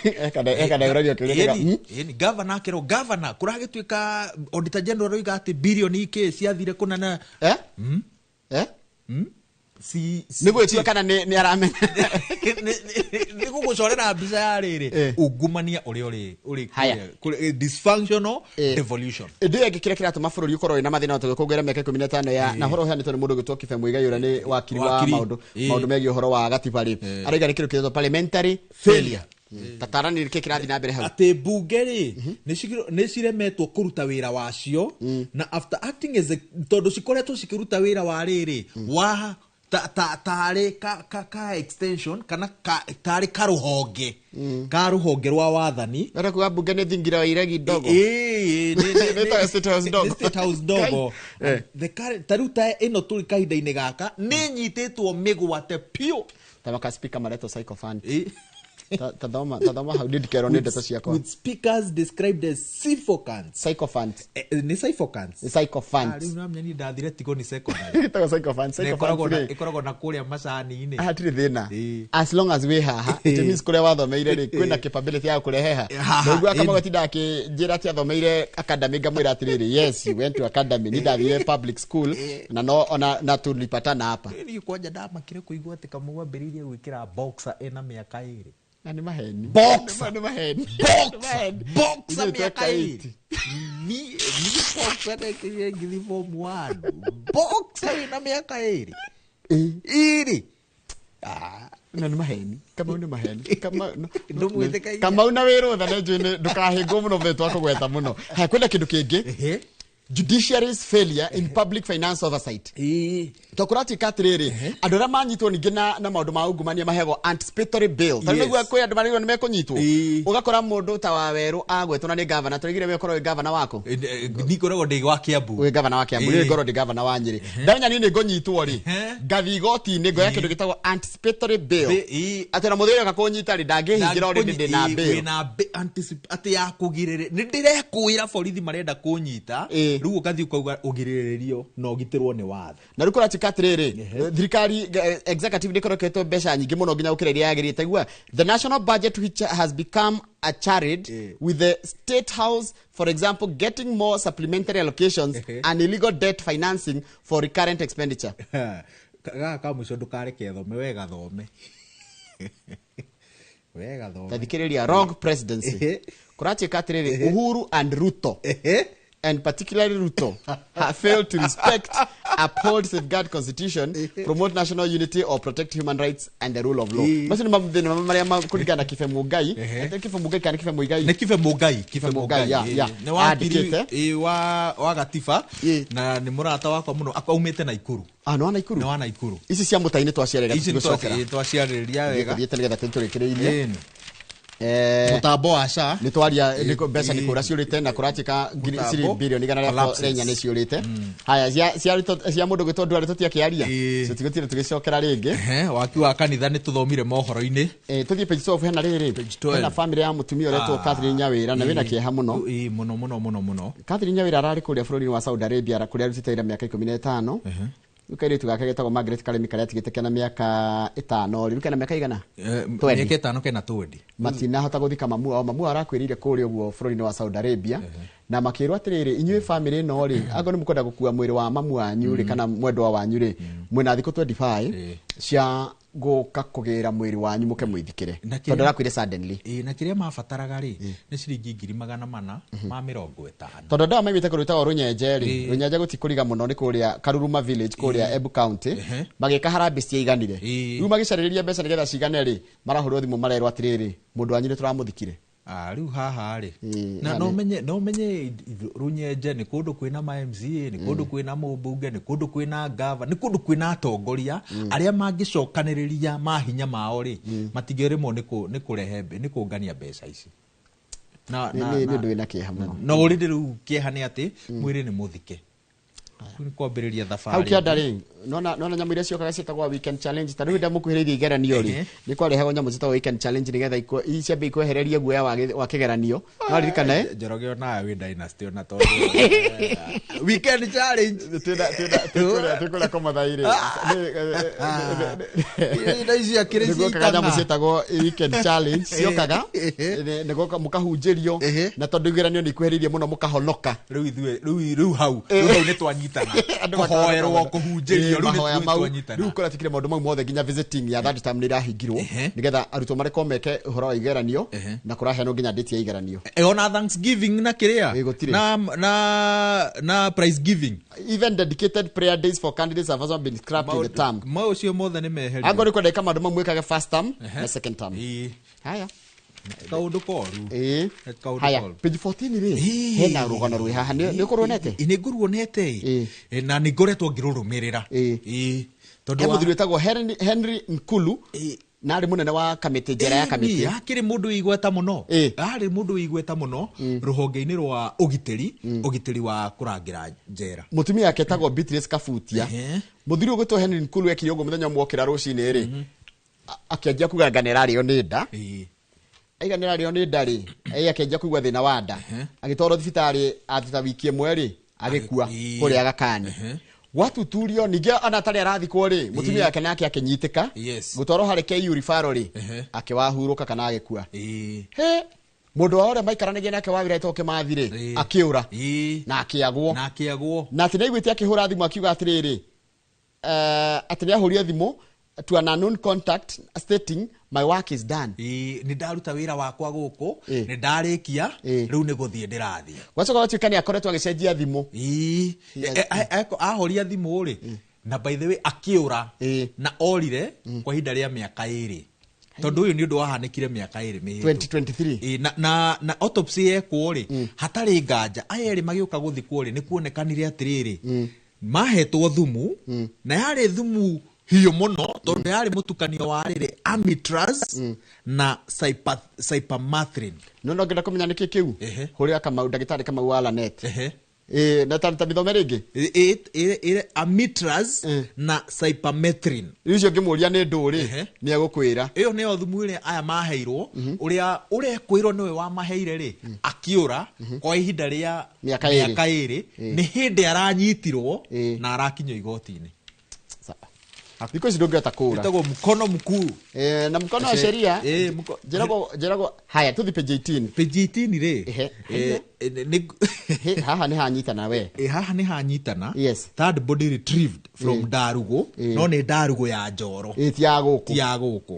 Ekanda ũragia kĩũria kĩga, Ĩni, governor akerwo, governor, kũragĩtuĩka auditor general aroiga atĩ birioni ikĩ ciathire kũna na Nĩ gwĩtua kana nĩ aramenya. Nĩ gũgũcorera mbica ya rĩrĩ ungumania ũrĩa ũrĩ Haya. kũrĩa, dysfunctional devolution. Ĩndĩ ĩyo ĩngĩ, kĩrĩa kĩratũma bũrũri ũkorwo wĩna mathĩna tũgĩkũngũĩra mĩaka 15 ya na ũhoro ũheanĩtwo nĩ mũndũ ũgwĩtwo Kibe Muigai, ũrĩa nĩ wakiri wa Wakiri. maũndũ megiĩ ũhoro wa gatiba rĩ, arauga nĩ kĩndũ kĩretwo parliamentary failure. Tatarani nĩkĩ kĩrathiĩ na mbere hau. Atĩ mbunge rĩ nĩ ciremetwo kũruta wĩra wacio, na after acting as a, tondũ cikoretwo cikĩruta wĩra wa rĩrĩ wa tarĩ ka extension kana tarĩ karũhonge rwa wathani. Wenda kuga mbunge nĩ thingira wa iregi ndogo. Ĩĩ, Nĩ ta State House ndogo. nĩ State House ndogo. The current, ta rĩu ta ĩno tũrĩ kahinda-inĩ gaka nĩ nyitĩtwo mĩgwate piũ. Ta maka speaker maretwo sycophant. Tathoma hau ndindikerwo nĩ ndeto ciakwa. With speakers described as sycophants. Sycophant. Nĩ sycophants. Nĩ sycophant. Rĩu namenya niĩ ndathire Tigoni secondary. Ĩtagwo sycophant. Na Sycophant rĩ. ĩkoragwo na kũrĩa macani-inĩ. Hatirĩ thĩna, as long as wĩ haha, it means kũrĩa wathomeire rĩ kwĩna capability ya kũrehe Haha, haha. Naigua kamwe gatinda akĩnjĩra atĩ athomeire academy, ngamwĩra atĩrĩrĩ, yes, you went to academy, ni ndathire public school na no ona na tulipatana hapa. Niĩ kwanja ndamakire kũigua atĩ Kamau ambĩrĩirie gwĩkĩra boxer ena mĩaka 2. Na nĩ maheni. Boxer. Nĩ maheni. Boxer. Boxer Ithuĩ mĩaka tweka 2. 8. Ni boxer ndekĩrire ngĩthiĩ form 1. Boxer wĩna mĩaka 2. 2. Na nĩ maheni. Kamau nĩ maheni. Kamau no- Ndũmwĩtĩkagia. Kamau na wĩ rũtha nĩ njũĩ ndũkahĩngwo mũno mũthenya twakũgweta mũno. Haya, kwĩna kĩndũ kĩngĩ. Judiciary's failure in public finance oversight. Tokũratuĩka atĩrĩrĩ, andũ arĩa manyitwo ningĩ na maũndũ ma ungumania maheagwo anticipatory bail. Tondũ nĩguo kwĩ andũ marĩirwo nĩ mekũnyitwo. Ũgakora mũndũ ta wa Werũ agwetwo na nĩ gavana, tũrĩgire we ũkorwo wĩ gavana waku. Nikoragwo ndĩ wa Kiambu. Wĩ gavana wa Kiambu, niĩ ngorwo ndĩ gavana wa Nyĩrĩ. Ndamenya niĩ nĩ ngũnyitwo rĩ, ngathiĩ igoti-inĩ ngoya kĩndũ gĩtagwo anticipatory bail. Atĩ na mũthuri oka kũnyita rĩ, ndangĩhingĩra already ndĩ na bail. Wĩna atĩ ya kũgirĩrĩria. Nĩ ndĩrekũĩra borithi marenda kũnyita, rĩu ũgathiĩ ũkauga ũgirĩrĩrio na ũgitĩrwo nĩ watho. Na rĩu kũratuĩka atĩrĩrĩ, thirikari executive nĩ ĩkoretwo mbeca nyingĩ mũno nginya gũkĩra iria yagĩrĩte. Igua, the national budget which has become a charade with the state house, for example, getting more supplementary allocations and illegal debt financing for recurrent expenditure. Gaka ka mũico ndũkareke thome, we gathome. We gathome. Tathikĩrĩria, wrong presidency. Kũratuĩka atĩrĩrĩ, Uhuru and Ruto, and particularly Ruto, have failed to respect, uphold, safeguard constitution, promote national unity, or protect human rights and the rule of law. Macio nĩ mathĩna marĩa kũringana na Kibe Mũngai. Kibe Mũngai kana Kibe Mũigai? Nĩ Kibe Mũngai, Kibe Mũngai, ya. Nĩ wakiri, wa Gatiba, na nĩ mũrata wakwa mũno, aumĩte Naikuru. Nĩ wa Naikuru? Nĩ wa Naikuru. Ici cia mũtai-inĩ twaciarĩria Ici tũtigũcokera. twaciarĩria wega. Tũthiĩte nĩgetha tũrĩkĩrĩirie. Mũtambo wa SHA. Nĩ twaria, mbeca nĩ kũra ciũrĩte na kũratuĩka ciringi bilioni igana rĩa inya nĩ ciũrĩte. Haya, cia mũndũ gwĩtwo Ndwari tũtiakĩaria. Tũtigũtire tũgĩcokera rĩngĩ. Waki wa kanitha nĩ tũthomire mohoro-inĩ. Tũthiĩ page 12, hena rĩrĩ. Hena family ya mũtumia ũretwo Catherine Nyawĩra na wĩna kĩeha mũno. Mũno, mũno, mũno, mũno. Catherine Nyawĩra ararĩ kũrĩa bũrũri-inĩ wa Saudi Arabia kũrĩa arutĩte wĩra mĩaka 15. Rĩu kairĩtu gake getagwo Margaret Karemi karĩa atigĩte kena mĩaka 5 rĩu kena mĩaka igana? Mĩaka 5 kena 20. Matinahota gũthika mamu wao. Mamu wao arakwĩrĩire kũrĩa ũguo bũrũri-inĩ wa Saudi Arabia. Na makĩrwo atĩrĩrĩ, inyuĩ family ĩno rĩ, angorwo nĩ mũkwenda gũkua mwĩrĩ wa mamu wanyu rĩ, kana mwendwa wanyu rĩ, mwĩna thikũ 25 cia gũka kũgĩra mwĩrĩ wanyu mũke mwĩthikĩre. Tondũ arakuire suddenly. Na kĩrĩa mabataraga rĩ, nĩ ciringi ngiri magana mana ma mĩrongo ĩtano. Tondũ andũ aya maimĩte kũndũ gwĩtagwo Rũnyenje rĩ, Rũnyenje gũtikũriga mũno nĩ kũrĩa Karuruma village kũrĩa Embu County, magĩka harambee ciaiganire. Rĩu magĩcarĩrĩria mbeca nĩgetha cigane rĩ, marahũrwo thimũ marerwo atĩrĩrĩ, mũndũ wanyu nĩ tũramũthikire. Rĩu haha rĩ, na no menye Rũnyenje nĩ kũndũ kwĩna ma MCA, nĩ kũndũ kwĩna mũmbunge, nĩ kũndũ kwĩna gava, nĩ kũndũ kwĩna atongoria arĩa mangĩcokanĩrĩria mahinya mao rĩ, matingĩremwo nĩ kũrehe, nĩ kũngania mbeca ici. Nĩ ũndũ wĩna kĩeha mũno. No already rĩu kĩeha nĩ atĩ mwĩrĩ nĩ mũthike. Rĩu kwambĩrĩria thabarĩ. Hau kĩanda rĩ, nona nyamũ iria ciokaga ciĩtagwo weekend challenge, ta rĩu ndamũkuhĩrĩirie igeranio rĩ, nĩ kwarehagwo nyamũ ciĩtagwo weekend challenge nĩgetha ciambe ikwehererie guoya wa kĩgeranio. No ririkane, Njoroge onawe wĩ dynasty ona tondũ weekend challenge. Twĩkũrĩa Komathai rĩ. Nĩ ici akĩrĩ Nĩguokaga nyamũ ciĩtagwo weekend challenge, ciokaga, nĩguo mũkahunjĩrio, na tondũ igeranio nĩ ikuhĩrĩirie mũno mũkahonoka. Rĩu ithuĩ, rĩu hau, rĩu hau nĩ twanyitana. Kũhoerwo, kũhunjĩrio, rĩu Mahoya nĩ mau. twanyitana. Rĩu kũratikire maũndũ mau mothe nginya visiting ya third term nĩ irahingirwo, nĩgetha arutwo marekwo meke ũhoro wa igeranio, na kũraheanwo nginya date ya igeranio. Ona Thanksgiving na kĩrĩa? Gũtirĩ. Na prize giving. Even dedicated prayer days for candidates have also been scrapped in the term. Maũcio mothe nĩ meherio. Angorwo nĩ kwenda ĩka maũndũ mau mwĩkage first term na second term. Haya. Kaũndũ koru. Kaũndũ Haya, koru. page 14 rĩ, hena rũgano rwĩ haha. Nĩ ũkũruonete? Nĩ ngũruonete. Na nĩ ngoretwo ngĩrũrũmĩrĩra. Tondũ He wa mũthuri wĩtagwo Henry Nkulu, na arĩ mũnene wa kamĩtĩ, njera ya kamĩtĩ. Akĩrĩ mũndũ wĩ igweta mũno. Arĩ mũndũ wĩ igweta mũno rũhonge-inĩ rwa ũgitĩri, ũgitĩri wa kũrangĩra njera. Mũtumia wake etagwo Beatrice Kabutia. Mũthuri ũyũ ũgwĩtwo Henry Nkulu ekire ũguo mũthenya ũmwe okĩra rũcinĩ rĩ, akĩanjia kuga anga nĩ ararĩo nĩ nda. Aiga nĩ ararĩo nĩ nda rĩ, akĩanjia kũigua thĩna wa nda. Agĩtwarwo thibitarĩ after wiki ĩmwe rĩ, agĩkua kũrĩa Gakani. Gwatuturio ningĩ ona atarĩ arathikwo rĩ, mũtumia wake nake akĩnyitĩka. Gũtwarwo harĩ KU referral rĩ, akĩwahurũka kana agĩkua. He, mũndũ wa ũrĩa maikaranagia nake wa wĩra etagwo Kĩmathi rĩ, akĩũra. Na akĩagwo. Na akĩagwo. Na atĩ nĩaiguĩte akĩhũra thimũ akiuga atĩrĩrĩ, atĩ nĩahũrire thimũ to an unknown contact stating my work is done. Nĩ ndaruta wĩra wakwa gũkũ, nĩ ndarĩkia, rĩu nĩ gũthiĩ ndĩrathiĩ. Gwacoka gwatuĩka nĩ akoretwo agĩcenjia thimũ. Ahoria thimũ rĩ, na by the way akĩũra, na orire kwa ihinda rĩa mĩaka 2. Tondũ ũyũ nĩ ũndũ wahanĩkire mĩaka 2 mĩhĩtũku. 2023. Ĩ, na autopsy yekwo rĩ, hatarĩ nganja aya erĩ magĩũka gũthikwo rĩ, nĩ kuonekanire atĩrĩrĩ, mahetwo thumu, na yarĩ thumu hiũ mũno, tondũ yarĩ mũtukanio wa rĩrĩ amitraz na cypermethrin. No no ngenda kũmenya nĩkĩ kĩu. Hũrĩra Kamau, ndagĩtarĩ Kamau wa Lanet. Ĩ, na ta mĩthome rĩngĩ. Amitraz na cypermethrin. Rĩu ũcio ngĩmũria nĩ ndũ rĩ, nĩ egũkwĩra. Ĩyo nĩyo thumu ĩrĩa aya maheirwo. Ũrĩa ũrekwĩrwo nĩwe wamaheire rĩ, akĩũra kwa ihinda rĩa Mĩaka 2. Mĩaka 2. Nĩ hĩndĩ aranyitirwo na arakinyio igoti-inĩ. Thikũ ici ndũngĩhota kũũra. Ĩtagwo mkono mkuu. Eh, na mkono wa sheria. Eh, njĩragwo haya, tũthi page 18. Page 18 rĩ, haha nĩ hanyitana we. Haha nĩ hanyitana. Yes. Third body retrieved from Ndarugo, no nĩ Ndarugo ya Njoro. Ĩ, ti ya gũkũ. Ti ya gũkũ.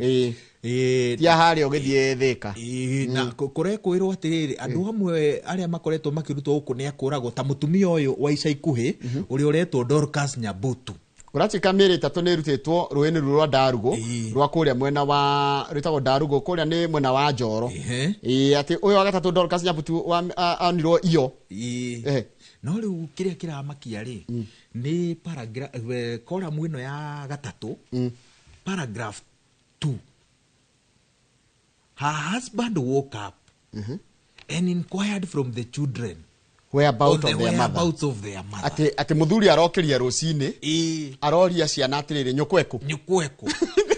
Ti ya harĩa ũgĩthiĩ Thĩka. Na kũrekwĩrwo atĩrĩrĩ, andũ amwe arĩa makoretwo makĩrutwo gũkũ nĩ akũragwo, ta mũtumia ũyũ wa ica ikuhĩ ũrĩa ũretwo Dorcas Nyabutu. Kũratuĩka mĩĩrĩ 3 nĩ ĩrutĩtwo rũĩ-inĩ rũu rwa Ndarugo, rwa kũrĩa mwena wa rwĩtagwo Ndarugo, kũrĩa nĩ mwena wa Njoro. Ĩ, atĩ ũyũ wa gatatũ Dorcas Nyabutu onirwo iyo. No rĩu kĩrĩa kĩramakia rĩ, nĩ paragraph, column ĩno ya gatatũ, paragraph 2. Her husband woke up and inquired from the children whereabouts on the of their mother. Whereabouts of their mother. Atĩ mũthuri arokĩria rũcinĩ, aroria ciana atĩrĩrĩ, nyũkwa ĩkũ? Nyũkwa ĩkũ?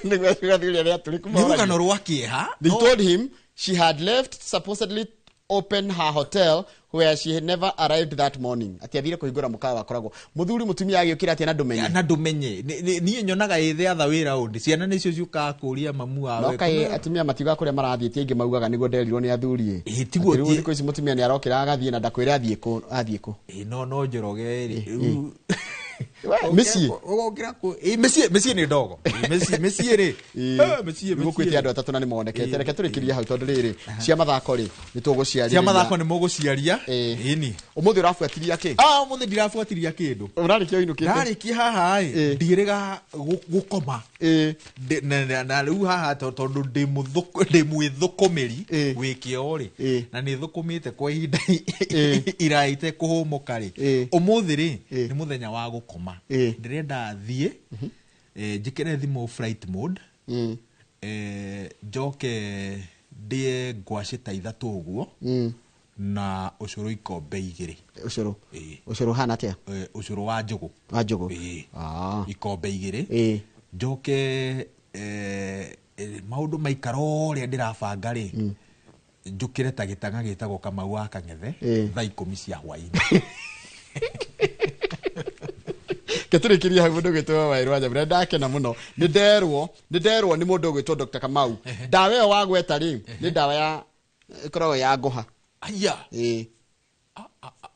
Nĩguo athuri arĩa atũrĩku Nĩ rũgano rwa kĩeha. They told him she had left supposedly open her hotel where she had never arrived that morning. Atĩ athire kũhingũra mũkawa wakoragwo mũthuri mũtumia agĩũkĩra atĩ na ndũmenye. Na ndũmenye. Niĩ nyonaga ĩ thĩ atha wĩra ũndĩ ciana nĩcio ciũkaga kũria mamu wawe. No kaĩ atumia matiugaga kũrĩa marathiĩ, ti aingĩ maugaga nĩguo nderirwo nĩ athuri ĩ. Tiguo. Atĩ rĩu thikũ ici mũtumia nĩ arokĩra agathiĩ na ndakwĩre athiĩ kũ, athiĩ kũ. Ĩ, no Njoroge rĩ, rĩu Mĩciĩ. Ũgokĩra kũ? Ĩ, mĩciĩ nĩ ndogo. Ĩ, mĩciĩ rĩ. Mĩciĩ, Gũkwĩte mĩciĩ. andũ atatũ na nĩ monekete. Reke tũrĩkĩrie hau tondũ rĩrĩ, cia mathako rĩ, nĩ tũgũciarĩrĩria. Cia mathako nĩ mũgũciaria. Ĩni. Ũmũthĩ ũrabuatĩria kĩ? Ah, ũmũthĩ ndirabuatĩria kĩndũ. Ũrarĩkia ũinũkĩte? Ndarĩkia haha ĩ, ndiĩrĩga gũkoma. Na rĩu haha tondũ ndĩ mwĩthũkũmĩri wĩ kĩo rĩ, na nĩ thũkũmĩte kwa ihinda iraya itekũhũmũka rĩ, ũmũthĩ rĩ, nĩ mũthenya wa gũkoma. Ndĩrenda thiĩ, njĩkĩre thimũ flight mode, njoke ndĩe ngwacĩ ta 3 ũguo, na ũcũrũ ikombe 2. Ũcũrũ? Ũcũrũ ũhana atĩa? Ũcũrũ wa njũgũ. Wa njũgũ? Ikombe 2. Njoke maũndũ maikara ũrĩa ndĩrabanga rĩ, njũkĩre ta gĩtang'a gĩtagwo Kamau wa Kang'ethe thaa 10 cia hwaĩ-inĩ. Ketũrĩkĩrie hau mũndũ ũgwĩtwo Waweru wa Nyambura, ndakena mũno. Nĩ nderwo nĩ mũndũ ũgwĩtwo Dr. Kamau. Ndawa ĩyo wagweta rĩ, nĩ ndawa ya ĩkoragwo ya ngũha. Aya. Ĩ.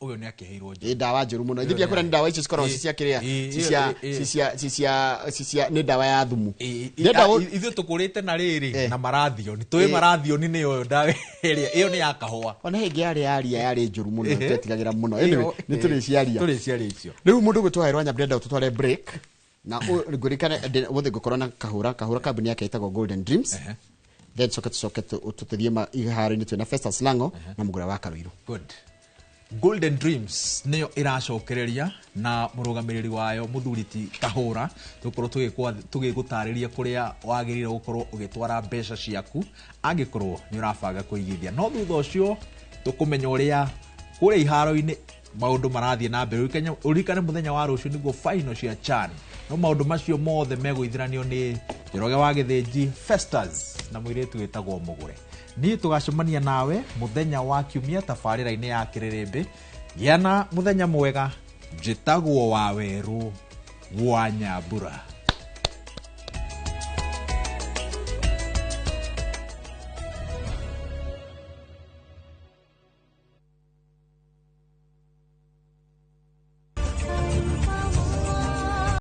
Ũyũ nĩ akĩheirwo njũru. Ĩ, ndawa njũru mũno. Ithuĩ ndiakwĩra nĩ ndawa icio cikoragwo ci cia kĩrĩa, ci cia, nĩ ndawa ya thumu. Ithuĩ tũkũrĩte na rĩrĩ, na marathioni. Tũĩ marathioni nĩyo ndawa ĩrĩa, ĩyo nĩ ya kahũa. Ona hĩngĩ yarĩ ya ria yarĩ njũru mũno, twetigagĩra mũno. Anyway, nĩ tũrĩciaria. Tũrĩciaria icio. Rĩu mũndũ ũgwĩtwo Waweru wa Nyambura enda tũtware break. Na ngũririkane, ũmũthĩ ngũkorwo na kahũra kambuni yake ĩtagwo Golden Dreams. Then coke tũcoke tũthiĩ iharo-inĩ twĩna Festus Lango na Mũgũra wa Karuiru. Good. Golden Dreams nĩyo ĩracokereria na mũrũgamĩrĩri wayo mũthuri ti Kahũra. Tũgũkorwo tũgĩgũtarĩria kũrĩa wagĩrĩire gũkorwo ũgĩtwara mbeca ciaku angĩkorwo nĩ ũrabanga kũigithia. No thutha ũcio tũkũmenya ũrĩa kũrĩa iharo-inĩ maũndũ marathiĩ na mbere. Ũririkane mũthenya wa rũciũ nĩguo final cia CHAN. No maũndũ macio mothe megũithiranio nĩ Njoroge wa Gĩthĩnji, Festus na mũirĩtu wĩtagwo Mũgũre. Niĩ tũgacemania nawe mũthenya wa kiumia tabarĩra-inĩ ya Kĩrĩrĩmbĩ. Gĩa na mũthenya mwega. Njĩtagwo Waweru wa Nyambura.